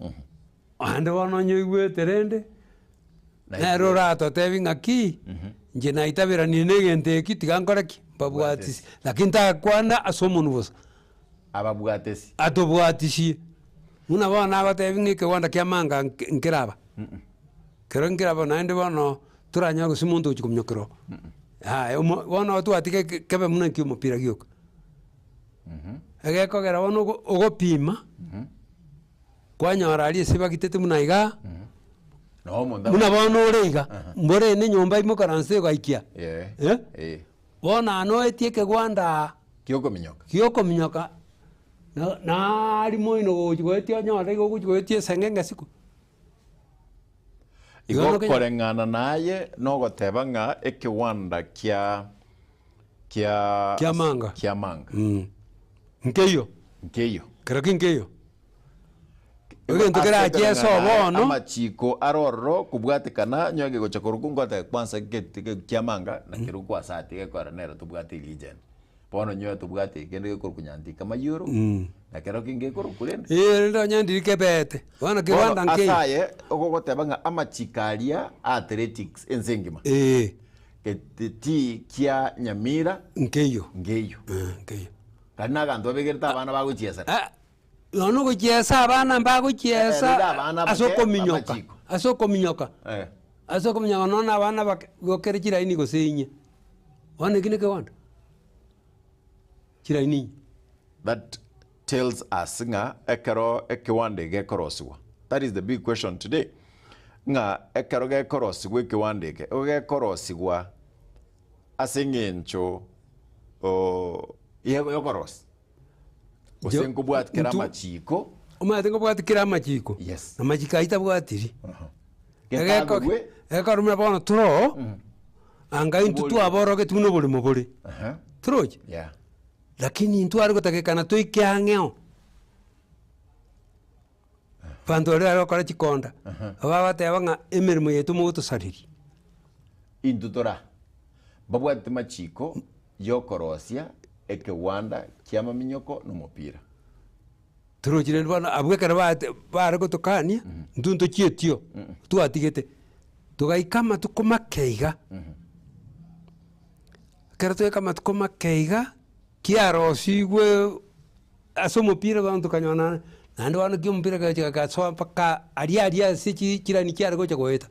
naende bono onye oigwete rende, nere oratotebi ng'aki, inche naitaberanire na egento eki tiga nkore ki? Mbabwatisi. Lakini takwana ase omonwe bosa. Ababwatesi. Atobwatisie. Buna bono nagotebi ng'a ekewanda kia manga nk- nkeraba, kero nkeraba naende bono toranyore gose monto ogochia kominyoka oo. Yaya omo bono twatiga eke kebe buna ekia omopira gioka. Egekogera bono ogo ogopima, kwanyora aria ase bagitete buna igaa, Noo omonto buna bono ore iga, mbore ene nyomba imokaranse ogaikia, Eh, eh. eh. Bono anoetie ekegwanda aa. Gi'okominyoka. Gi'okominyoka, na naari moino gochia goetia onyore igo ogochia goetia eseng'enge isiko. Igo Igo noke- koreng'ana naye nogoteba ng'a ekewanda kia kia Kia manga. kia manga. Nkeiyo. Nkeiyo. Kerokio nkeiyo. Egento kerache ase obono. Amachiko are ororo kobwatekana nyowe gegocha korokwa ngoteba kwanza kiamanga na keria kwasati gekora nero tobwate elegend. Bono nyowe tobwate kende gekorokwa nyantika mayoro na kero kenge gekorokwa rende. Ee rende onye ndiri kebete bono Bono kegwanda ase nkeiyo. aye ogogoteba ng'a amachiko aria a athletics ense engima ti kia Nyamira Nkeiyo. nkeiyo. Nkeiyo. Kari na abanto babegerete abana bagochiesera. Nonya ogochiesa abana Eh, mbagochiesa rende abana ase abake okominyoka, amachiko. ase okominyoka, Eh. ase okominyoka nonya na abana abake gokere chiraini gose inye. Bono eki nekegondo, chiraini inye. That tells us ng'a ekero ekewanda eke gekorosiwa, that is the big question today, ng'a ekero gekorosigwa ekewanda eke, igo gekorosigwa ase eng'encho yokorosia. Gose nkobwati kera amachiko. Omanyete nkobwati kera amachiko. Yes. Amachiko ayio tabwatiri. Getagorwe. Ekero buna bono tore oo, anga intwe twaborogeti buna oboremo bore. Torochi? Yeah. Lakini intwe are gotakekana toike ang'e oo. Abanto baria bare gokora chikonda, babateba ng'a emeremo yaito mogotosareria. Intwe tora mbabwatete machiko yokorosia ekegwanda ki'amaminyoko na omopira. Torochi rende bono abwo ekero baete bare gotokania, intwe ntochietio, twatigete, togaika amatuko make iga, ekero twaika amatuko make iga, kiarosigwe Ase omopira bono tokanyora naende bono ki omopira kegocha gegasoa mpaka aria aria ase chi chiraini chiare gocha goeta,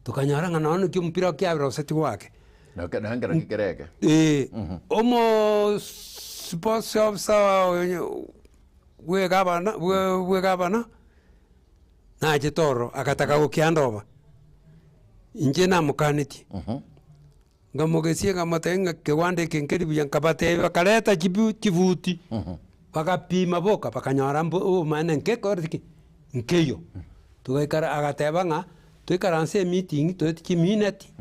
tokanyora ng'a nonya naki omopira kiarosetigwe ake. Nonya nkero kere eke. Eeh, omo sports officer bwa egavana bwa egavana. Nachete ororo, agataka gokiandoba. Inche namokanetie. Nkamogesia nkamotebia ng'a kewanda eke nkeri buya, nkabatebia bakareta chibu chibuti, bagapima boka bakanyora mbo obomaene nkekoreti ki? Nkeiyo. Togaikara agateba ng'a toikaranse emeeting toete chimineti,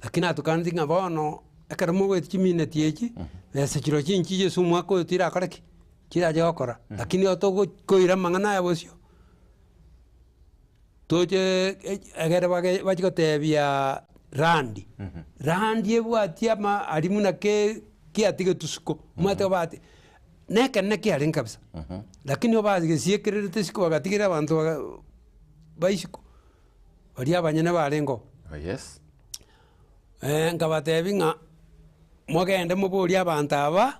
lakini atokanetie ng'a bono ekero mogoeti chimineti echi, besa chirochio nchiyo ase omwaka oyo tirakore ki? Chirache gokora, lakini otogo koira amang'ana aya bosio. Toche egere bage bachie gotebiaa randi, randi ebwati ama aria buna ke kiatigetwe isiko, omanyete obate na ekenene kiarenge kabisa, lakini obagesiekererete isiko bagatigera abanto baga ba isiko, baria abanyene barenge oo. Oh yes. Nkabatebia ng'a mogende moborie abanto aba,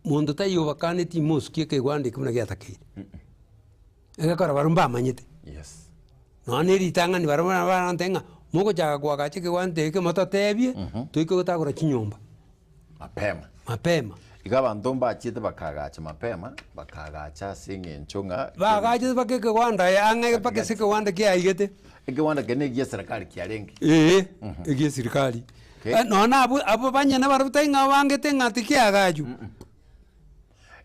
monto taiyo obakanetie mosukie ekegwanda eke buna giatakeire. Egekora barabwo mbamanyete. Yes. Nonya na eritang'ani barabwo nabo barantebie ng'a mogochaka koagacha ekegwanta eke mototebie, toike gotagora chinyomba. Mapema. Mapema. Iga abanto mbachiete bakaagacha mapema, bakaagacha ase eng'encho ng'a Baagachete mpaka ekegwanda ang'e mpaka ase ekegwanda kiaigete. Ekegwanda keria na egia serikali kiarenge. Eeh, egia serikali. Okay. Nonya na abwo abwo banyene barabwo tari ng'a bangete ng'a tikiagachwa.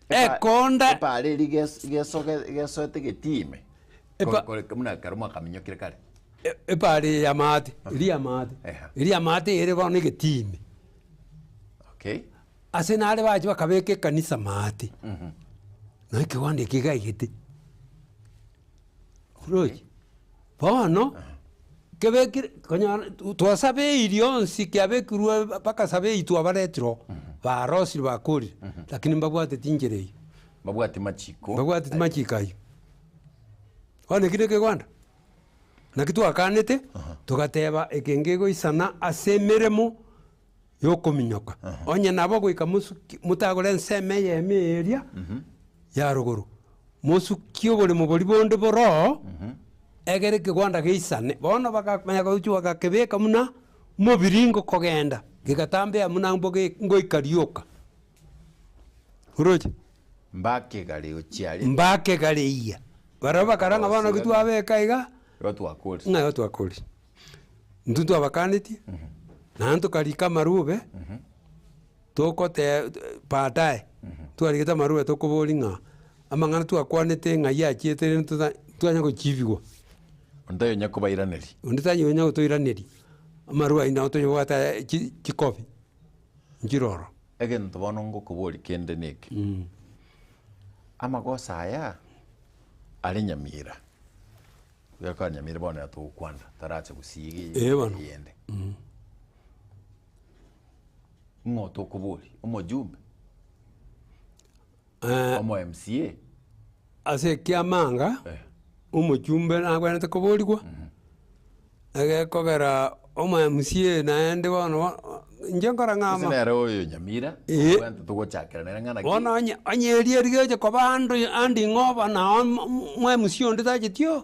Ekonda. Epaara eria ges- gesoge gesoete getiime, Epa- kore kore buna ekero mwakaminyokire kare. Epaara eye y'amaate, eria y'amaate, Eha. eria y'amaate ere bono egetiime. Okay. Ase nare bache bakabeka ekanisa maate, na ekewanda eke gaigete. Roche, bono, kebekire konyora twasabeirie onsi kiabekirwe mpaka sabei twabaretire oo, barosire bakorire, lakini mbabwateti inchera eywo. Mbabwati machiko. Mbabwateti machiko aywo. Bono eki nekegwanda, naki twakanete, togateba eke ngegoisana ase emeremo yokominyoka. Onye nabo goika mosuki motagore ensemo eyemo eria ya rogoro, mosukie oboremo boria bonde boroo, egere ekegwanda geisane. Bono bakamanya gochia bagakebeka buna mobiringo kogenda, gegatambea buna mboge ngoika rioka. Oroche? Mbakegare gochia aria. Mbakegare Barabwo bakarora ng'a bono ki twabeka iga, Igo twakorire. ng'a igo twakorire. Intwe twabakanetie, naende tokarika amarube, togote baadaye, twarigete amarube tokoboria ng'a amang'ana twakwanete ng'ai achiete rende tota twanya gochibigwa. Onde taiyo onya kobairaneria. Onde taiyo onya gotoiraneria, amarube ayio nabo toyobwate chi chikobi, nchiroro. Egento bono ngokoboria kende neke, amagoso aya are nyamira. Gekogera nyamira bono nero togokwana taracha gusii Eh, bono. eyende. Ng'o tokoboria? Omojumbe? Omo MCA? Ase ekiamanga, omochumbe nagwenerete koborigwa, egekogera omo MCA naende bono bo inche nkora ng'a Gose ama nere oyo Nyamira, Eh. obwenerete togochakera nere ng'a naki. Bono onye onye erio erigeche koba ando ande ing'o nao mo MC onde tacheti oo,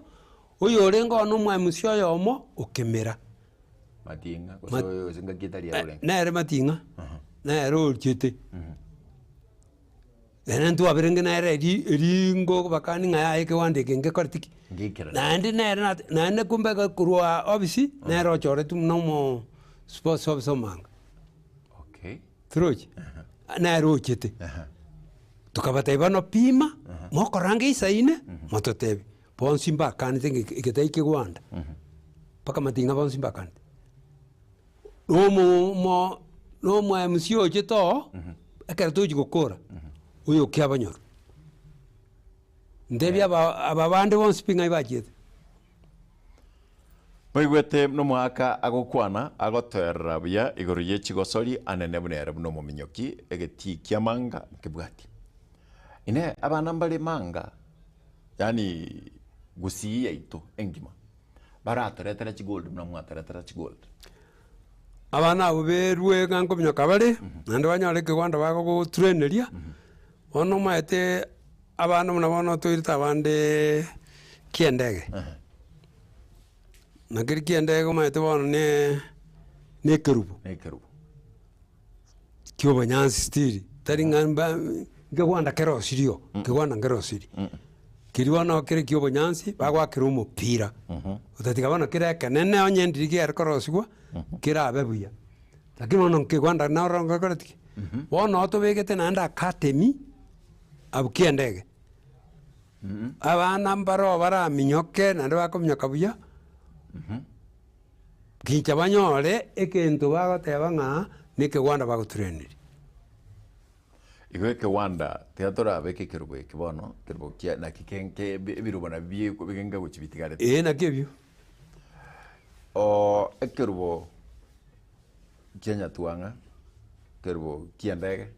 oyo orenge oo na omo MC oyomo okemera. Mating'a gose Mat- oyo gose ngaki etari Eh, orenge. nere Mating'a, nere ochete. Ere ntwaberenge nere eri eringo bakani ng'a yaya ekewanda eke ngekoreti ki? Ngekerane. Naende nere nate naende kumbe korwa ofisi, nere ochoretwe buna omo sports officer omanga. Okay. Torochi? Nere ochete. Tokabatebia bono pima, mokorora ngesaine, mototebie. Bonsi mbakanete ng'a eke tai kegwanda, mpaka mating'a bonsi mbakanete. Na omo mo na omo MC ochete oo, ekero tochi gokora, oyo okiabanyora. Ntebie aba aba bande bonsi pi ng'ai bachiete. Moigwete buna omoaka agokwana, agotoerera buya igoro ye chigosori anene buna ere buna omominyoki, egetii ki'amanga nkebwati. Inee! Abana mbare manga, yaani gusii yaito engima, baratoretere chigold buna mwatoretera chigold? Abana abwo berwe ng'a nkominyoka bare, naende banyore ekegwanda bagogotraineria, bono omanyete abana buna bono toirete abande kiendege. Na keria kiendege omanyete bono ne na ekerubo. Na ekerubo. Kia obonyansi still, tari ng'a mba nkegwanda kerosirio, kegwanda nkerosirie. Keria bono kere kia obonyansi, bagoakera omopira, otatiga bono kere ekenene onye ndiri kiare korosigwa, kerabe buya. Lakini bono nkegwanda noro ngekoreti ki? Bono tobegete naende academy abwo kiendege. Abana mbaro baraminyoke naende bakominyoka buya, Gicha banyore egento bagoteba ng'a nekegwanda bagotureneria. Igo ekegwanda tiga torabeke ekerubo eke bono, ekerubo kia naki ke ebirubo nabio bigenga gochia bitigarete. Ee naki ebio. Oo ekerubo kia nyatwang'a, ekerubo kia endege,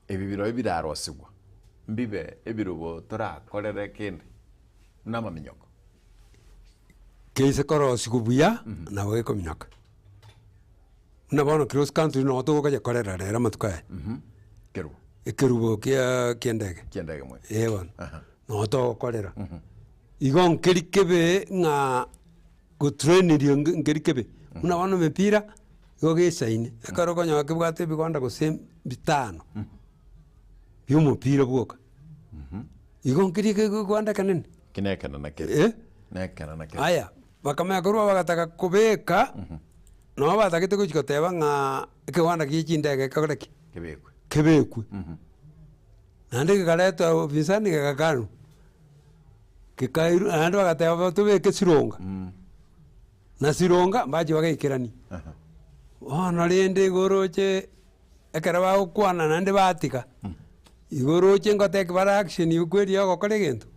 ebi birobio birarosigwa, mbibe ebirubo torakorere kende, buna amaminyoko. Keise korosigwa buya, nabo gekominyoka. Buna bono cross country nabo togokoyekorera rero amatuko aya. Ekerubo. Ekerubo kia kia endege. Kia endege mono. Eh bono, nabo togokorera. Igo nkeri kebe ng'a gotrainirio nkeri kebe, buna bono emepira, igo gesaine, ekero okonyora kebwate ebigonda gose bitano, bia omopira bwoka. Igo nkeri kegwanda ekenene. Eki nekenene kere. Eh? Nekenene kere. Aya, bakamanya korwa bagataka kobeka, nabo batagete gochia goteba ng'a ekewanda gie chindege kekore ki? Kebekwe. Kebekwe. Naende gekaretwa upinzani gegakanwa, gekairwa naende bagateba tobeke sironga, na sironga mbache bagaikerania. Bono rende igo oroche. Ekero bagokwana naende batiga, igo oroche ngotake bare action kweri ya ogokora egento.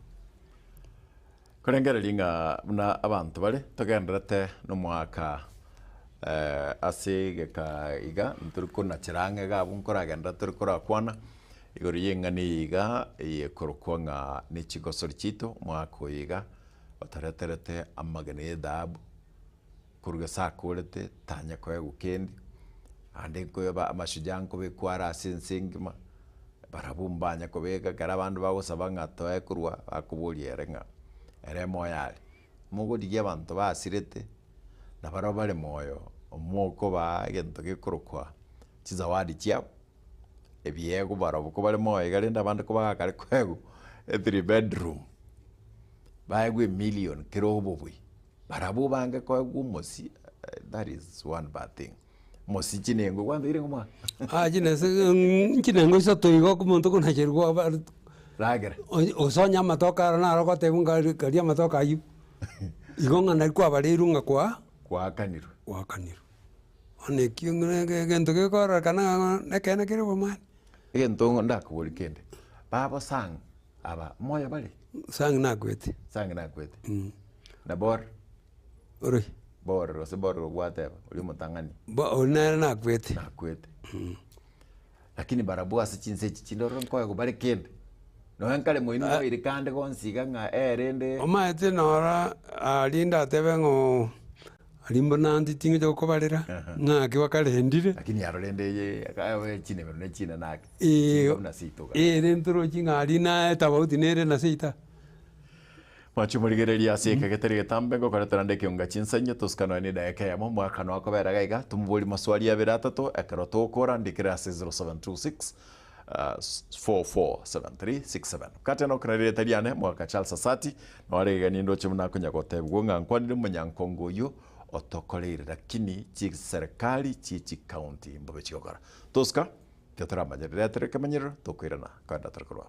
Korengereria ng'a buna abanto bare togenderete nomoaka ase egeka iga ntori konachera ang'e iga abwo nkoragenderera tori korakwana igoro ya eng'ana eye iga eyekorokwa ng'a ne chigosori chiaito omwaka oyo iga otoreterete amagena ya edhahabu. Korwa ase akorete tanya koegwa kende, naende nkoeba amashujaa nkobekwa are ase ense engima, barabwo mbanya kobeka ekero abande bagosaba ng'a toe korwa bakoboria ere ng'a ere moyo are. Mogorigia abanto basirete, na barabwo bare moyo, mokobaa egento gekorokwa chizawadi chiabo, ebiegwa barabwo kobare moyo iga rende abande kobagakare koegwa ethree bedroom, baegwe emillion kera obobui. Barabwo bange koegwa omosie, that is one bad thing. Omosie chinengo kwanza ire ng'o Ah chinese chinengo isato igo omonto okonacherwa aba Ragera. Gose onye amatoke aro naro ogotebiwa ng'a karia amatoke aywo, igo ng'a nari kwabareirwe ng'a kwa Gwakanirwe. Gwakanirwe. Bono ekio ng'a egento gekororekana ng'a ekeene kere obomani. Egento ndakoborie kende, babo sang aba moyo bare? Sang nakwete. Sang nakwete. Na bor? Oroi. Bor gose bor gwateba oria omotang'ani. Bo oria nere nakwete. Nakwete. Lakini barabwo ase chinse echi chinde ororo nkoegwa bare kende. Nonya nkare moino mwaire kande gonsi iga ng'a eh rende. Omanyete nora aria ndatebe ng'o aria mbuna inche ting'echa gokobarera ng'aki bakarendire. Lakini aro rende eye aka chinemero ne chinene ake. Eeh Buna seito iga. eh rende torochi ng'a aria na etafauti nere na seito aa. Mwache morigererie ase eke getari getambe ngokoretera nde ekeonga chinsa inye tosika nonya ne edageka eyemo omwaka noa kobera iga iga tomoborie maswali abere atato ekero togokora ndikere ase 0726 447367 Kate nokora rieta riane mwaka Charles Asati noare iga nindoche buna akonya gotebigwa ng'a nkwanire omonyankongo oyio otokoreire lakini chiserikali chie chicounty mbobe chigokora tosika tiga toramanyerere retere ekemanyerero tokoirana kogenda tore korwa.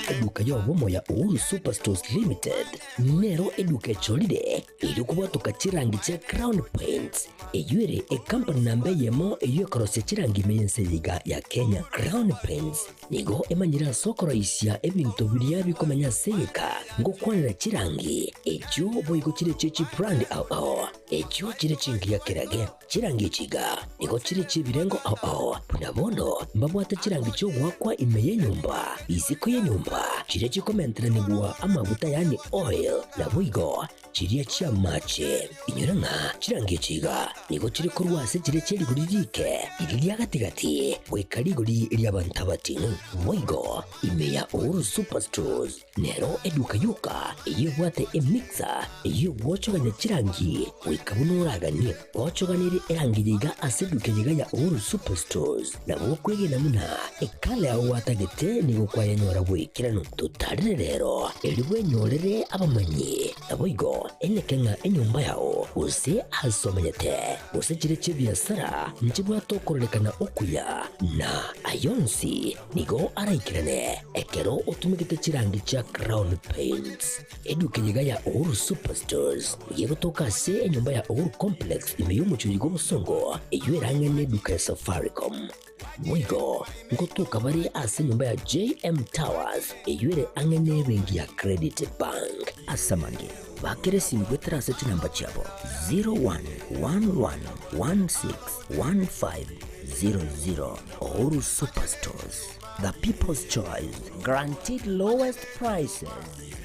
Eduka y'obomo ya Uhuru Superstores Limited nero eduka echorire erio kobwatoka chirangi chia Crown Paints, eyio ere ekampani namba eyemo eyio ekorosia chirangi ime y'ense eye iga ya Kenya. Crown Paints nigo emanyire ase okoroisia ebinto biria bikomenya ase egeka ngokwanera chirangi echio boigo chire chie chibrand ao ao echio chire chingiya kerage. Chirangi echi iga nigo chire chi'ebirengo ao ao, buna bono mbabwate chirangi chi'ogoakwa ime y'enyomba, isiko y'enyomba, chiria chikomenteranigwa amaguta yaani oil, naboigo chiria chi'amache. Inyora ng'a chirangi echi iga nigo chire korwa ase chiria chie rigori riike, riria ria gati-gati, goika rigori ri'abanto abating'u. Boigo ime ya Uhuru Superstores nero eduka yoka eyio ebwate emixer eyio egwochogania chirangi goika buna oraganie. Gochoganerie erangi eye iga ase eduka eye iga ya Uhuru Superstores nabo okwegena buna ekala yao gwatagete nigo kwayenyora goikeranu. Totarire rero erio bwenyorere abamanyi. Naboigo eneke ng'a enyomba yao, gose aase omenyete, gose chiria chi'ebiasara nchibwate okororekana okuya, na ay'onsi nigo araikerane ekero otumegete chirangi chia Crown Paints. Eduka eye iga ya Uhuru Superstores nigo egotoka ase enyomba ya Uhuru Complex ime y'omochie oyo bw'obosongo, eyio erang'e neduka ya Safaricom. Boigo ngotoka bare ase enyomba ya JM Towers eyio ere ang'e nebenki ya Credit Bank. Ase amange, bakera esimi goetera ase chinamba chiabo 0111161500. Uhuru Superstores, the people's choice, guaranteed lowest prices.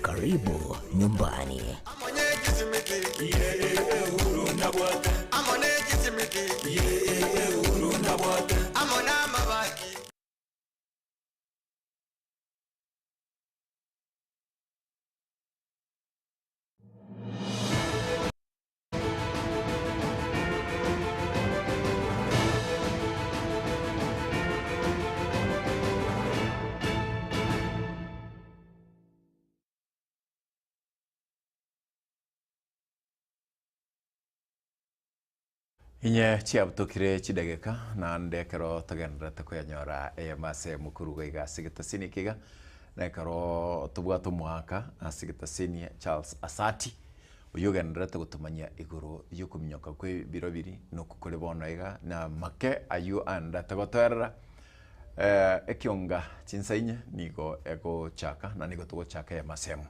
Karibu nyumbani. Inye chiabutokire chidageka, naende ekero togendererete koyanyora eyemo ase mokuruga iga ase egetasini eke iga, na ekero tobwate omoaka ase egetasini Charles Asati, oyio ogendererete gotomanyia igoro yokominyoka kwa ebiro biri na okwo kore bono iga, na make ayio aendererete gotoerera. Ekionga chinsa inye nigo egochaka na nigo togochaka eyemo ase emo.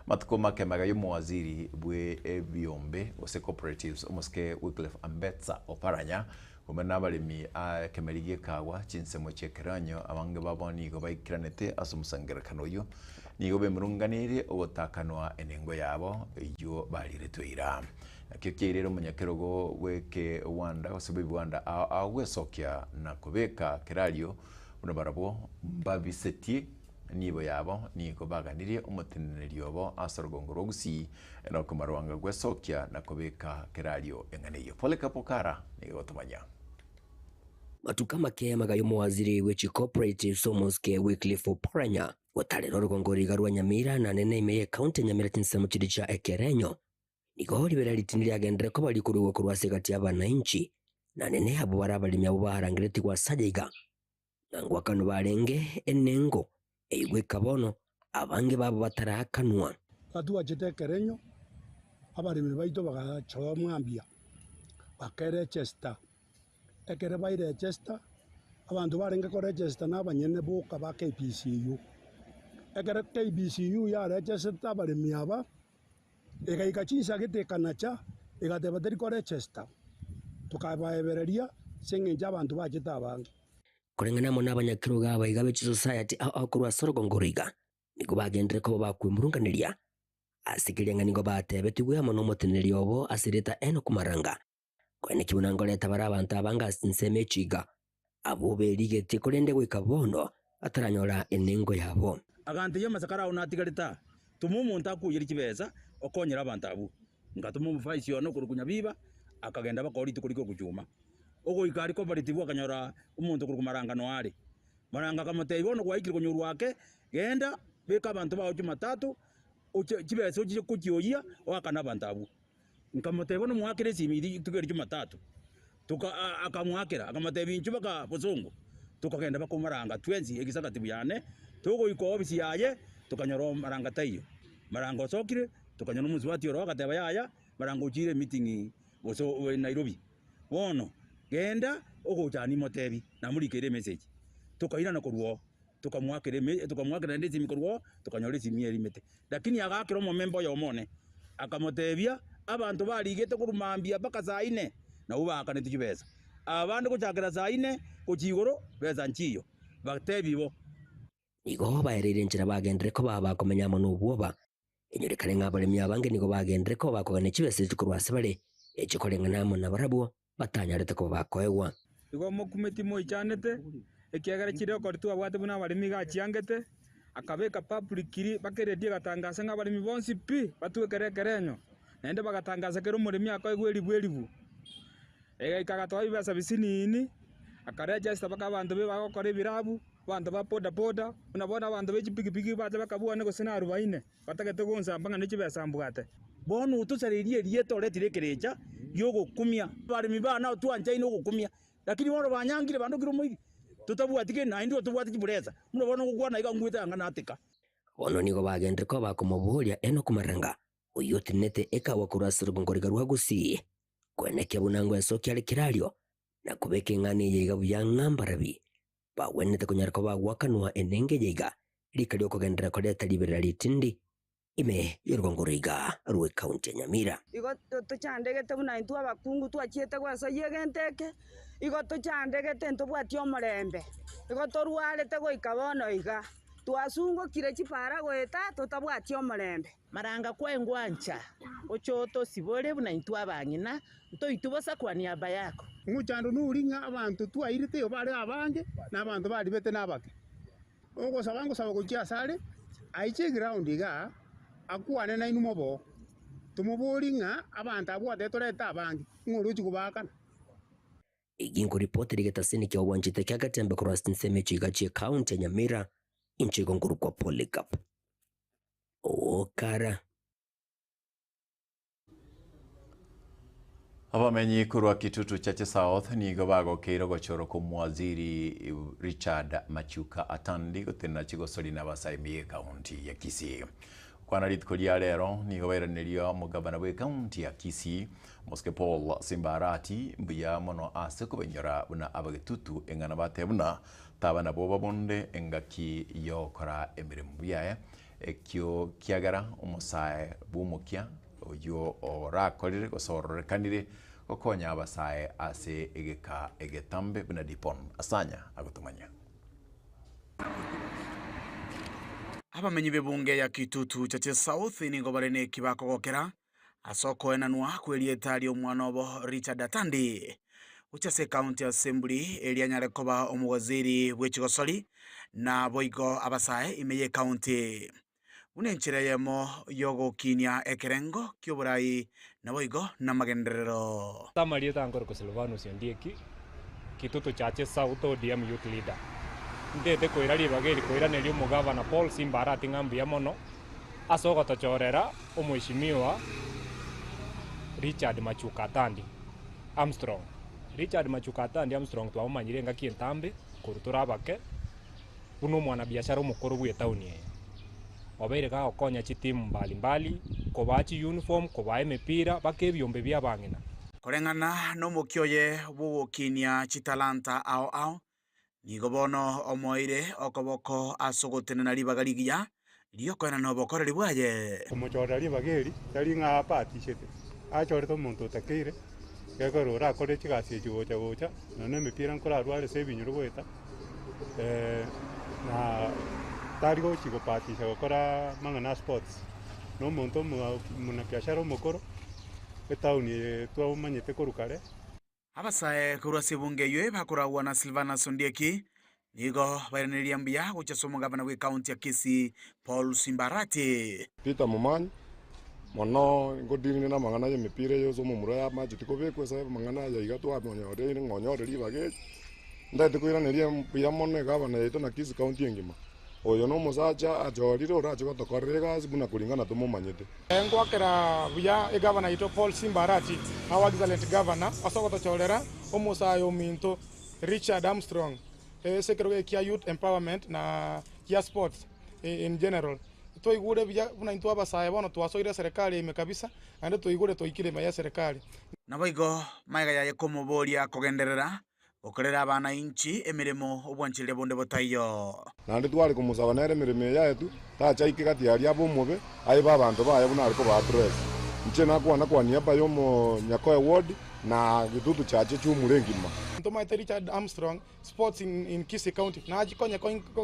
Amatuko make magega y'omowaziri bwe ebiombe gose cooperatives omosike Wycliffe Ambetsa Oparanya gombe na abaremi a ekemeri gi'ekagwa chinsemo chi'ekeranyo abange babo nigo baikeranete ase omosangererekano oyio nigo bemurunganeirie ogotakanwa enengo yabo eyio bariretwe ira. Nakio kiairire omonyakerogo bw'ekewanda gose bw'ebiwanda ao ao gwesokia na kobeka kerario buna barabwo mbabisetie nibo yabo nigo baganirie omoteneneri obo ase orogongo rwa Gusii Enock Marwanga gwesokia na kobeka kerario eng'ana eyio. Polycarp Okara nigo agotomanya. Matuko amake amaga y'omowaziri bwe chicooperatives omosike Wycliffe Oparanya gotarera orogongo riga rwa Nyamira na nene ime y'ecounty ya Nyamira chinsemo chiria chia Ekerenyo. Nigo ribera ritindi riagenderere koba rikorugwa korwa ase egati y'abanainchi, na nene abwo bare abaremi abwo barangeretigwe ase aya iga, ng'a ngwakanwa barenge enengo, eyio goika bono abange babo bataraakanwa. Batwachete ekerenyo, abaremi baito bagachoa mwambia, bakerechesta. Ekero bairechesta, abanto barenge korechesta nabanyene boka ba KPCU. Ekero KPCU yarechesete abaremi aba, Egaika chinsa gete ekanacha, egateba teri korechesta, tokabaebereria ase engencho abanto bachete abange. Koreng'ana amo nabanyakerogo abaiga be chisosayati ao ao korwa ase orogongo oro iga, nigo bagenderere koba bakwemurunganeria ase keria ng'a nigo batebetigwe amo nomoteneneri obo ase erieta Enock Maranga. Korende buna nkoreta bare abanto abange ase ensemo echi iga, abwo berigetie korende goika bono bataranyora enengo yabo. Agantebia, Amasakara ao natigarete aa, toma omonto akoiyerie chibesa okonyere abanto abwo. Ngatoma omofaisi one okorokwa Nyabiba, akagenda bakora rituko riria ogochuma. Ogoika aria cooperative akanyora omonto okorokwa Maranga noe are. Maranga akamotebia, Bono gwaikire konyorwa ake, genda beka abanto bao Jumatatu, oche chibesa ochiche kochioyia oakane abanto abwo. Nkamotebia, Bono moakere esimi rituko erio Jumatatu. Toka akamoakera, akamotebia, Inchuo baka bosongo. Tokagenda baka omaranga twensi egisagati buyane, togoika ofisi yaye, tokanyora maranga taiyo. Maranga osokire, tokanyora omosubati oro agateba yaya, maranga ochire emeeting gose Nairobi. Bono genda ogocha nimotebi, namorikeire emessage. Tokairana korwa oo, tokamoakera eme tokamoakera naende esimi korwa oo, tokanyora esimi erimete. Lakini agaakera omomemba oyomo one, akamotebia, Abanto barigete korwa mambia mpaka saa ine, nabwo baakanetwe chibesa. Abande gochakera saa ine gochia igoro, besa nchiyo. Batebi bo. Nigo baereire enchera bagenderere koba abakomenya amo nobwoba. Enyorekane ng'a abaremi abange nigo bagenderere koba bakogania chibesa echi korwa ase bare, echi koreng'ana amo nabarabwo batanyarete koba bakoegwa. Igo mokumeti moichanete, ekiagera chirekodi twabwate buna abaremi iga achiangete, akabeka publicly mpaka eredio egatangasa ng'a abaremi bonsi pi batwekere ekerenyo, naende bagatangasa kera omoremi akoegwa eribu eribu. Egaika agatoa ebibesa bisinini, akaregesta mpaka abanto be bagokora ebirabu, abanto ba boda boda, buna bono abanto be chipikipiki bacha bakabua gose na arubaine. Batagete gonsamba ng'a ne chibesa mbwate. Bono otosareirie erieta oretire ekerecha gi'ogokumia. Abaremi baa nao twanchaine ogokumia, lakini bono banyangire bandokire omoiri, totabwati kende naende otobwate chiburesa. Buna bono ngokwana iga ngwete anga nateka. Bono nigo bagenderire koba bakomoboria Enoku Maranga, oyio otenenete ekawa korwa ase rogongoriga rwa Gusii, koenekia buna ngwesokia are kerario, na kobeka eng'ana eye iga buya ng'a mbarabi bagwenerete konyara koba bagoakanwa enengo eye iga rika riokogenderera koreta riberera ritindi ime y'orogongo oro iga rw'ecounty ya Nyamira. Igo tochandegete buna intwe abakungu twachiete gwesoyia egento eke, igo tochandegete ntobwati omorembe, igo torwarete goika bono iga, twasungokire chipara goeta totabwati omorembe. Maranga kwengwancha, oche otosibore buna intwe abang'ina, ntoitwe bosa kwa niaba yako. Omochando nori ng'a abanto twairete igo bare abange, na abanto baribete nabake. Ogosaba ngosaba gochia asare, aiche eground igaa, akwane nainwe moboo, tomobori ng'a abanto abwo gwatebete torete abange, ng'a orochi kobaakana. Egi nkoripoti rigetasini kia obwanchete kia Gatembe korwa ase chinsemo echi iga chie county ya Nyamira, inche igo nkorokwa Polycarp. Okara. Abamenyi korwa Kitutu Chache South nigo bagokeire ogochorwa kwa omowaziri Richard Machuka Atandi gotenena chigosori na abasaemi y'ekaunti ya Kisii. Gokwana rituko ria rero nigo bairaneria omogabana bw'ekaunti ya Kisii Mosike Paul Simba Arati mbuya mono ase okobainyora buna abagitutu eng'ana bateba buna taba nabwo babonde engaki yogokora emeremo biaye Ekio kiagera omosae bw'omokia oyio orakorire gose ororekanire gokonya abasae ase egeka egetambe buna Dipon Asanya agotomanyia. Abamenyi b'ebunge ya Kitutu Chache South nigo bare neki bakogokera ase okoenanwa kw'erieta ri'omwana obo Richard Atandi gochia ase County Assembly erio anyare koba omowaziri bw'echigosori na boigo abasae ime y'ecounty buna enchera eyemo y'ogokinia ekerengo ki'oborai naboigo namagenderero. Amarieta ankorokwa Silvanus Ondieki, Kitutu Chache South ODM Youth Leader. Ntete koira ribaga eri koiraneria omogavana Paul Simba Arati ng'a mbuya mono ase ogotochorera Omweshimiwa Richard Machuka Atandi Armstrong. Richard Machuka Atandi Armstrong twamomanyire engaki entambe korwa tore abake buna omwanabiashara omokoro bw'etaoni eye. Obeire gagokonya chitimu mbali mbali, kobaa chiuniform, kobaa emepira, mpaka ebiombe bi'abang'ina. Koreng'ana nomokia oye bw'ogokinia chitalanta ao ao, Nigo bono omoeire okoboko ase ogotenena ribaga rigiya ri'okoenana obokoreri bwaye. Komochorera ribaga eri, tari ng'a abatishete, achorete omonto otakeire, gekogera orakore chigasi echi gocha gocha, nonya na emepira nkorarware ase ebinyoro goeta, na tari gochi gobatisha gokora amang'ana a sports. Na omonto omonabiashara omokoro, etown eye twamanyete korwa kare. Abasae korwa ase ebunge eyio bakoragwa na Silvanus Ondieki nigo bairaneria mbuya gochia ase omogabana bw'ecounty ya Kisii Paul Simbarati. Peter Momanyi, Mono nkodirine namang'ana y'emepira eye ase omomura yamacheti kobekwa ase amang'ana aya iga twamonyoreire ng'a onyore ribaga eri. Ntagete koiraneria mbuya mono egavana yaito na Kisii County engima. Oyo nomosacha achorire orache gotokorera egasi buna kuringana tomomanyete. Ngoakera buya egavana yaito Paul Simba Arati, our excellent governor, ase ogotochorera omosae ominto Richard Armstrong ase ekerogo eke kia youth empowerment na kia sports in general. Twaigure buya buna intwe abasae bono twasoire eserekari ime kabisa naende twaigure twaikire ime y'eserekari. Naboigo magega yaye komoboria kogenderera Gokorera abana inchi emeremo obwanchereria bonde botaiyo. Naende tware komosaba nere emeremo eye yaetwe, tacha aike gati aria abe omobe, aibe abanto baye buna are kobaaddress. Inche nakwana kwa niaba y'omonyakoe ward na getutu chache chi'omura engima. Ntomaete Richard Armstrong sports in Kisii County nachikonye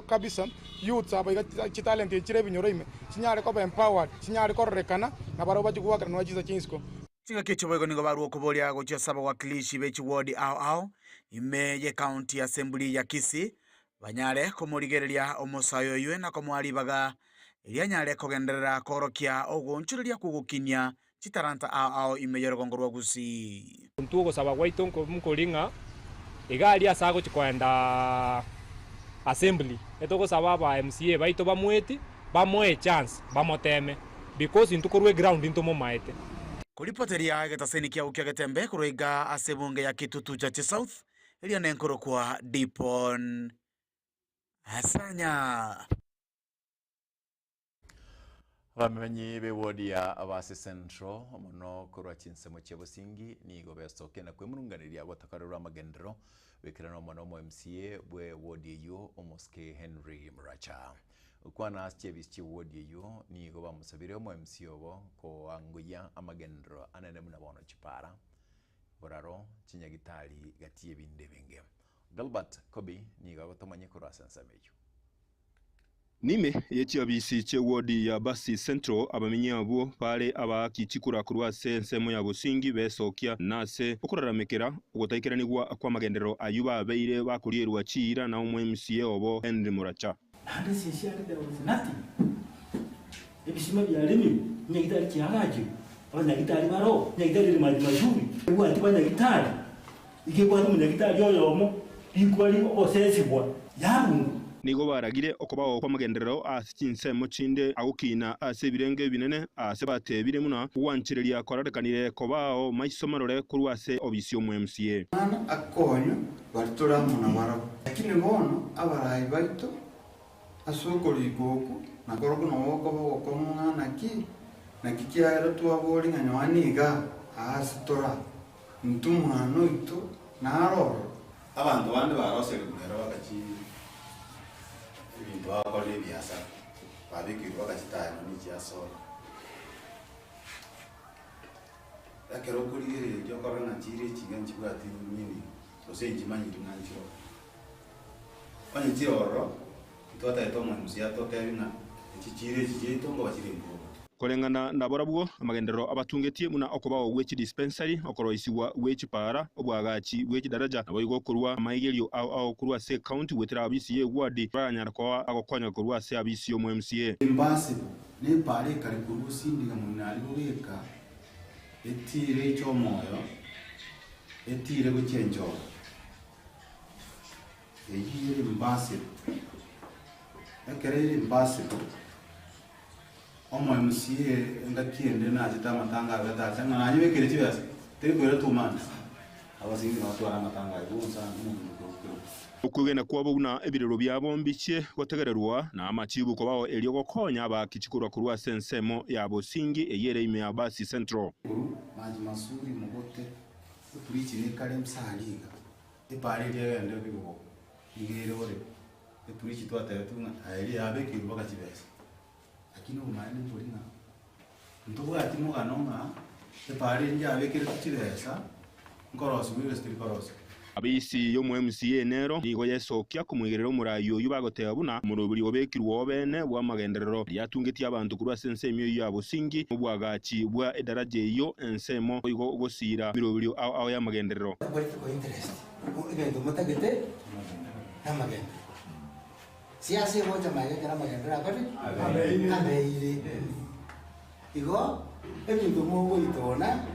kabisa youths aba iga chitalent echi chire ebinyoro ime chinyare koba empowered chinyare kororekana na barabwo bachie goakeranwa chinsa chia isiko. Chingaki echio boigo nigo barua okoboria gochia ase abawakilishi be chiwodi ao ao ime y'ecounty assembly ya Kisii banyare komorigereria omosae oywe na komoa ribaga erio anyare kogenderera koorokia ogoonchoreria kw'ogokinia chitalanta ao ao ime y'orogongo rwa Gusii. Intwe ogosaba gwaito nkori ng'a iga aria ase agochia koenda assembly, etogosaba aba MCA baito bamoeti, bamoe echance, bamoteme because intwe korwa eground ntomomaete. Koripoteria egetaseni kiao kia Getembe korwa iga ase ebunge ya Kitutu Chache South, eria nenkorokwa Dipon Asanya. Abamenyi b'ewodi ya Abasi Central mono korwa chinsemo chia Bosingi nigo besokia na kwemurunganeria gotakarerwa amagenderero goikera nomwana omo MCA bwe wodi eyio omosike Henry Muracha. Gokwana ase chiebisi chie wodi eyio nigo bamosabire omo MCA obo koangoyia amagenderero anene buna bono chipara, boraro, chinyagitari gati y'ebinde ebinge. Gilbert Kobi nigo agotomanyia korwa ase ensemo eyio. Nime ye chiabisi chi'ewodi ya Basi Central abamenyi abwo bare abaaki chikura korwa ase ensemo ya Bosingi besokia na ase okoraramekera ogotaikeranigwa kw'amagenderero ayio babeire bakorierwa chiira na omo-MCA obo Henry Muracha. Naende sincerely there was nothing. Ebisima biaremirwe, chinyagitari chiagachirwe, abanyagitari baroo, nyagitari ere maji mazuri, ebwati banyagitari, iga ebwate omonyagitari oyomo, rikuba ri ogosesibwa yarungwa. Nigo baragire okobao kw'amagenderero ase chinsemo chinde agokina ase ebirengo ebinene, aase batebire buna ogwanchereria korarekanire kobao maiso marore korwa ase obisi y'omo-MCA. Omwana akonywe baria tore amo nabarabwo. Lakini bono abarai baito ase okorikwa okwo nakorokwo nabo gokoba ogokong'u ng'a naki, naki kiagera twaboria ng'a Yohana iga aa ase tore aa, intwe omwana oito naro ororo. Abanto bande baroserigwe nero bagachi ebinto bagokorera ebiasara, babekeirwe bagachitaya nonya echiasoro. Ekero okorigereria okorora ng'a chire echiga nchibwati meaning, gose nchimanyiri ng'a nchiroo. Onye chire ororo, ntwatagete omoemusi atotebie ng'a echi chire echi chiaito nkoba chire improved. Koreng'ana nabarabwo, amagenderero abatungetie buna okobao gwe chidispensari, okoroisigwa gwe chipaara, oboagachi bwe chidaraja, naboigo okorua amaigerio ao ao korwa ase ecounty goetera abisi y'eward baranyare koa agokonya korwa ase abisi y'omo MCA. Imbasibo nepaara ekare korwa osindiga moino aria gogeka etiire eche omoyo, etiire gochia enchoro. Eyio ere imbasibo. Ekero ere imbasibo, omo MCA engaki ende nachete amatanga aye tacha ng'a nanyebekire chibesa, teri koira 2 months, abasingi nabo batware amatanga aye bonsi ande omonto okorwa kerogo. Okwegena kwabo buna ebirero biabo mbichie gotegererwa, na amachibu kobao erio gokonya abaaki chikorwa korwa ase ensemo ya bosingi eyio ere ime ya Basi Central. Korwa maji masuri mogote, Epreach nekare msari iga, Epaara eria egende bigoko iga ere ore, Epreach twatebetwe ng'a aye eria yabekirwe mpaka chibesa. Lakini obomaene mbori ng'a ntobwati mogano ng'a epaara eria yabekeretwe chibesa nkorosigwa gose teri korosigwa. Abisi y'omo MCA nero nigo yesokia komoigerera omoraai oyio bagoteba buna omoroberi obekirwe obeene bw'amagenderero riatungetie abanto korwa ase ensemo eyio ya bosingi nobwagachi bwa edaraja eyio ensemo boigo gosiira emeroberio ao ao y'amagenderero. Political interest, egento motagete namagenderero. Siasa egocha magega ekero amagenderero akorire ki? Abeire. Igo ebinto mogoitona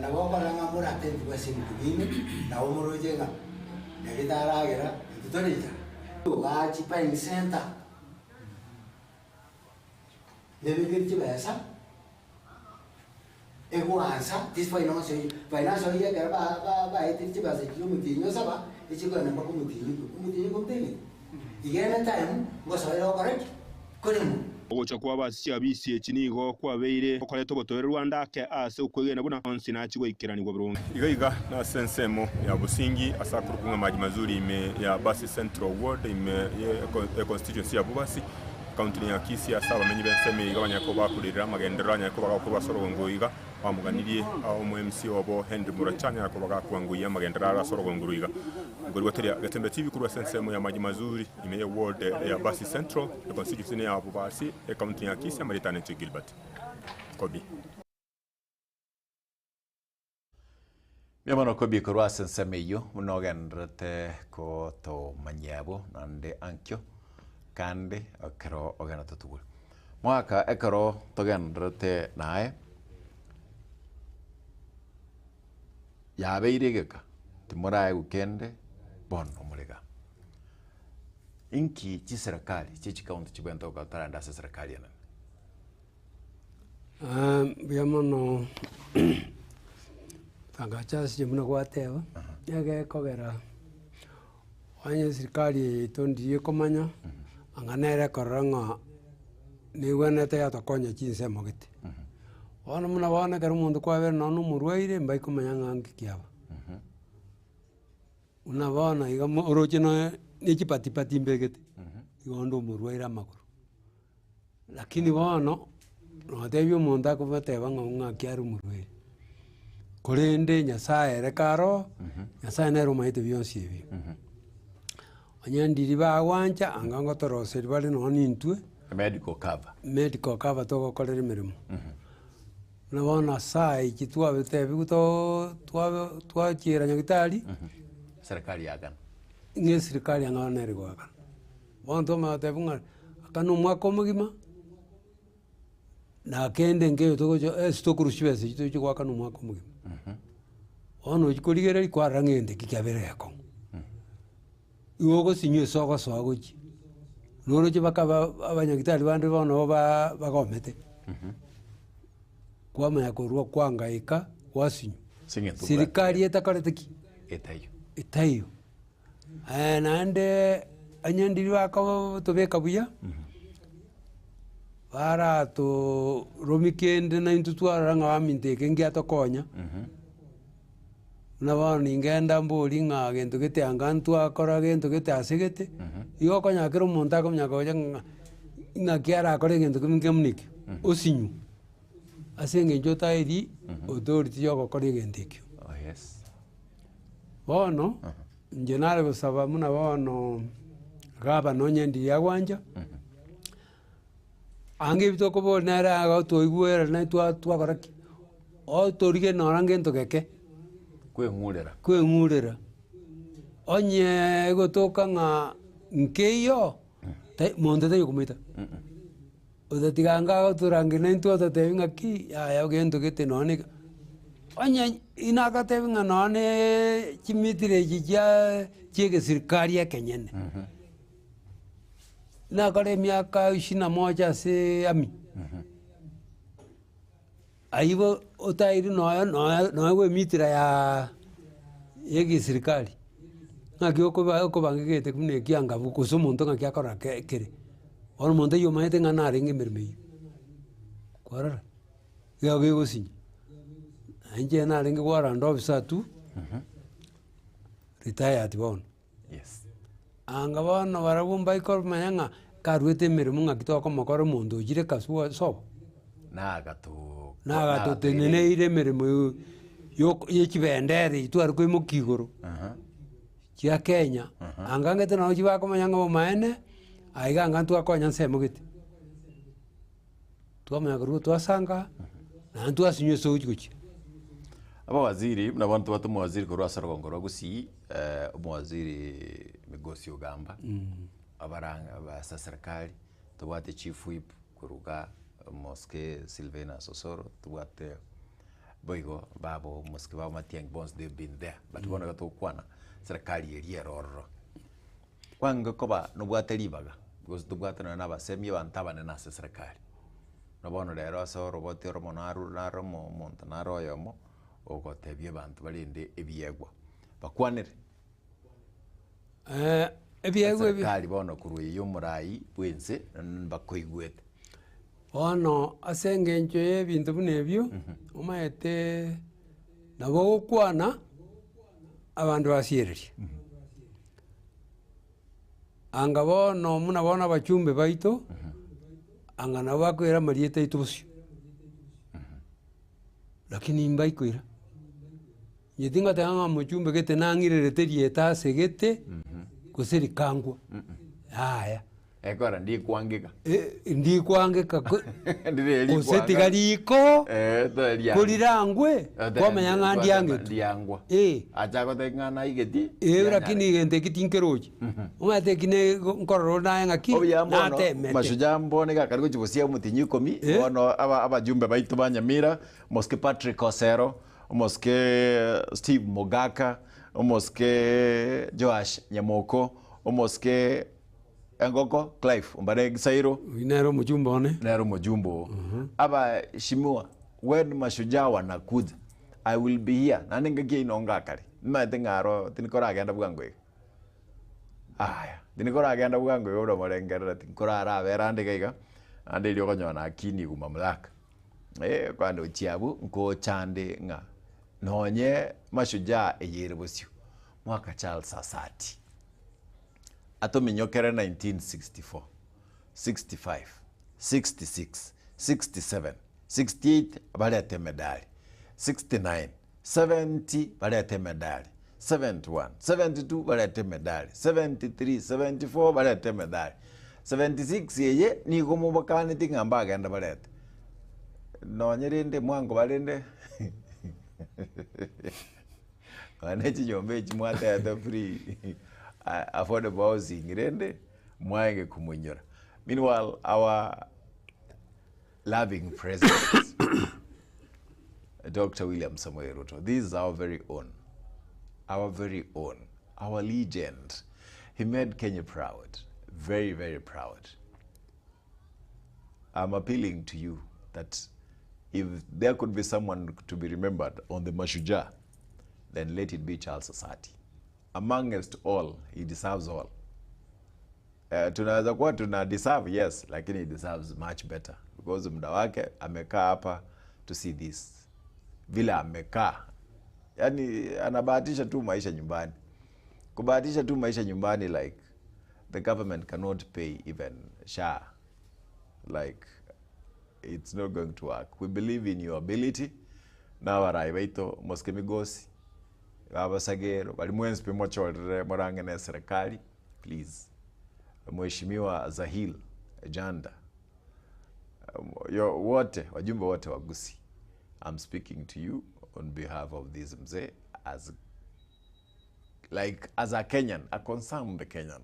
nabo okorora ng'a more attentive ase ebinto binde, nabo moroche ng'a nari taragera intwe tore inchara. Ogachi buying center, nebekeri chibesa. Egoansa this finance oyo, finance oyo ekero ba- ba- baetire chibesa chiria omotienyi osaba, echikogenda mpaka omotienyi okwe, omotienyi okwe mpegete. Iga ere time, ngosoera okore ki? Koremwa. Ogocha kw'abasi chiabisi echi nigo kwabeire okoreta obotoereru ande ake ase okwegena buna onsi nachie goikeranigwa boronge. Iga iga nase ensemo ya Busingi ase akorokwa ng'a Maji Mazuri ime ya Basi Central Ward ime ye econstituency ya Bobasi. Ekaunti ya Kisii ase abamenyi b'ensemo eye iga banyare koba bakorirera amagenderero anyare koba gakorwa ase orogongo iga. Bamoganirie omo MC obo Henry Murachani akoba gakwangoyia amagenderero aro ase orogongo roiga. Nkorigoteria Getembe TV korwa ase ensemo ya Maji Mazuri ime ye ward ya Basi Central e constituency ya Bobasi e county ya Kisii amarieta ane inche Gilbert Kobi. Mbuya mono Kobi korwa ase ensemo eyio buna ogendererete gotomanyia abwo naende ankio kande ekero ogenda totugure. Mwaka ekero togendererete naye, yabeire egeka timoraegwa kende bono more igaa. Inki chiserekari chia chikaunti chibwenerete gokora toraende ase eserekari enene? Mbuya mono Tangacha ase buna gwateba, egekogera onye eserikari eye yaito ndiria ekomanya, anga nere ekorora ng'a nebwenerete yatokonya chinsemo gete. Bono buna bono ekero omonto kwabeire nonye na omorwaire mbaikomanya ng'a nki kiaba. Buna bono iga mo oroche noe ne chipatipati mbegete, igo onde omorwaire amagoro. Lakini bono, notebia omonto akobateba ng'a ng'aki are omorwaire, korende Nyasaye ere kare oo, Nyasaye nere omanyete bionsi ebio. Onye ndiri bagwancha, anga ngotoroseria bare nonye na intwe, Medical cover. Medical cover togokorera emeremo. Buna bono saa echi twabetebiwu too twabe twachiera nyagetari, Serikali yaakana. ng'a eserikari anga bono nere goakana. Bono twamanya goteba ng'a aka na omwaka omogima, na kende nkeiyo togocha ase tokorusia chibesa echio togochia goakana omwaka omogima. Bono ochia korigereria kwarora ng'a egento eki kiabeire gekong'u. Igo ogosinywa ase ogosoa gochia, noroche mpaka ba abanyagitari bande bono nabo ba bagomete, kwamanya korwa kwangaika gwasinywa. Ase eng'encho obwate Serikali etakorete ki? Etaiyo. Etaiyo. Naende onye ndiri bakotobeka buya, baratoromi kende naintwe twarora ng'a baminto eke ngiatokonya, buna bono ningenda mbori ng'a gento gete anga ntwakora gento gete ase gete, igo okonyora kera omonto akomanya konya ng'a ng'aki arakore egento kemo buna ekio, osinywe, ase eng'encho otairi authority ya ogokora egento ekio. Bono, inche nare gosaba buna bono gavana onye ndiri agwancha, ange ebi tokoboria nere agotoigwera naye twa twakora ki? Otorigie nora ngento geke, Kweng'urera. kweng'urera, onye egotoka ng'a nkeiyo, tai monto taiyo komoita. Otatiga anga agotorangeria naintwe ototebi ng'aki yaya gento gete nonye na eke. Onye inagatebi ng'a nonye chimitiri echi chia chia egesirikari ekenyene, nakore emiaka ishirini na moja ase army, aywo bo otairi nonya nonya nonya bwa emitira ya ya egesirikari, ng'aki okoba okobanga egento buna ekio anga gose omonto ng'aki akorora ke kere. Bono omonto oywo omanyete ng'a narenge emeremo eywo, kwarora, iga gegosinya. Na inche narenge warrant officer tu, retired bono. Yes. Anga bono barabwo mbaikomanya ng'a karwete emeremo ng'aki tokomokora omonto ochire kaswa sobo. Nagato Nagatoteneneire emeremo yo- yoko ya chibendera echio tware koimokia igoro. Chia Kenya, anga ngete nabo chibakomanya ng'a obomaene, aiga anga ntwakonya ensemo gete. Twamanya korwa twasanga, naende twasinywa ase ogochi gochia. Abawaziri buna bono tobwate omowaziri korwa ase orogongo rwa Gusii, omowaziri Migosi Ogamba, abarang ase eserekari, tobwate chief whip koruga omosike Sylvanus Osoro, tobwate boigo babo omosike babo Matiang'i bonsi they've been there, but bono iga togokwana serikali eria ere ororo. Kwange koba nobwate ribaga, because tobwate nonye na abasemi abanto abanene ase eserekari. Buna bono rero ase oroboti oromo naru naro omo omonto naro oyomo, ogotebia abanto barende ebiegwa, bakwanere. Ebiegwa ebi. Eserekari bono korwa eye ya omorai bwa ense, mbakoigwete. Bono ase eng'encho ya ebinto buna ebio, omanyete nabo ogokwana abanto basiereria. Anga bono buna bono abachumbe baito, anga nabo bakoira amarieta aito bosio. Lakini mbaikoira, inche tingoteba ng'a omochumbe gete nang'irerete rieta ase gete, gose rikangwa, yaya. Ekora ndikwangeka. Ndikwangeka ko- Ndire gose rikwanga. tiga riko Eh, to riangwa. korirangwe Ote- kwamanya ng'a ndiangetwe. Ndiangwa. Eh. Acha goteba ng'a naigeti. Eh, lakini egento eki tinkerochi. Omanyete eki ne nkorora ore naye ng'aki Obuya mbono natemete. mashujaa mbone gakari gochia gosia omotinyi ikomi bono aba abajumbe baito ba Nyamira omosike Patrick Osero omosike Steve Mogaka omosike Joash Nyamoko omosike Engoko Clive ombare Gisairo Oyio nere omojumbe one. Nere omojumbe oo. Abaheshimiwa when mashujaa wanakuja I will be here naende engaki yaino ngakare nimanyete ng'a aro tinkoragenda bwango iga. Aya tinkoragenda bwango iga buna morengerere tinkorarabera ande iga iga naende erio okonyora nakini mamlaka eh kwani gochia abwo nkochande ng'a nonye mashujaa eye ere bosio mwaka Charles Asati. Atominyokere 1964, 65, 66, 67, 68 barete emedali, 69, 70 barete emedali, 71, 72 barete emedali, 73, 74 barete emedali, 76 eye nigo mobakaneti ng'a mbagende barete. Nonye rende mwango barende Nonya ne chinyomba echi mwatebete free affordable housing rende mwaenge komoinyora. Meanwhile our loving president Doctor William Samoei Ruto, this is our very own, our very own, our legend. He made Kenya proud, very very proud. I'm appealing to you that if there could be someone to be remembered on the Mashujaa, then let it be Charles Asati. Amongst all, he deserves all. Uh, tunaweza kuwa tuna deserve yes, lakini he deserves much better because muda wake amekaa hapa to see this vile amekaa, yani anabahatisha tu maisha nyumbani, kubahatisha tu maisha nyumbani like the government cannot pay even SHA like it's not going to work we believe in your ability na abarai baito mosike migosi babasagero bari mwensi pi mochorere morang'e na eserikali please mheshimiwa Zahil Janda yo wote wajumbe wote wa Gusii I'm speaking to you on behalf of this mzee as like as a Kenyan a concerned Kenyan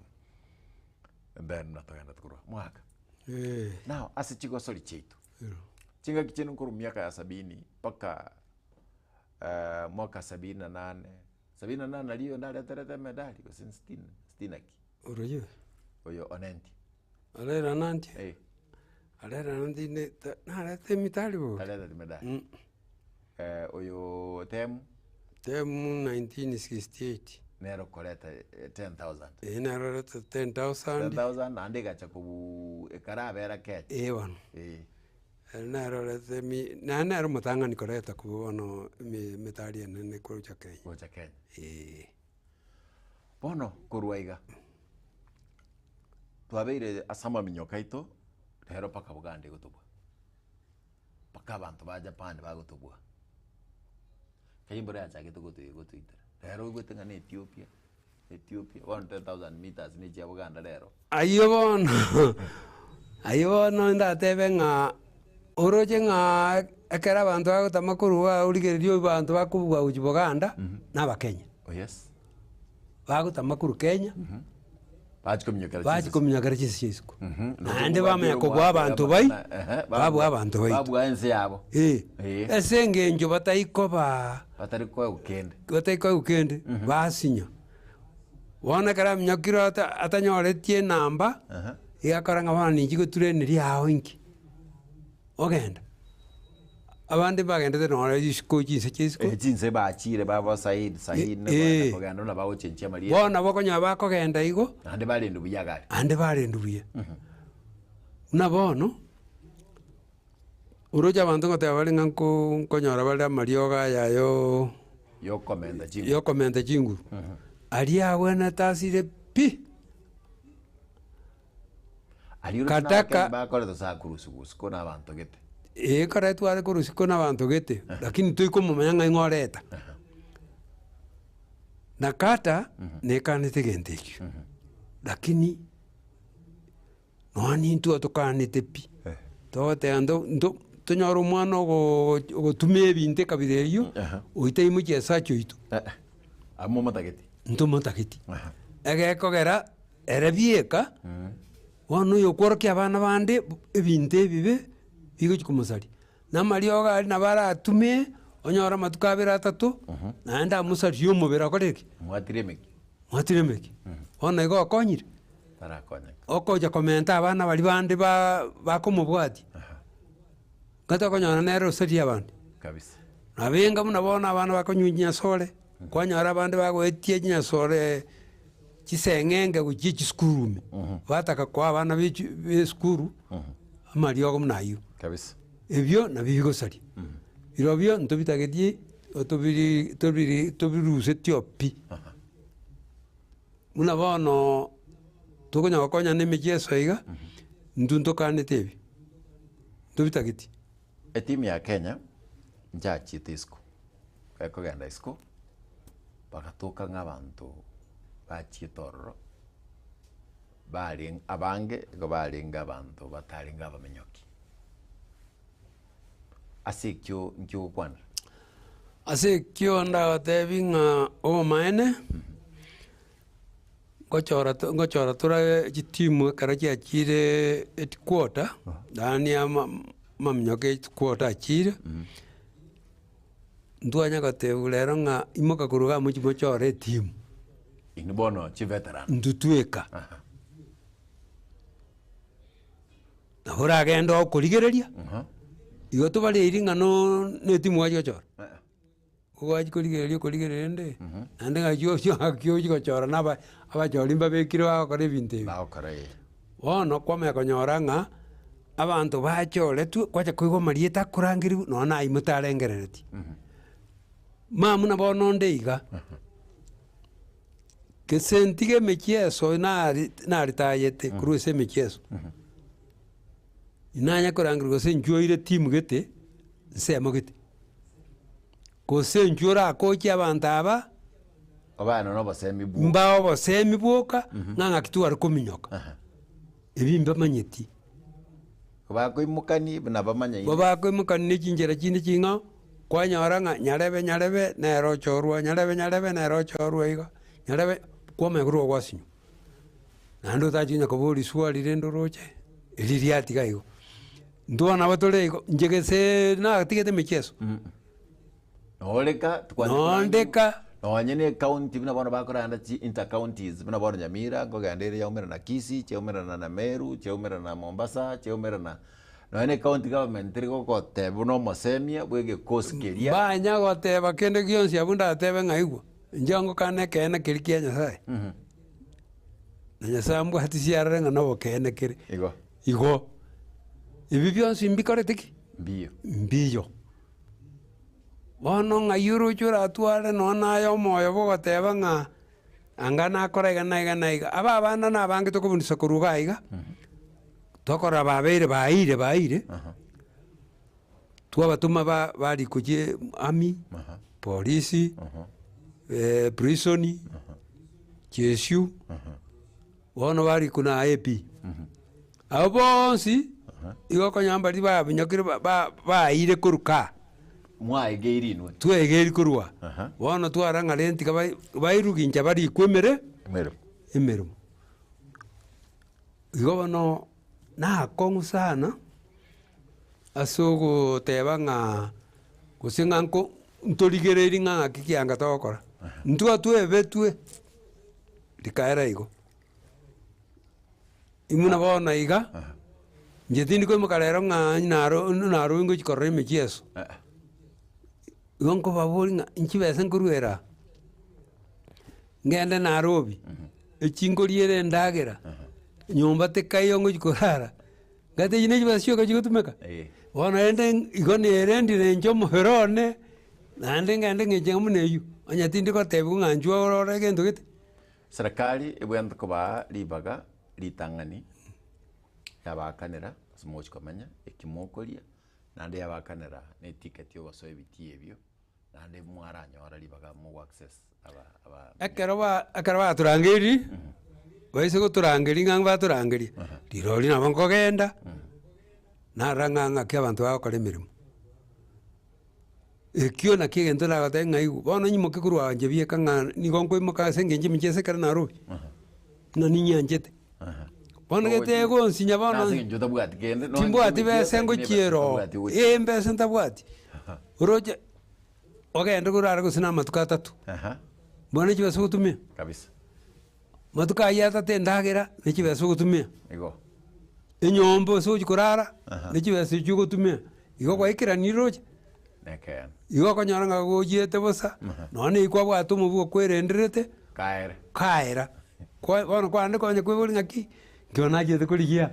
and then natogenda tukorwa mwaka Eh. now ase chigosori chiaito Ero. chingaki chiaino nkorwa miaka ya sabini mpaka eh, mwaka sabini na nane sabini na nane nario ndareterete emedali gose sitini sitini na ki Oroche? oyo onenti Arera nanti? Eh. Arera nanti ne ta narete emitari bobe. Tareta emedali. Mm. Eh, oyo temu Temu 1968. Nere okoreta 10,000. Ee nere oreta 10,000. 10,000 naende egacha kobu ekarabera Kenya. Ee bono. Ee. Ere nere oreta emi naende nere omotang'ani koreta korwa bono emi emetari enene gocha Kenya. Gocha Kenya. Ee. Bono korwa iga, twabeire ase amaminyoka aito, rero mpaka Buganda egotobua. Mpaka abanto ba Japan bagotobua. Kenya embura yachagete gotui gotoitera. Rero oigwete ng'a na Ethiopia, Ethiopia, bono 10,000 meters na echia Buganda rero. Ayio bono, ayio bono ndatebe ng'a oroche ng'a ekero abanto bagotama korwa igaa origereria abanto bakobua gochia Buganda, na abakenya. Oh yes. Bagotama korwa Kenya, Bachi kominyokera bachi chinse. kominyokera chinse chia isiko. Mhm. Naende bamanya kobua abanto bai, babua abanto baito. Babua ense yabo. Eh, Eh. ase eng'encho bataikobaa Batari koegwa kende. bataikoegwa kende, basinya. Bono ekero aminyokire ata atanyoretie enamba, iga akora ng'a bono ninchi gotureneria ao inki, ogenda. Abande mbagendete nonye isiko chinse chia isiko. Eh, chinse bachire babo Said, Said, Eh, eh. kogenda buna bagochenchia amarieta. Bono nabo okonyora bakogenda igo, Naende barendwe buya gari. naende barendwe buya. Buna bono, oroche abanto ngoteba bare ng'a nko nkonyora bare amariogo aya ayoo Yokomenta chinguru. yokomenta chinguru, aria agwenerete asire pi. Aria oroche Kataka- na abakenya bakorete saa kurusigwa isiko na abanto gete. Ee ekero tware korwa isiko na abanto gete, lakini toikomomanya ng'a ing'o oreta. Na kata nekanete egento ekio, lakini nonya nintwe tokanete pi, togoteba nto nto tonyore omwana ogo ogotumia ebinto ekabira eywo, oito aimokie esachi oito. Abwo momotageti? Ntomotageti. Egekogera ere bieka, bono oyo okworokia abana bande ebinto ebibe, bigochia komosaria. Na amariogo aria nabo aratume, onyore amatuko abere atato, naende amosarie omobere okore ki? Mwatire emeki. Mwatire emeki. Bono igo okonyire? Tarakonyeka. Okocha komenta abana baria bande ba bakomobwatia, gati okonyora nere osarie abande. Kabisa. Nabo enga buna bono abana bakonywa chinyasore, kwanyora abande bagoetia chinyasore chiseng'enge gochia chisukuru ime, bataka koa abana be echi be esukuru amariogo buna aywo. Kabisa. Ebio nabio bigosaria. Birobio ntobitagetie otobiri tobiri tobirusetio pi. Buna bono tokonya gokonya na emechieso iga, intwe ntokanete ebi, ntobitageti. Etimu ya Kenya nchachiete isiko, ekogenda isiko, bagatoka ng'a abanto bachiete ororo, barenge abange igo barenge abanto batarenge abamenyoki. Ase ekio nki ogokwanera? Ase ekio ndagotebi ng'a obomaene, ngochora to ngochora tore chitimu ekero chiachire headquarter, yaani ama amaminyoko ya headquarter achire, ntwanya gotebiwa rero ng'a imoka korwa igaa mochie mochore etimu. Inwe bono chiveteran. Intwe tweka. Nabo oragende okorigereria, igo tobareiri ng'a no na etimu gwachia gochora. Ogwachia korigereria okorigereria rende, naende ng'aki ochia ng'aki ochia gochora na aba abachori mbabekire bagokora ebinto ebi. Bagokora eh. Bono kwamanya konyora ng'a, abanto bachoretwe, kwacha koigwa amarieta akorangeriwa nonya na aywo motarengereretie. Mama buna bono onde iga, gese ntige emechieso nari naritayete korwa ase emechieso, nanya korangerwa gose nchwoire timu gete, nsemo gete. Gose inchuo orakochie abanto aba, Obane nobosemi bwoka. mbae obosemi bwoka, ng'a ng'aki tware kominyoka. Ebi mbamanyeti. Bakoimokani buna bamanyaine. Bo bakoimokani ne chinchera chinde ching'ao, kwanyora ng'a nyarebe nyarebe nere ochorwa, nyarebe nyarebe nere ochorwa iga, nyarebe, kwamanya korwa gwasinywa. Naende otachi konya koboria swali rende oroche, erio riatiga igo. Intwe bono nabo tore igo, inche gese natigete emechieso. Noreka Nondeka. Nonye na ecounty buna bono bakoranda chi inter counties buna bono Nyamira nkogenda ere yaumerana na Kisii, chiaumerana na Meru, chiaumerana na Mombasa, chiaumerana nonye na ecounty government teri gogoteba buna omosemia bwa egekosi keria. Mbanya goteba kende gionsi abwo ndatebe ng'a igwa, inche ngokana ekeene keria kia Nyasaye. Na Nyasaye ambwatisie arore ng'a nobokeene kere. Igo. Igo, ebi bionsi mbikorete ki? Mbiyo. Mbiyo. Bono ng'ai oroche oratware nonya naye omoyo bogoteba ng'a anga nakora iga na iga na iga. Aba abana na abange tokobundisa korwa iga aiga, tokorora babeire baeire baeire, twabatoma ba barikwa chie army, polisi, prison, GSU, bono barikwa na AP. Abwo bonsi, igo okonyora mbaria babinyokire ba- ba- baeire korwa kaa. Mwaegeiri inwe. Twaegeiri korwa aa. Bono twarora ng'a rende tiga bai- bairuge inche barikwe emere, Emeremo. emeremo. Igo bono, nakong'u sana, ase ogoteba ng'a gose ng'a nko ntorigereiri ng'a ng'aki kianga togokora. Intwe twebetwe, rikaera igo. Buna bono iga, inche tindi koimoka rero ng'a naro naroi ngochia korora emechieso. Igo nkobaboria ng'a nchibesa nkoruera aa, ngende Nairobi, echi nkoriera endagera, nyomba tekaiyo ngochia korara, ngate echi ne chibesa chioka chigotumeka? Bono rende igo nerendire inche omobere one, naende ngende ng'enche buna eywo, onye tindi gotebiwa ng'a inchuo orore egento gete. Serikali ebwenerete kobaa ribaga ritang'ani yabaakanera ase mogochia komenya, eki mokoria, Naende yabakanera ne eticket yogosoa ebitii ebio, naende mwaranyora ribaga mogo access aba aba. Ekero ba ekero batorangeiri, baise gotorangeria ng'a batorangeria, rirorio nabo nkogenda, narora ng'a ng'aki abanto bagokora emeremo. Ekio nakio egento ndagotebie ng'a igwe, bono nyimoke korwa inche bieka ng'a nigo nkoimoka ase eng'encho emicheso ekero Nairobi, ng'a ninyanchete. Bono gete egonsinya bono Nase eng'encho otabwati kende, nonya timbwati emicheso besa lakini ngochiera ebesa oo, otabwati gochia. eh embesa ntabwati, oroche ogende korara gose na amatuko atato, bono chibesa ogotumia? Kabisa. Matuko ayio atato endagera ne chibesa ogotumia. Igo. Enyomba ase ogochia korara, ne chibesa echio ogotumia, igo gwaikeranirie roche. Nekeene. Igo okonyora ng'a gochiete bosa, nonya na kwabwate omobuko kwerenderete, Kaere. kaera. Kwa bono kwande konya kweboria ng'aki, nkio nachiete korigia,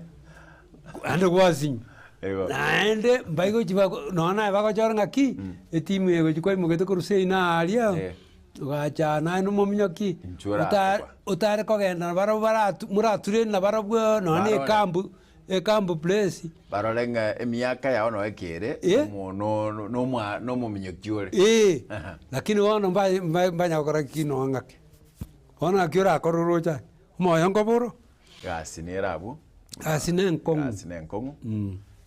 naende gwasinywa. Igo. Naende mbaigochi bako nonya naye bagochora ng'aki, etimu eye egochi kwaimogete korwa seino aaria, Eh. ogacha naende omominyoki, Inchuo ota orakoba. otare kogenda nabarabwo baratu morature nabarabwo nonya na Barore. ekambu ekambu place. Barore ng'a emiaka yao noyo ekere, Eh. omo no no nomwa nomominyoki ore. Eeh, Aha. lakini bono mbaye mba mbanya gokora ki nonya ng'ake. Bono naki orakore oroche aye, omoyo nkoba oro? Egasi nere abwo. Egasi na enkong'u. Egasi na enkong'u,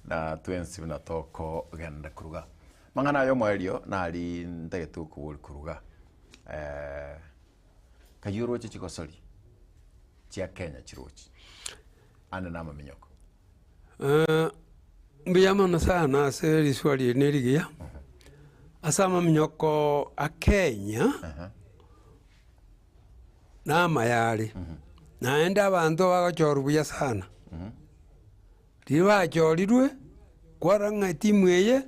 na twensi buna tokogenda koruga. Amang'ana aya omoerio nari ntagete gokoboria koruga, kaywo oroche chigosori chia Kenya chirochi ande na amaminyoko? Mbuya mono sana ase riswali eri ne rigiya, ase amaminyoko a Kenya, na amaya are, naende abanto bagochorwa buya sana. Riria bachorirwe, kwarora ng'a etimu eye,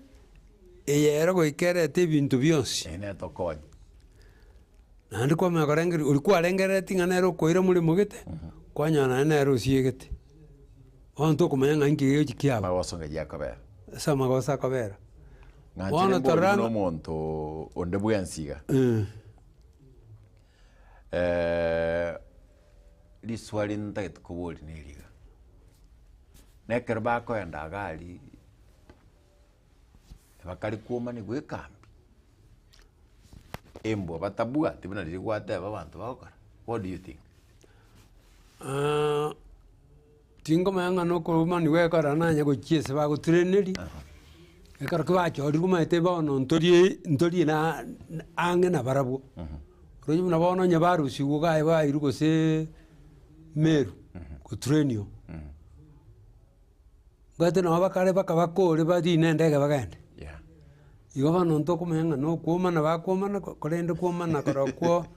eye ere goika erete ebinto bionsi. Eye netokonye. Naende kwamanya korengereria, oria kwarengerereti ng'a nere okoira moremo gete, kwanyora naende nere osiegete. Bono tokomanya ng'a inki gegochi kiaba. Amagoso ng'ai akobera. Ase amagoso akobera. Ng'anchire Bono mbori torora buna ng'a omonto onde bwensi iga. Riswali ntagete koboria neri iga, na ekero bakoenda iga aria, bakare kwomaniwa ekambi, embwa batabwati buna riria gwateba abanto bagokora, what do you think? Tingomanya ng'a nokoromaniwa ekero nanye gochia ase bagotraneria, ekero ki bachorirwe omanyete bono ntorie ntorie na ang'e nabarabwo. Oroche buna bono onye barusiwe iga aye bairwe gose Meru gotrainiwa, mbwate nabo bakare mpaka bakore barine endege bagende. Igo bono ntokomanya ng'a nokwomana bakwomana korende kwomana korokwo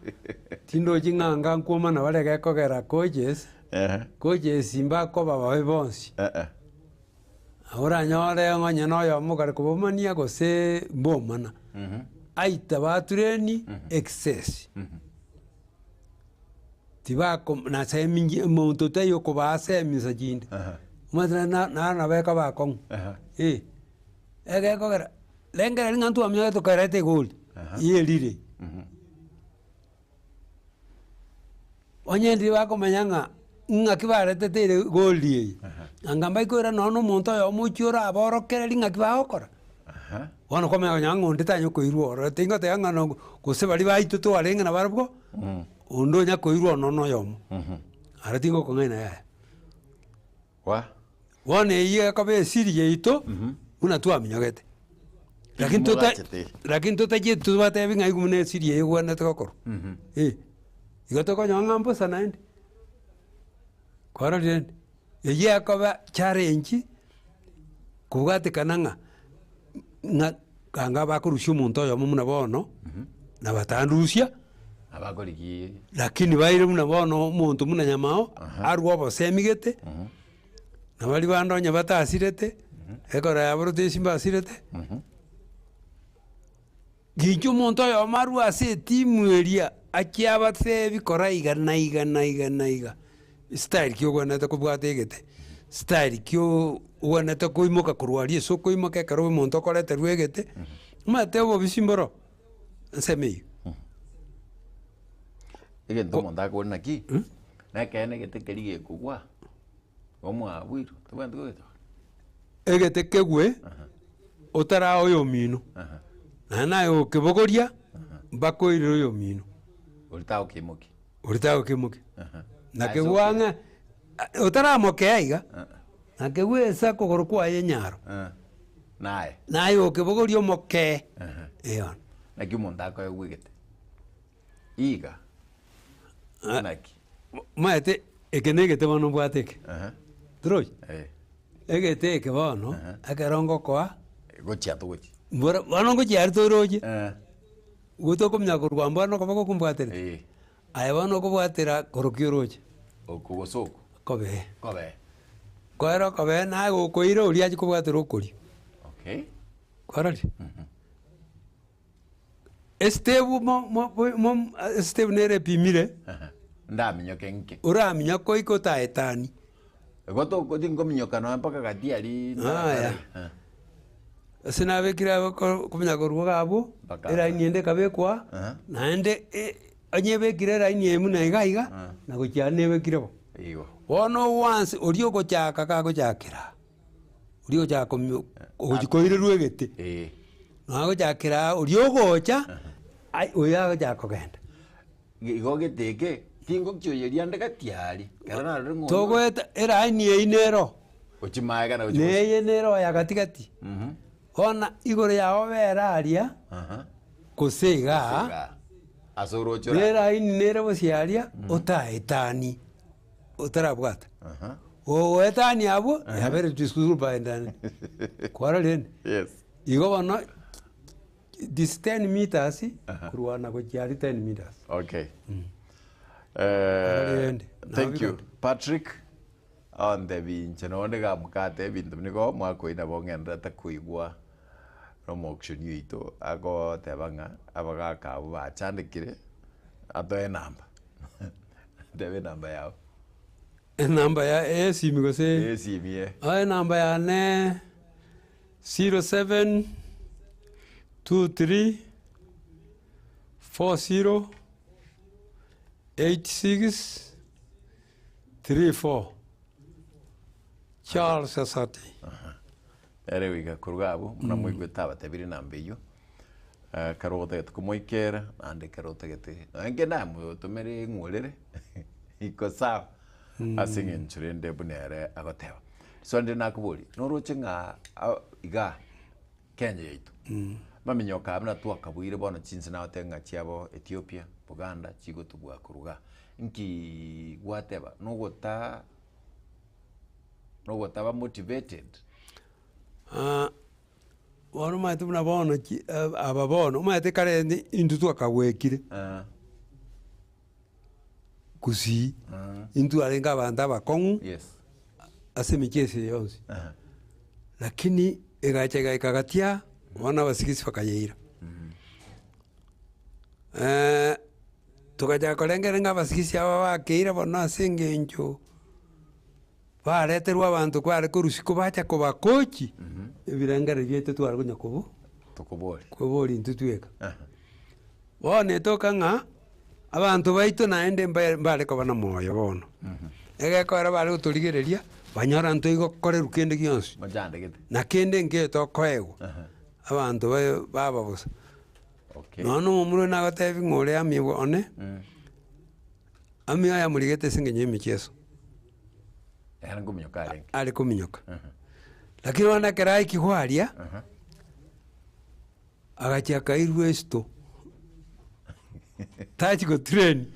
tindochi ng'a anga nkwomana bare gekogera coaches, coaches mbakoba babe bonsi. Nabo oranyore onye na oyomo okare kobomania gose mbomana, aita batureni excess. Tibako nase emingi omonto taiyo okobaa ase emisa chinde, omanyete na na nabo ekoba akong'u eh. Egekogera, rengereria ng'a ntwaminyete tokareta egoli, yerire. Onye ndiri bakomanya ng'a ng'aki baretete ere egoli eye, anga mbaikoira nonye na omonto oyomo ochia oraborokererie ng'aki bagokora. Bono kwamanya konya ng'a onde tanya koirwa ororo, tingoteba ng'a no gose baria baito twarenge nabarabwo, onde onya koirwa ono na oyomo, aro tingokong'aina yaya. Wa. Bono eyio ekoba esiri yaito, buna twaminyogete. Lakini tota Mogachete. lakini totachieti tobatebi ng'a igo buna esiri eye egwenerete gokorwa. Eh, igo tokonyora ng'a mbosa naende. Kwarorire rende, eyio ekoba challenge, kobwatekana ng'a ng'a anga bakorusia omonto oyomo buna bono, na batandusia. Abakorigia. Lakini baire buna bono omonto buna nyamao, arwe obosemi gete, na baria bande onye batasirete, ekero yaborete ase mbasirete, Gicha omonto oyomo arwe ase etimu eria, achie abatebi kora iga na iga na iga na iga, style ki ogwenerete kobwata egete, style ki ogwenerete koimoka korwa aria ase okoimoka ekero omonto okoreterwa egete, omanyete obobisi mboro. Ensemo eyio. Egento omonto akore naki, na ekeene egete keria gekogwa, omwabwirwe, tobwenereti kogetora. Egete kegwe, otaraa oyomino, naende naye okebogoria mpaka oirere oyomino. Oria tagokeimokia. Oria tagokeimokia. Nakegwa ang'e, otaramokea iga, nakegwa ase okogoro kwaye enyaro. Naye. Naye okebogoria omokee, eh bono. Naki omonto akoegwa egete? Iga. Naki? Omanyete eke na egete bono mbwate eke, torochi? Egete eke bono, ekero ngokoa, Gochia togochia. mbora bono ngochia aria toroche, igo tokomanya korwa bono okoboko kombwaterete, aye bono okobwatera korokia oroche. Oko gose oko? Kobee. Kobee. Koera okobee naye gokoira oria achie kobwatera okorio. Okay. Kwarorire? Estep mo mo mo estep nere epimire. Ndaminyoke nke. Oraminyoke oike otaetani. Igo toko tinkominyoka nonya mpaka gati aria Aya. Ase nabekire abwo ko komanya korwa iga abwo, Mpaka eraini ende ekabekwa, naende onye ebekire eraini eye buna iga iga, na gochia ande nebekire bo. Igo. Bono once oria ogochaka kagochakera. Oria ogochaka komio ogochi koirerwa egete, nonya agochakera aa oria ogocha, ai oyo agochaka kogenda. Igo gete eke, tingokioyeria ande gati aria, ekero narorire ng'a oyo. Togoeta eraini eyio nero, Gochia magega na gochia na eye nero ya gati gati, bono igoro yago obere aria, gose igaa, Igaa, ase oroche na ora. eraini nere bosio aria, otaetanie. otarabwata. Gogoetania abwo, yabere tisurubaendane. Kwarora rende? Yes. Igo bono, this 10 meters, korwana gochia aria 10 meters. Okay. Kwarora rende? Thank you. Patrick, ontebi inche nonde gamokate ebinto nigo mwakoina nabo ng'enderete koigwa nomoauctioneer oito agoteba ng'a abagaka abwo bachandekire atoe enamba. Teba enamba yao. Enamba ya esimi gose? Esimi eh. Ah, enamba yane 07 23 40 86 34 Charles Asati. Ere goika korwa abwo, buna moigwete abatebire enamba eyio, ekero otagete komoikera, naende ekero otagete nonye kende amotomere eng'orere, iko sawa, ase eng'encho rende buna ere agoteba. So rende nakoboria, noroche ng'a igaa Kenya yaito, maminyoka aya buna twakabuire bono chinse nagoteba ng'a chiabo Ethiopia, Buganda, chigotubua korwa igaa, nki gwateba nogota nogotaba motivated? Bono omanyete buna bono chi aba bono, omanyete kare intwe twakagwekire, gusii, intwe arenge abanto abakong'u, ase emicheso eye yonsi, lakini egacha egaika gati aa, bono abasigisi bakayeira. Togachaka korengereria ng'a abasigisi aba bakeire bono ase eng'encho. Bareterwe abanto kware korwa isiko bacha kobakochi, ebirengererio biaito tware konya kobo Tokoboria. koboria intwe tweka. Bono etoka ng'a, abanto baito naende mba mbare koba na moyo bono, egekogera bare gotorigereria, banyora ntoigokorerwa kende gionsi, Mochandegete. na kende nkeiyo tokoegwa, abanto bae baba bosa. Okay. Nonya na omomura oyo nagotebi ng'a ore amigo one, amigo ayamorigete ase eng'encho ya emicheso. Ere nkominyoka arenge. Are kominyoka. Lakini bono ekero aikigwa aria, agachia akairwa esito, tachi gotrain.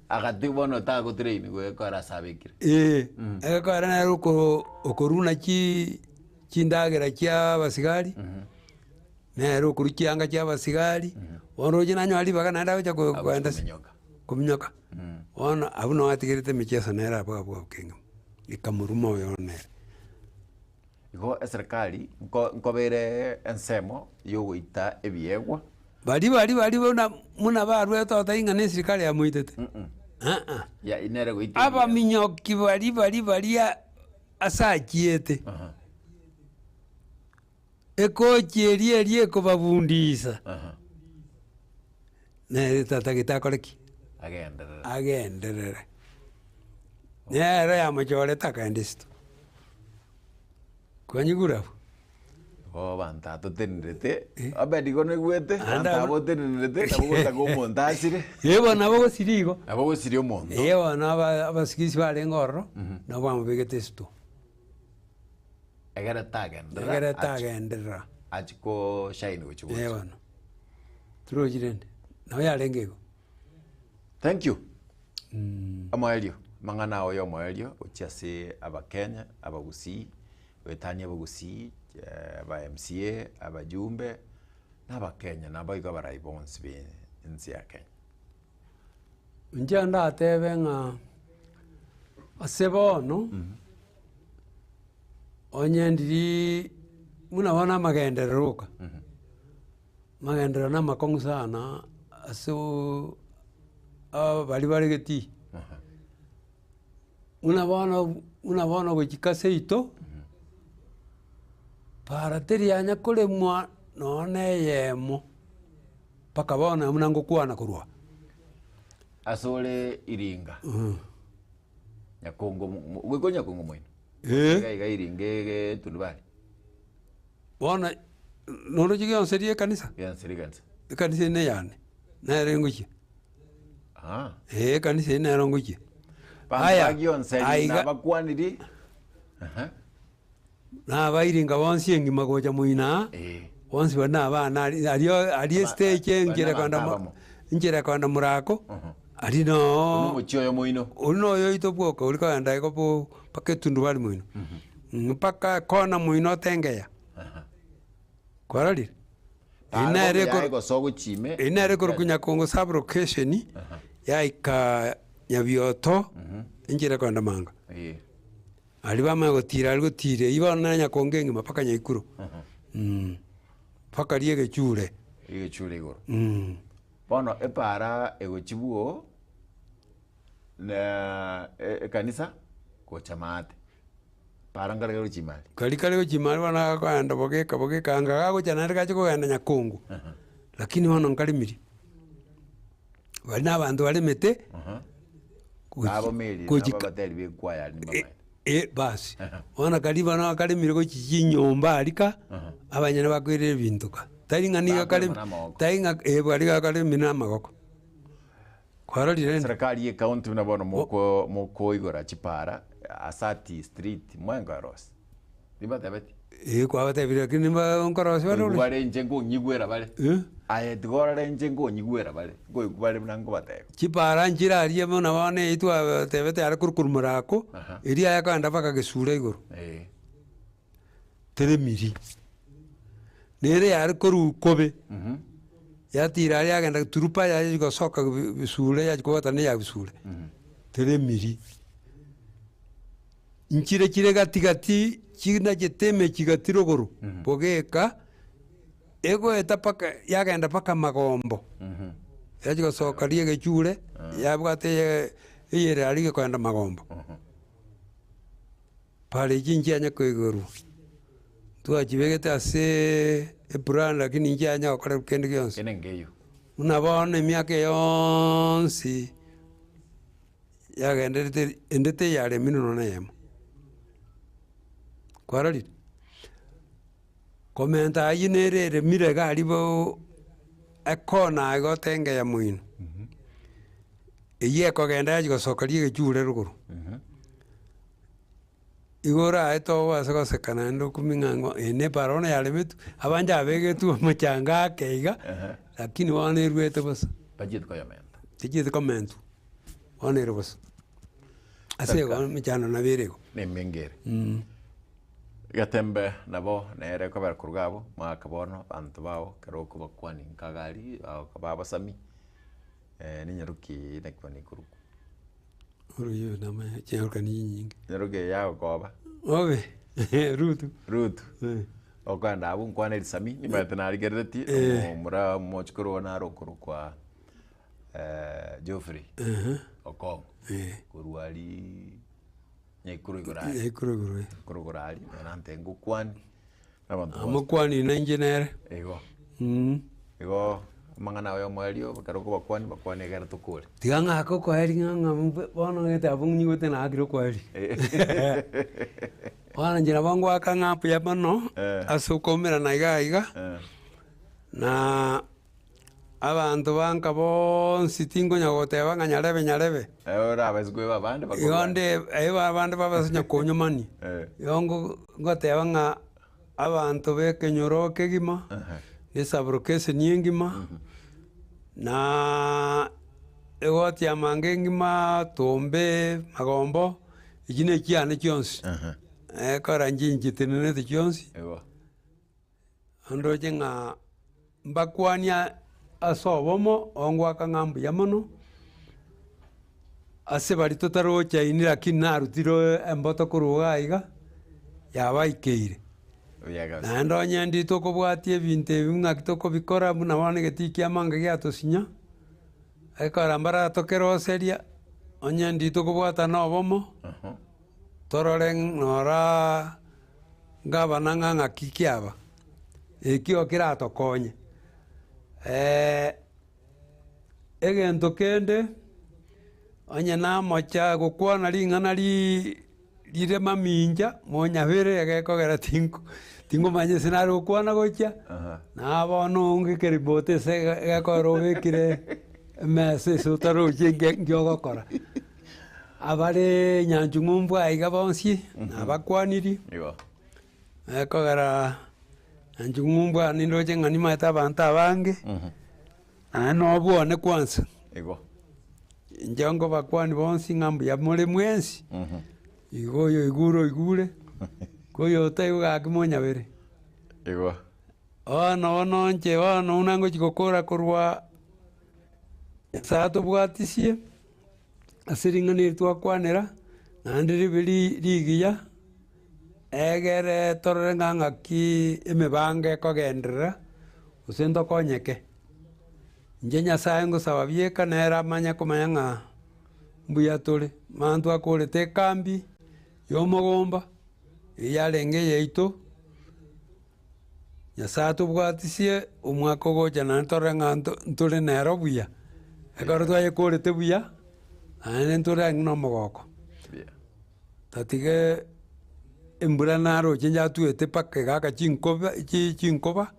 Agati bono tagotrain goekora ase abekire. Eeh, egekogera nere oko okoruna chi chindagera chia abasigari, nere okorwa chianga chia abasigari, bono roche nanyora ribaga naende agocha ko koenda ase kominyoka. Bono abwo noo atigerete emicheso nere abwo abwo abwo kegima, ekamoruma oyo nere. Igo eserikari nko nkobere ensemo yogoita ebiegwa. Baria baria baria buna buna barwete oteba ng'a na eserikari yamoitete, aa. Ya nere goita ebiegwa. Abaminyoki baria baria baria ase achiete, ekochi eria eria ekobabundisa, nere tatagete akore ki? Agenderere. Agenderere. Nere yamochorete akaenda esito. Kwanyigure abwo? Igo abanto aba totenerete, Obed igo noigwete, Naende abanto aba abwo- otenerete nabo ogotaka omonto asire. Eh bono nabo ogosiria igo. Nabo ogosiria omonto. Eh bono aba abasigisi barenge ororo, nabo bamobegete esito. Egere tagenderera. Egere tagenderera. Achi ko shine gochi gocha. Eh bono. Torochi rende, nabo yarenge igo. Thank you. Omoerio, amang'ana ao ya omoerio gochia ase abakenya, abagusii, goetania abagusii, aba MCA, abajumbe, na abakenya naboigo abarai bonsi be ense ya Kenya. Inche ndatebe ng'a ase bono, onye ndiri buna bono amagenderero oka, amagenderero na amakong'u sana ase oo baria bare getii. Buna bono buna bono gochika seito, para terianya koremwa nonya na eyemo. Mpaka bono buna ngokwana korwa. Ase ore iringa, nyakongo goika nyakongo moino, Eh. iga iga iringa etundubari. Bono noroche gionsi ria ekanisa? Gionsi ria ekanisa. Ekanisa eye neyane, nere ngochia. Ah. Eh, ekanisa eye nero ngochia. Banto Aya, ba gionsi aiga- nabakwaniri, aha. Nabairinga bonsi engima gocha moino aa, bonsi baria na abana aria aria aria estage enchera Bari ekoenda nabanto mo abamo. enchera ekoenda morako, aria noo Oria omochie oyo moino. Oria noyo oito bwoka oria kogenda igo bo mpaka etundubari moino, mpaka ekona moino otengeya, kwarorire? Eyio Tara nere bono ekoro yaye gosoa gochia ime. eyio nere ekorokwa Nyakongo sub location, yaika Nyabioto, enchera ekoenda Manga. Eh. Aria bamanya gotira aria gotira eyio bono nere nyakongo engima mpaka nyaikuro mpaka ria egechure. Egechure igoro. Bono epara egochia bwoo na ekanisa gocha maate. Para nkare gochia ime aria. Karia kare gochia ime aria bono gakoenda bogeka bogeka anga gagocha naende gacha kogenda nyakongo, lakini bono nkaremirie. Baria na abanto baremete. Babomerie gochika- nabo abateri b'ekwaya aria nimbabaete. Eh, basi bono karia bono karemire gochia chinyomba aria ka, abanyene bakoirera ebinto ka. Tari ng'a nigo Bakorema karemi na amagoko. tari ng'a eh baria gakaremire na amagoko. Kwarorire rende? Serikali ye county buna bono moko mokoigora chipara Asati street mwenkoerosia. Timbatebeti. Eh, kwabatebirie lakini nimba nkorosia bare Koigwa ore. bare inche nkonyigwera bare. Eh? Aye tiga orore inche nkonyigwera bare. Nkoigwa bare buna nkobatebia. Chipara nchire aria buna bono eyio twatebete are korwa korwa morako, Aha. eria yakogenda mpaka gesura igoro. Eh. Teremiri. Nere yare korwa kobe, yatira aria yagenda turupa yachia gosoka bisure yachia kobwatana na eya bisure. Teremiri. Nchire chire gati gati chinachete emechie gati rogoro, bogeka, egoeta mpaka yagenda mpaka magombo, yachia gosoka riria egechure, yabwate eye eyere aria gekoenda magombo. Para echi nchianya koigorwa, twachibegete aseeee eplan lakini nchianya gokorerwa kende gionsi. Kende nkeiyo. Buna bono emiaka eye yonsi. Yagenderete ende teyaremire nonya na eyemo. Kwarorire? Komenta aywo nere eremire iga aria boo ekona iga otengeya moino, eywo ekogenda yachia gosoka riria egechure rogoro, igo oraete obase goseka naende okumia ng'a ng'o eye na epara bono yaremetwe, abanche abegetwe omochanga ake iga, lakini bono erwete bosa. Tachieti koyomenta. Tachieti komentwa. Bono ere bosa. Ase igo emechando nabo ere igo. Nemenge ere. Getembe nabo nere ekobera korwa iga abwo, mwaka bono abanto bao ekero okobakwani nkaga aria bagokoba abasami, ninyaroki naki bono ekorokwa. Oroiyo namanya chinyaroka ni chinyinge. Nyaroki eye yagokoba. Obe Rutu. Rutu. Okoenda abwo nkwane risami, nimanyete narigereretie, omomura omochikoro one naro okorokwa. Geoffrey Okong'o korwa aria Nyaikuro igoro aria. Nyaikuro igoro, eh. Nyaikuro igoro aria, nere nantebia ngokwanie na abanto bonsi. Amokwanie na inche nere. Igo. Igo amang'ana aye omoerio ekero okobakwania bakwanie ekero tokore. Tiga ng'ake okoeria ng'a ng'a bono ng'ete abwo nyigwete naakire okoeria. Bono inche nabo ngoaka ng'a mbuya mono, ase okoumerana iga iga, na abanto ba nka bonsi tinkonya goteba ng'a nyarebe nyarebe. Orabaise koeba abande Igo bakorwane. nde eba abande babase onye konyomania. Igo ngo ngoteba ng'a abanto ba ekenyoro kegima, na esaburokeseni engima, na egoti ya manga engima, tombe, magombo, echi na echiane chionsi, ekora inche nchitenenete chionsi, ndoche ng'a mbakwanie ase obomo, ongoaka ng'a mbuya mono, ase baria totarochaini lakini narutire emboto korwa iga iga, yabaikeire. Naende onye ndi tokobwatia ebinto ebi ng'aki tokobikora buna bono egetii kia manga giatosinya, ekero mbaratokeroseria, onye ndi tokobwatana obomo, torore noraa gavana ng'a ng'aki kiaba, ekio keratokonye. Egento kende, onye namocha gokwana ring'ana rii rire mamincha, monyabere egekogera tinko tingomanya ase nare gokwana gochia, na bono onge ekeriboti ase egekogera obekire emesa ase otaroche nge nki ogokora. Abare nyanchung'u aiga bonsi, nabakwanirie, ekogera nyanchung'u mbwa nindoche ng'a nimaete abanto abange, naende na obwane kwanza. Igo. Inche nkobakwani bonsi ng'a mbuya more mwensi, igo oyo oigure oigure, ko oyo otaigwa gaki monyabere. Igo. Bono bono inche bono buna ngochi gokora korwa nyasae atobwatisie. Ase ring'ana eri twakwanera, naende ribe rigiya, egere torore ng'a ng'aki emebango ekogenderera, gose ntokonyeke. Inche Nyasaye ngosaba bieka nere amanye komanya ng'a mbuya tore, manya twakorete ekambi ya omogomba, eyio yarenge eyaito, Nyasaye atobwatisie omwaka ogocha naende torore ng'a nto ntore nere buya, ekero twayekorete buya, naende ntore ang'e na omogoko. Tatiga embura naroche yatwete mpaka egaka chinkoba chi chinkoba,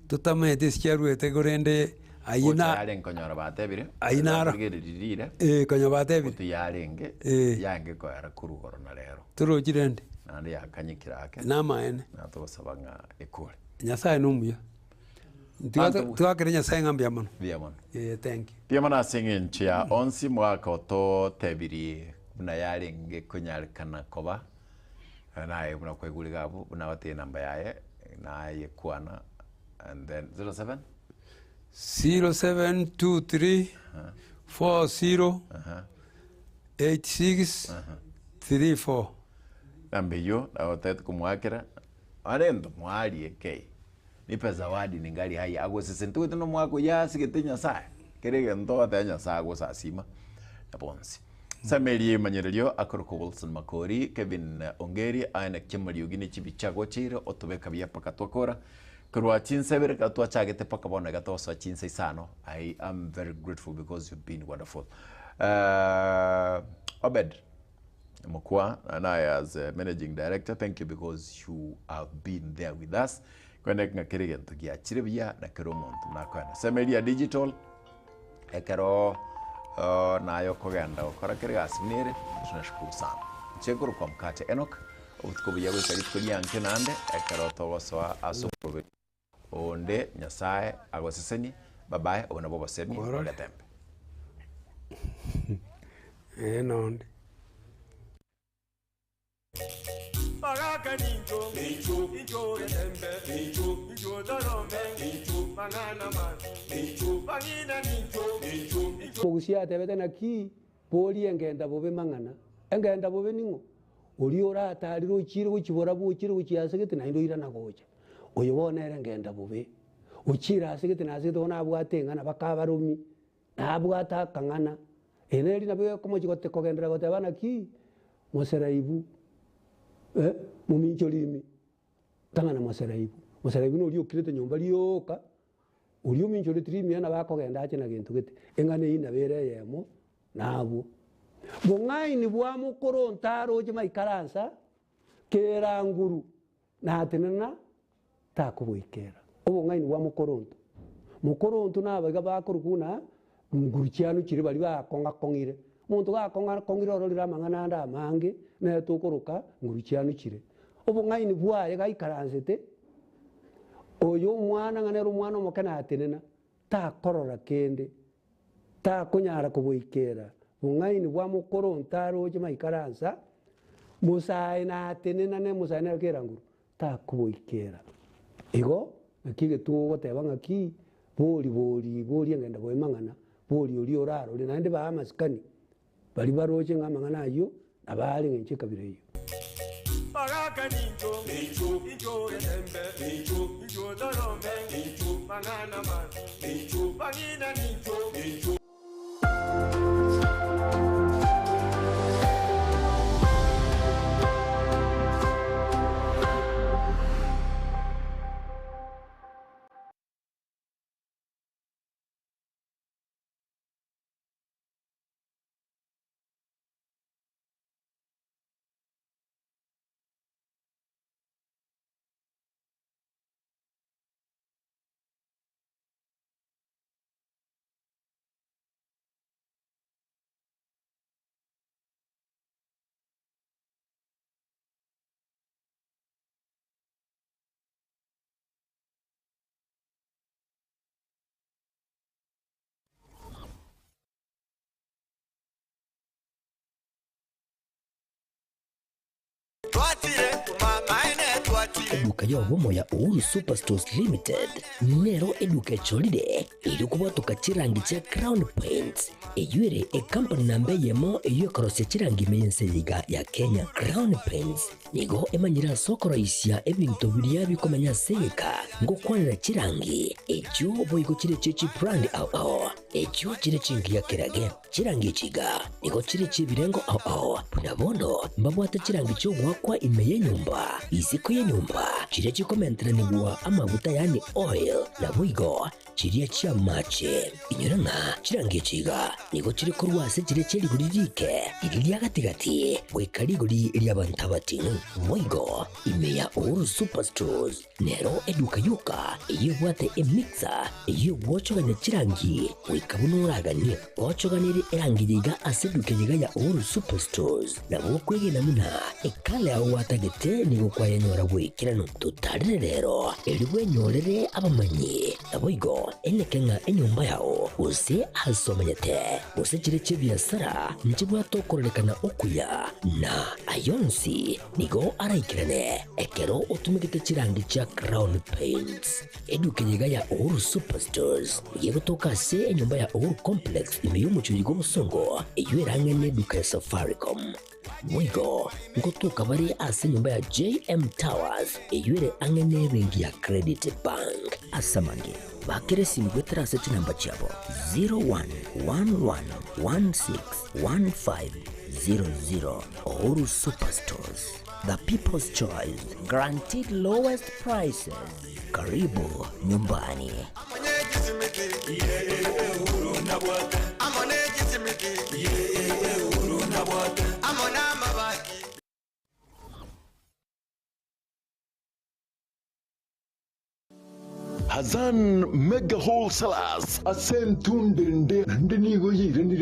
totamanyeti ase chiarwete korende aywo Gocha na yarenge konyora batebire, aywo naro rigereria rire, eh konya batebire. Gotu yarenge, Eh. yange koera korwa igoro na rero. Torochi rende. Naende yakanyekire ake. Namaene. Na togosaba ng'a ekore. Nyasaye nomuya. Banto- Twakere Nyasaye ng'a mbuya mono. Mbuya mono. Eh, thank you. Mbuya mono ase eng'encho ya onsi mwaka ototebirie buna yarenge konyarekana koba, naye buna kwaigure iga abwo, buna abatebie enamba yaye, naye kwana and then 07? 0723 40 86 34. Namba eyio nabo otagete komoakera are ento mwarie kei nipe zawadi ningali hai agosese ntogete na omwaka oyio asigete nyasaye kera egento ogoteba nyasaye agosasima na bonsi. Sameri emanyererio akorokwa Wilson Makori, Kevin Ongeri aye na Kiamariogi ne chibicha agocheire otobeka buya mpaka twakora korwa chinsa ibere ekero twachagete mpaka bono iga togosoa chinsa isano I am very grateful because you've been wonderful. Obed Mokua naye as managing director thank you because you have been there with us kwene ng'a kera egento giachire buya na kera omonto nakoenda Semeria digital ekero uh, naye okogenda gokora kere gasi buna ere tunashukuru sana inche nkorokwa mkate Enock obotuko buya goika rituko rianke naende ekero togosoa ase oboroberi Onde Nyasae agosesenie, babae obo nabwo obosemi Orore. bw'egetembe. Ee nonde. Bagaka nincho, nincho, incho getembe, nincho, incho torome, nincho, mang'ana mabi, nincho, bang'ina nincho, nincho, incho. Omogusia atebete naki boria engenda bobe mang'ana, engenda bobe ning'o? Oria oratarire ochiire gochia borabu ochiire gochia ase gete naende oirana gocha. Oyo bono nere ngenda bobe, ochiire ase gete na ase gete bono abwate eng'ana baka abaromi, na abwate akang'ana. Ere neri nabo ekomochia gote kogenderera goteba naki, moseraibu eh, mominchori ime, tang'ana moseraibu. Moseraibu noria okirete nyomba rioka, oria ominchoreti rimiya nabo akogenda ache na gento gete, eng'ana eyio nabo ere eyemo nabwo. Bong'aini bwa mokoro ntaroche maikaransa. Kera nguru natenena takoboikera. Obong'aini bwa mokoronto. Mokoronto nabaiga bakorokwa buna nguru chiano chiria baria bakong'akong'ire. Omonto gakong'akong'ire ororire amang'ana ande amange, nere tokoroka nguru chiano chire. Obong'aini bwaye gaikaransete, oyo omwana ng'a nere omwana omoke natenena, takorora kende, takonyara koboikera. Bong'aini bwa mokoronto aroche maikaransa, mosae natenena ne mosae nere kera nguru, takoboikera. Igo, naki egetugo ogoteba ng'aki, bori bori bori engenda boe mang'ana, bori oria orarore, naende bae amasikani, baria baroche ng'a amang'ana ayio nabo are eng'encho ekabira eyio. Bagaka nincho, incho getembe, incho torombe, mang'ana mabi, bang'ina nincho. Eduka y'obomo ya Uhuru Superstores Limited nero eduka echorire erio kobwatoka chirangi chia Crown Paints eyio ere ecompany namba eyemo eyio ekorosia chirangi ime y'ense eye iga ya Kenya. Crown Paints nigo emanyire ase okoroisia ebinto biria bikomenya ase egeka ngokwanera chirangi echio boigo chire chie chibrand ao ao echio chire chingiya kerage. Chirangi echi iga nigo chire chi'ebirengo ao ao, buna bono mbabwate chirangi chi'ogoakwa ime y'enyomba, isiko y'enyomba, chiria chikomenteranigwa amaguta yaani oil, naboigo chiria chi'amache. Inyora ng'a chirangi echi iga nigo chire korwa ase chiria chie rigori riike, riria ria gati-gati, goika rigori ri'abanto abating'u. Boigo ime ya Uhuru Superstores Nero eduka yoka eyio ebwate emixer eyio egwochogania chirangi goika buna oraganie. Ochoganirie erangi yaiga ase eduka eyeiga ya Uhuru Superstores nabo okwegena buna ekala yao gwatagete nigo kwayenyora bw'ekeranu. Totarere rero erio bwenyorere abamanyi naboigo eneke ng'a enyomba yao gose ase omenyete gose chire chi'ebiasara nchibwate okororekana okuya na ayonsi Nigo araikerane ekero otumegete chirangi chia Crown Paints. Eduka eye iga ya Uhuru Superstores nigo egotoka ase enyomba ya Uhuru Complex ime y'omochie oyiga obosongo eyio erang'e neduka ya Safaricom. Boigo ngotoka bare ase enyomba ya JM Towers eyio ere ang'e nebenki ya Credit Bank. Ase amange, bakera esimi goetera ase chinamba chiabo 0111161500. Uhuru Superstores, the people's choice, guaranteed lowest prices. Karibu nyumbani. Hazan Mega Wholesalers ase entunda ende naende nigo yairanire.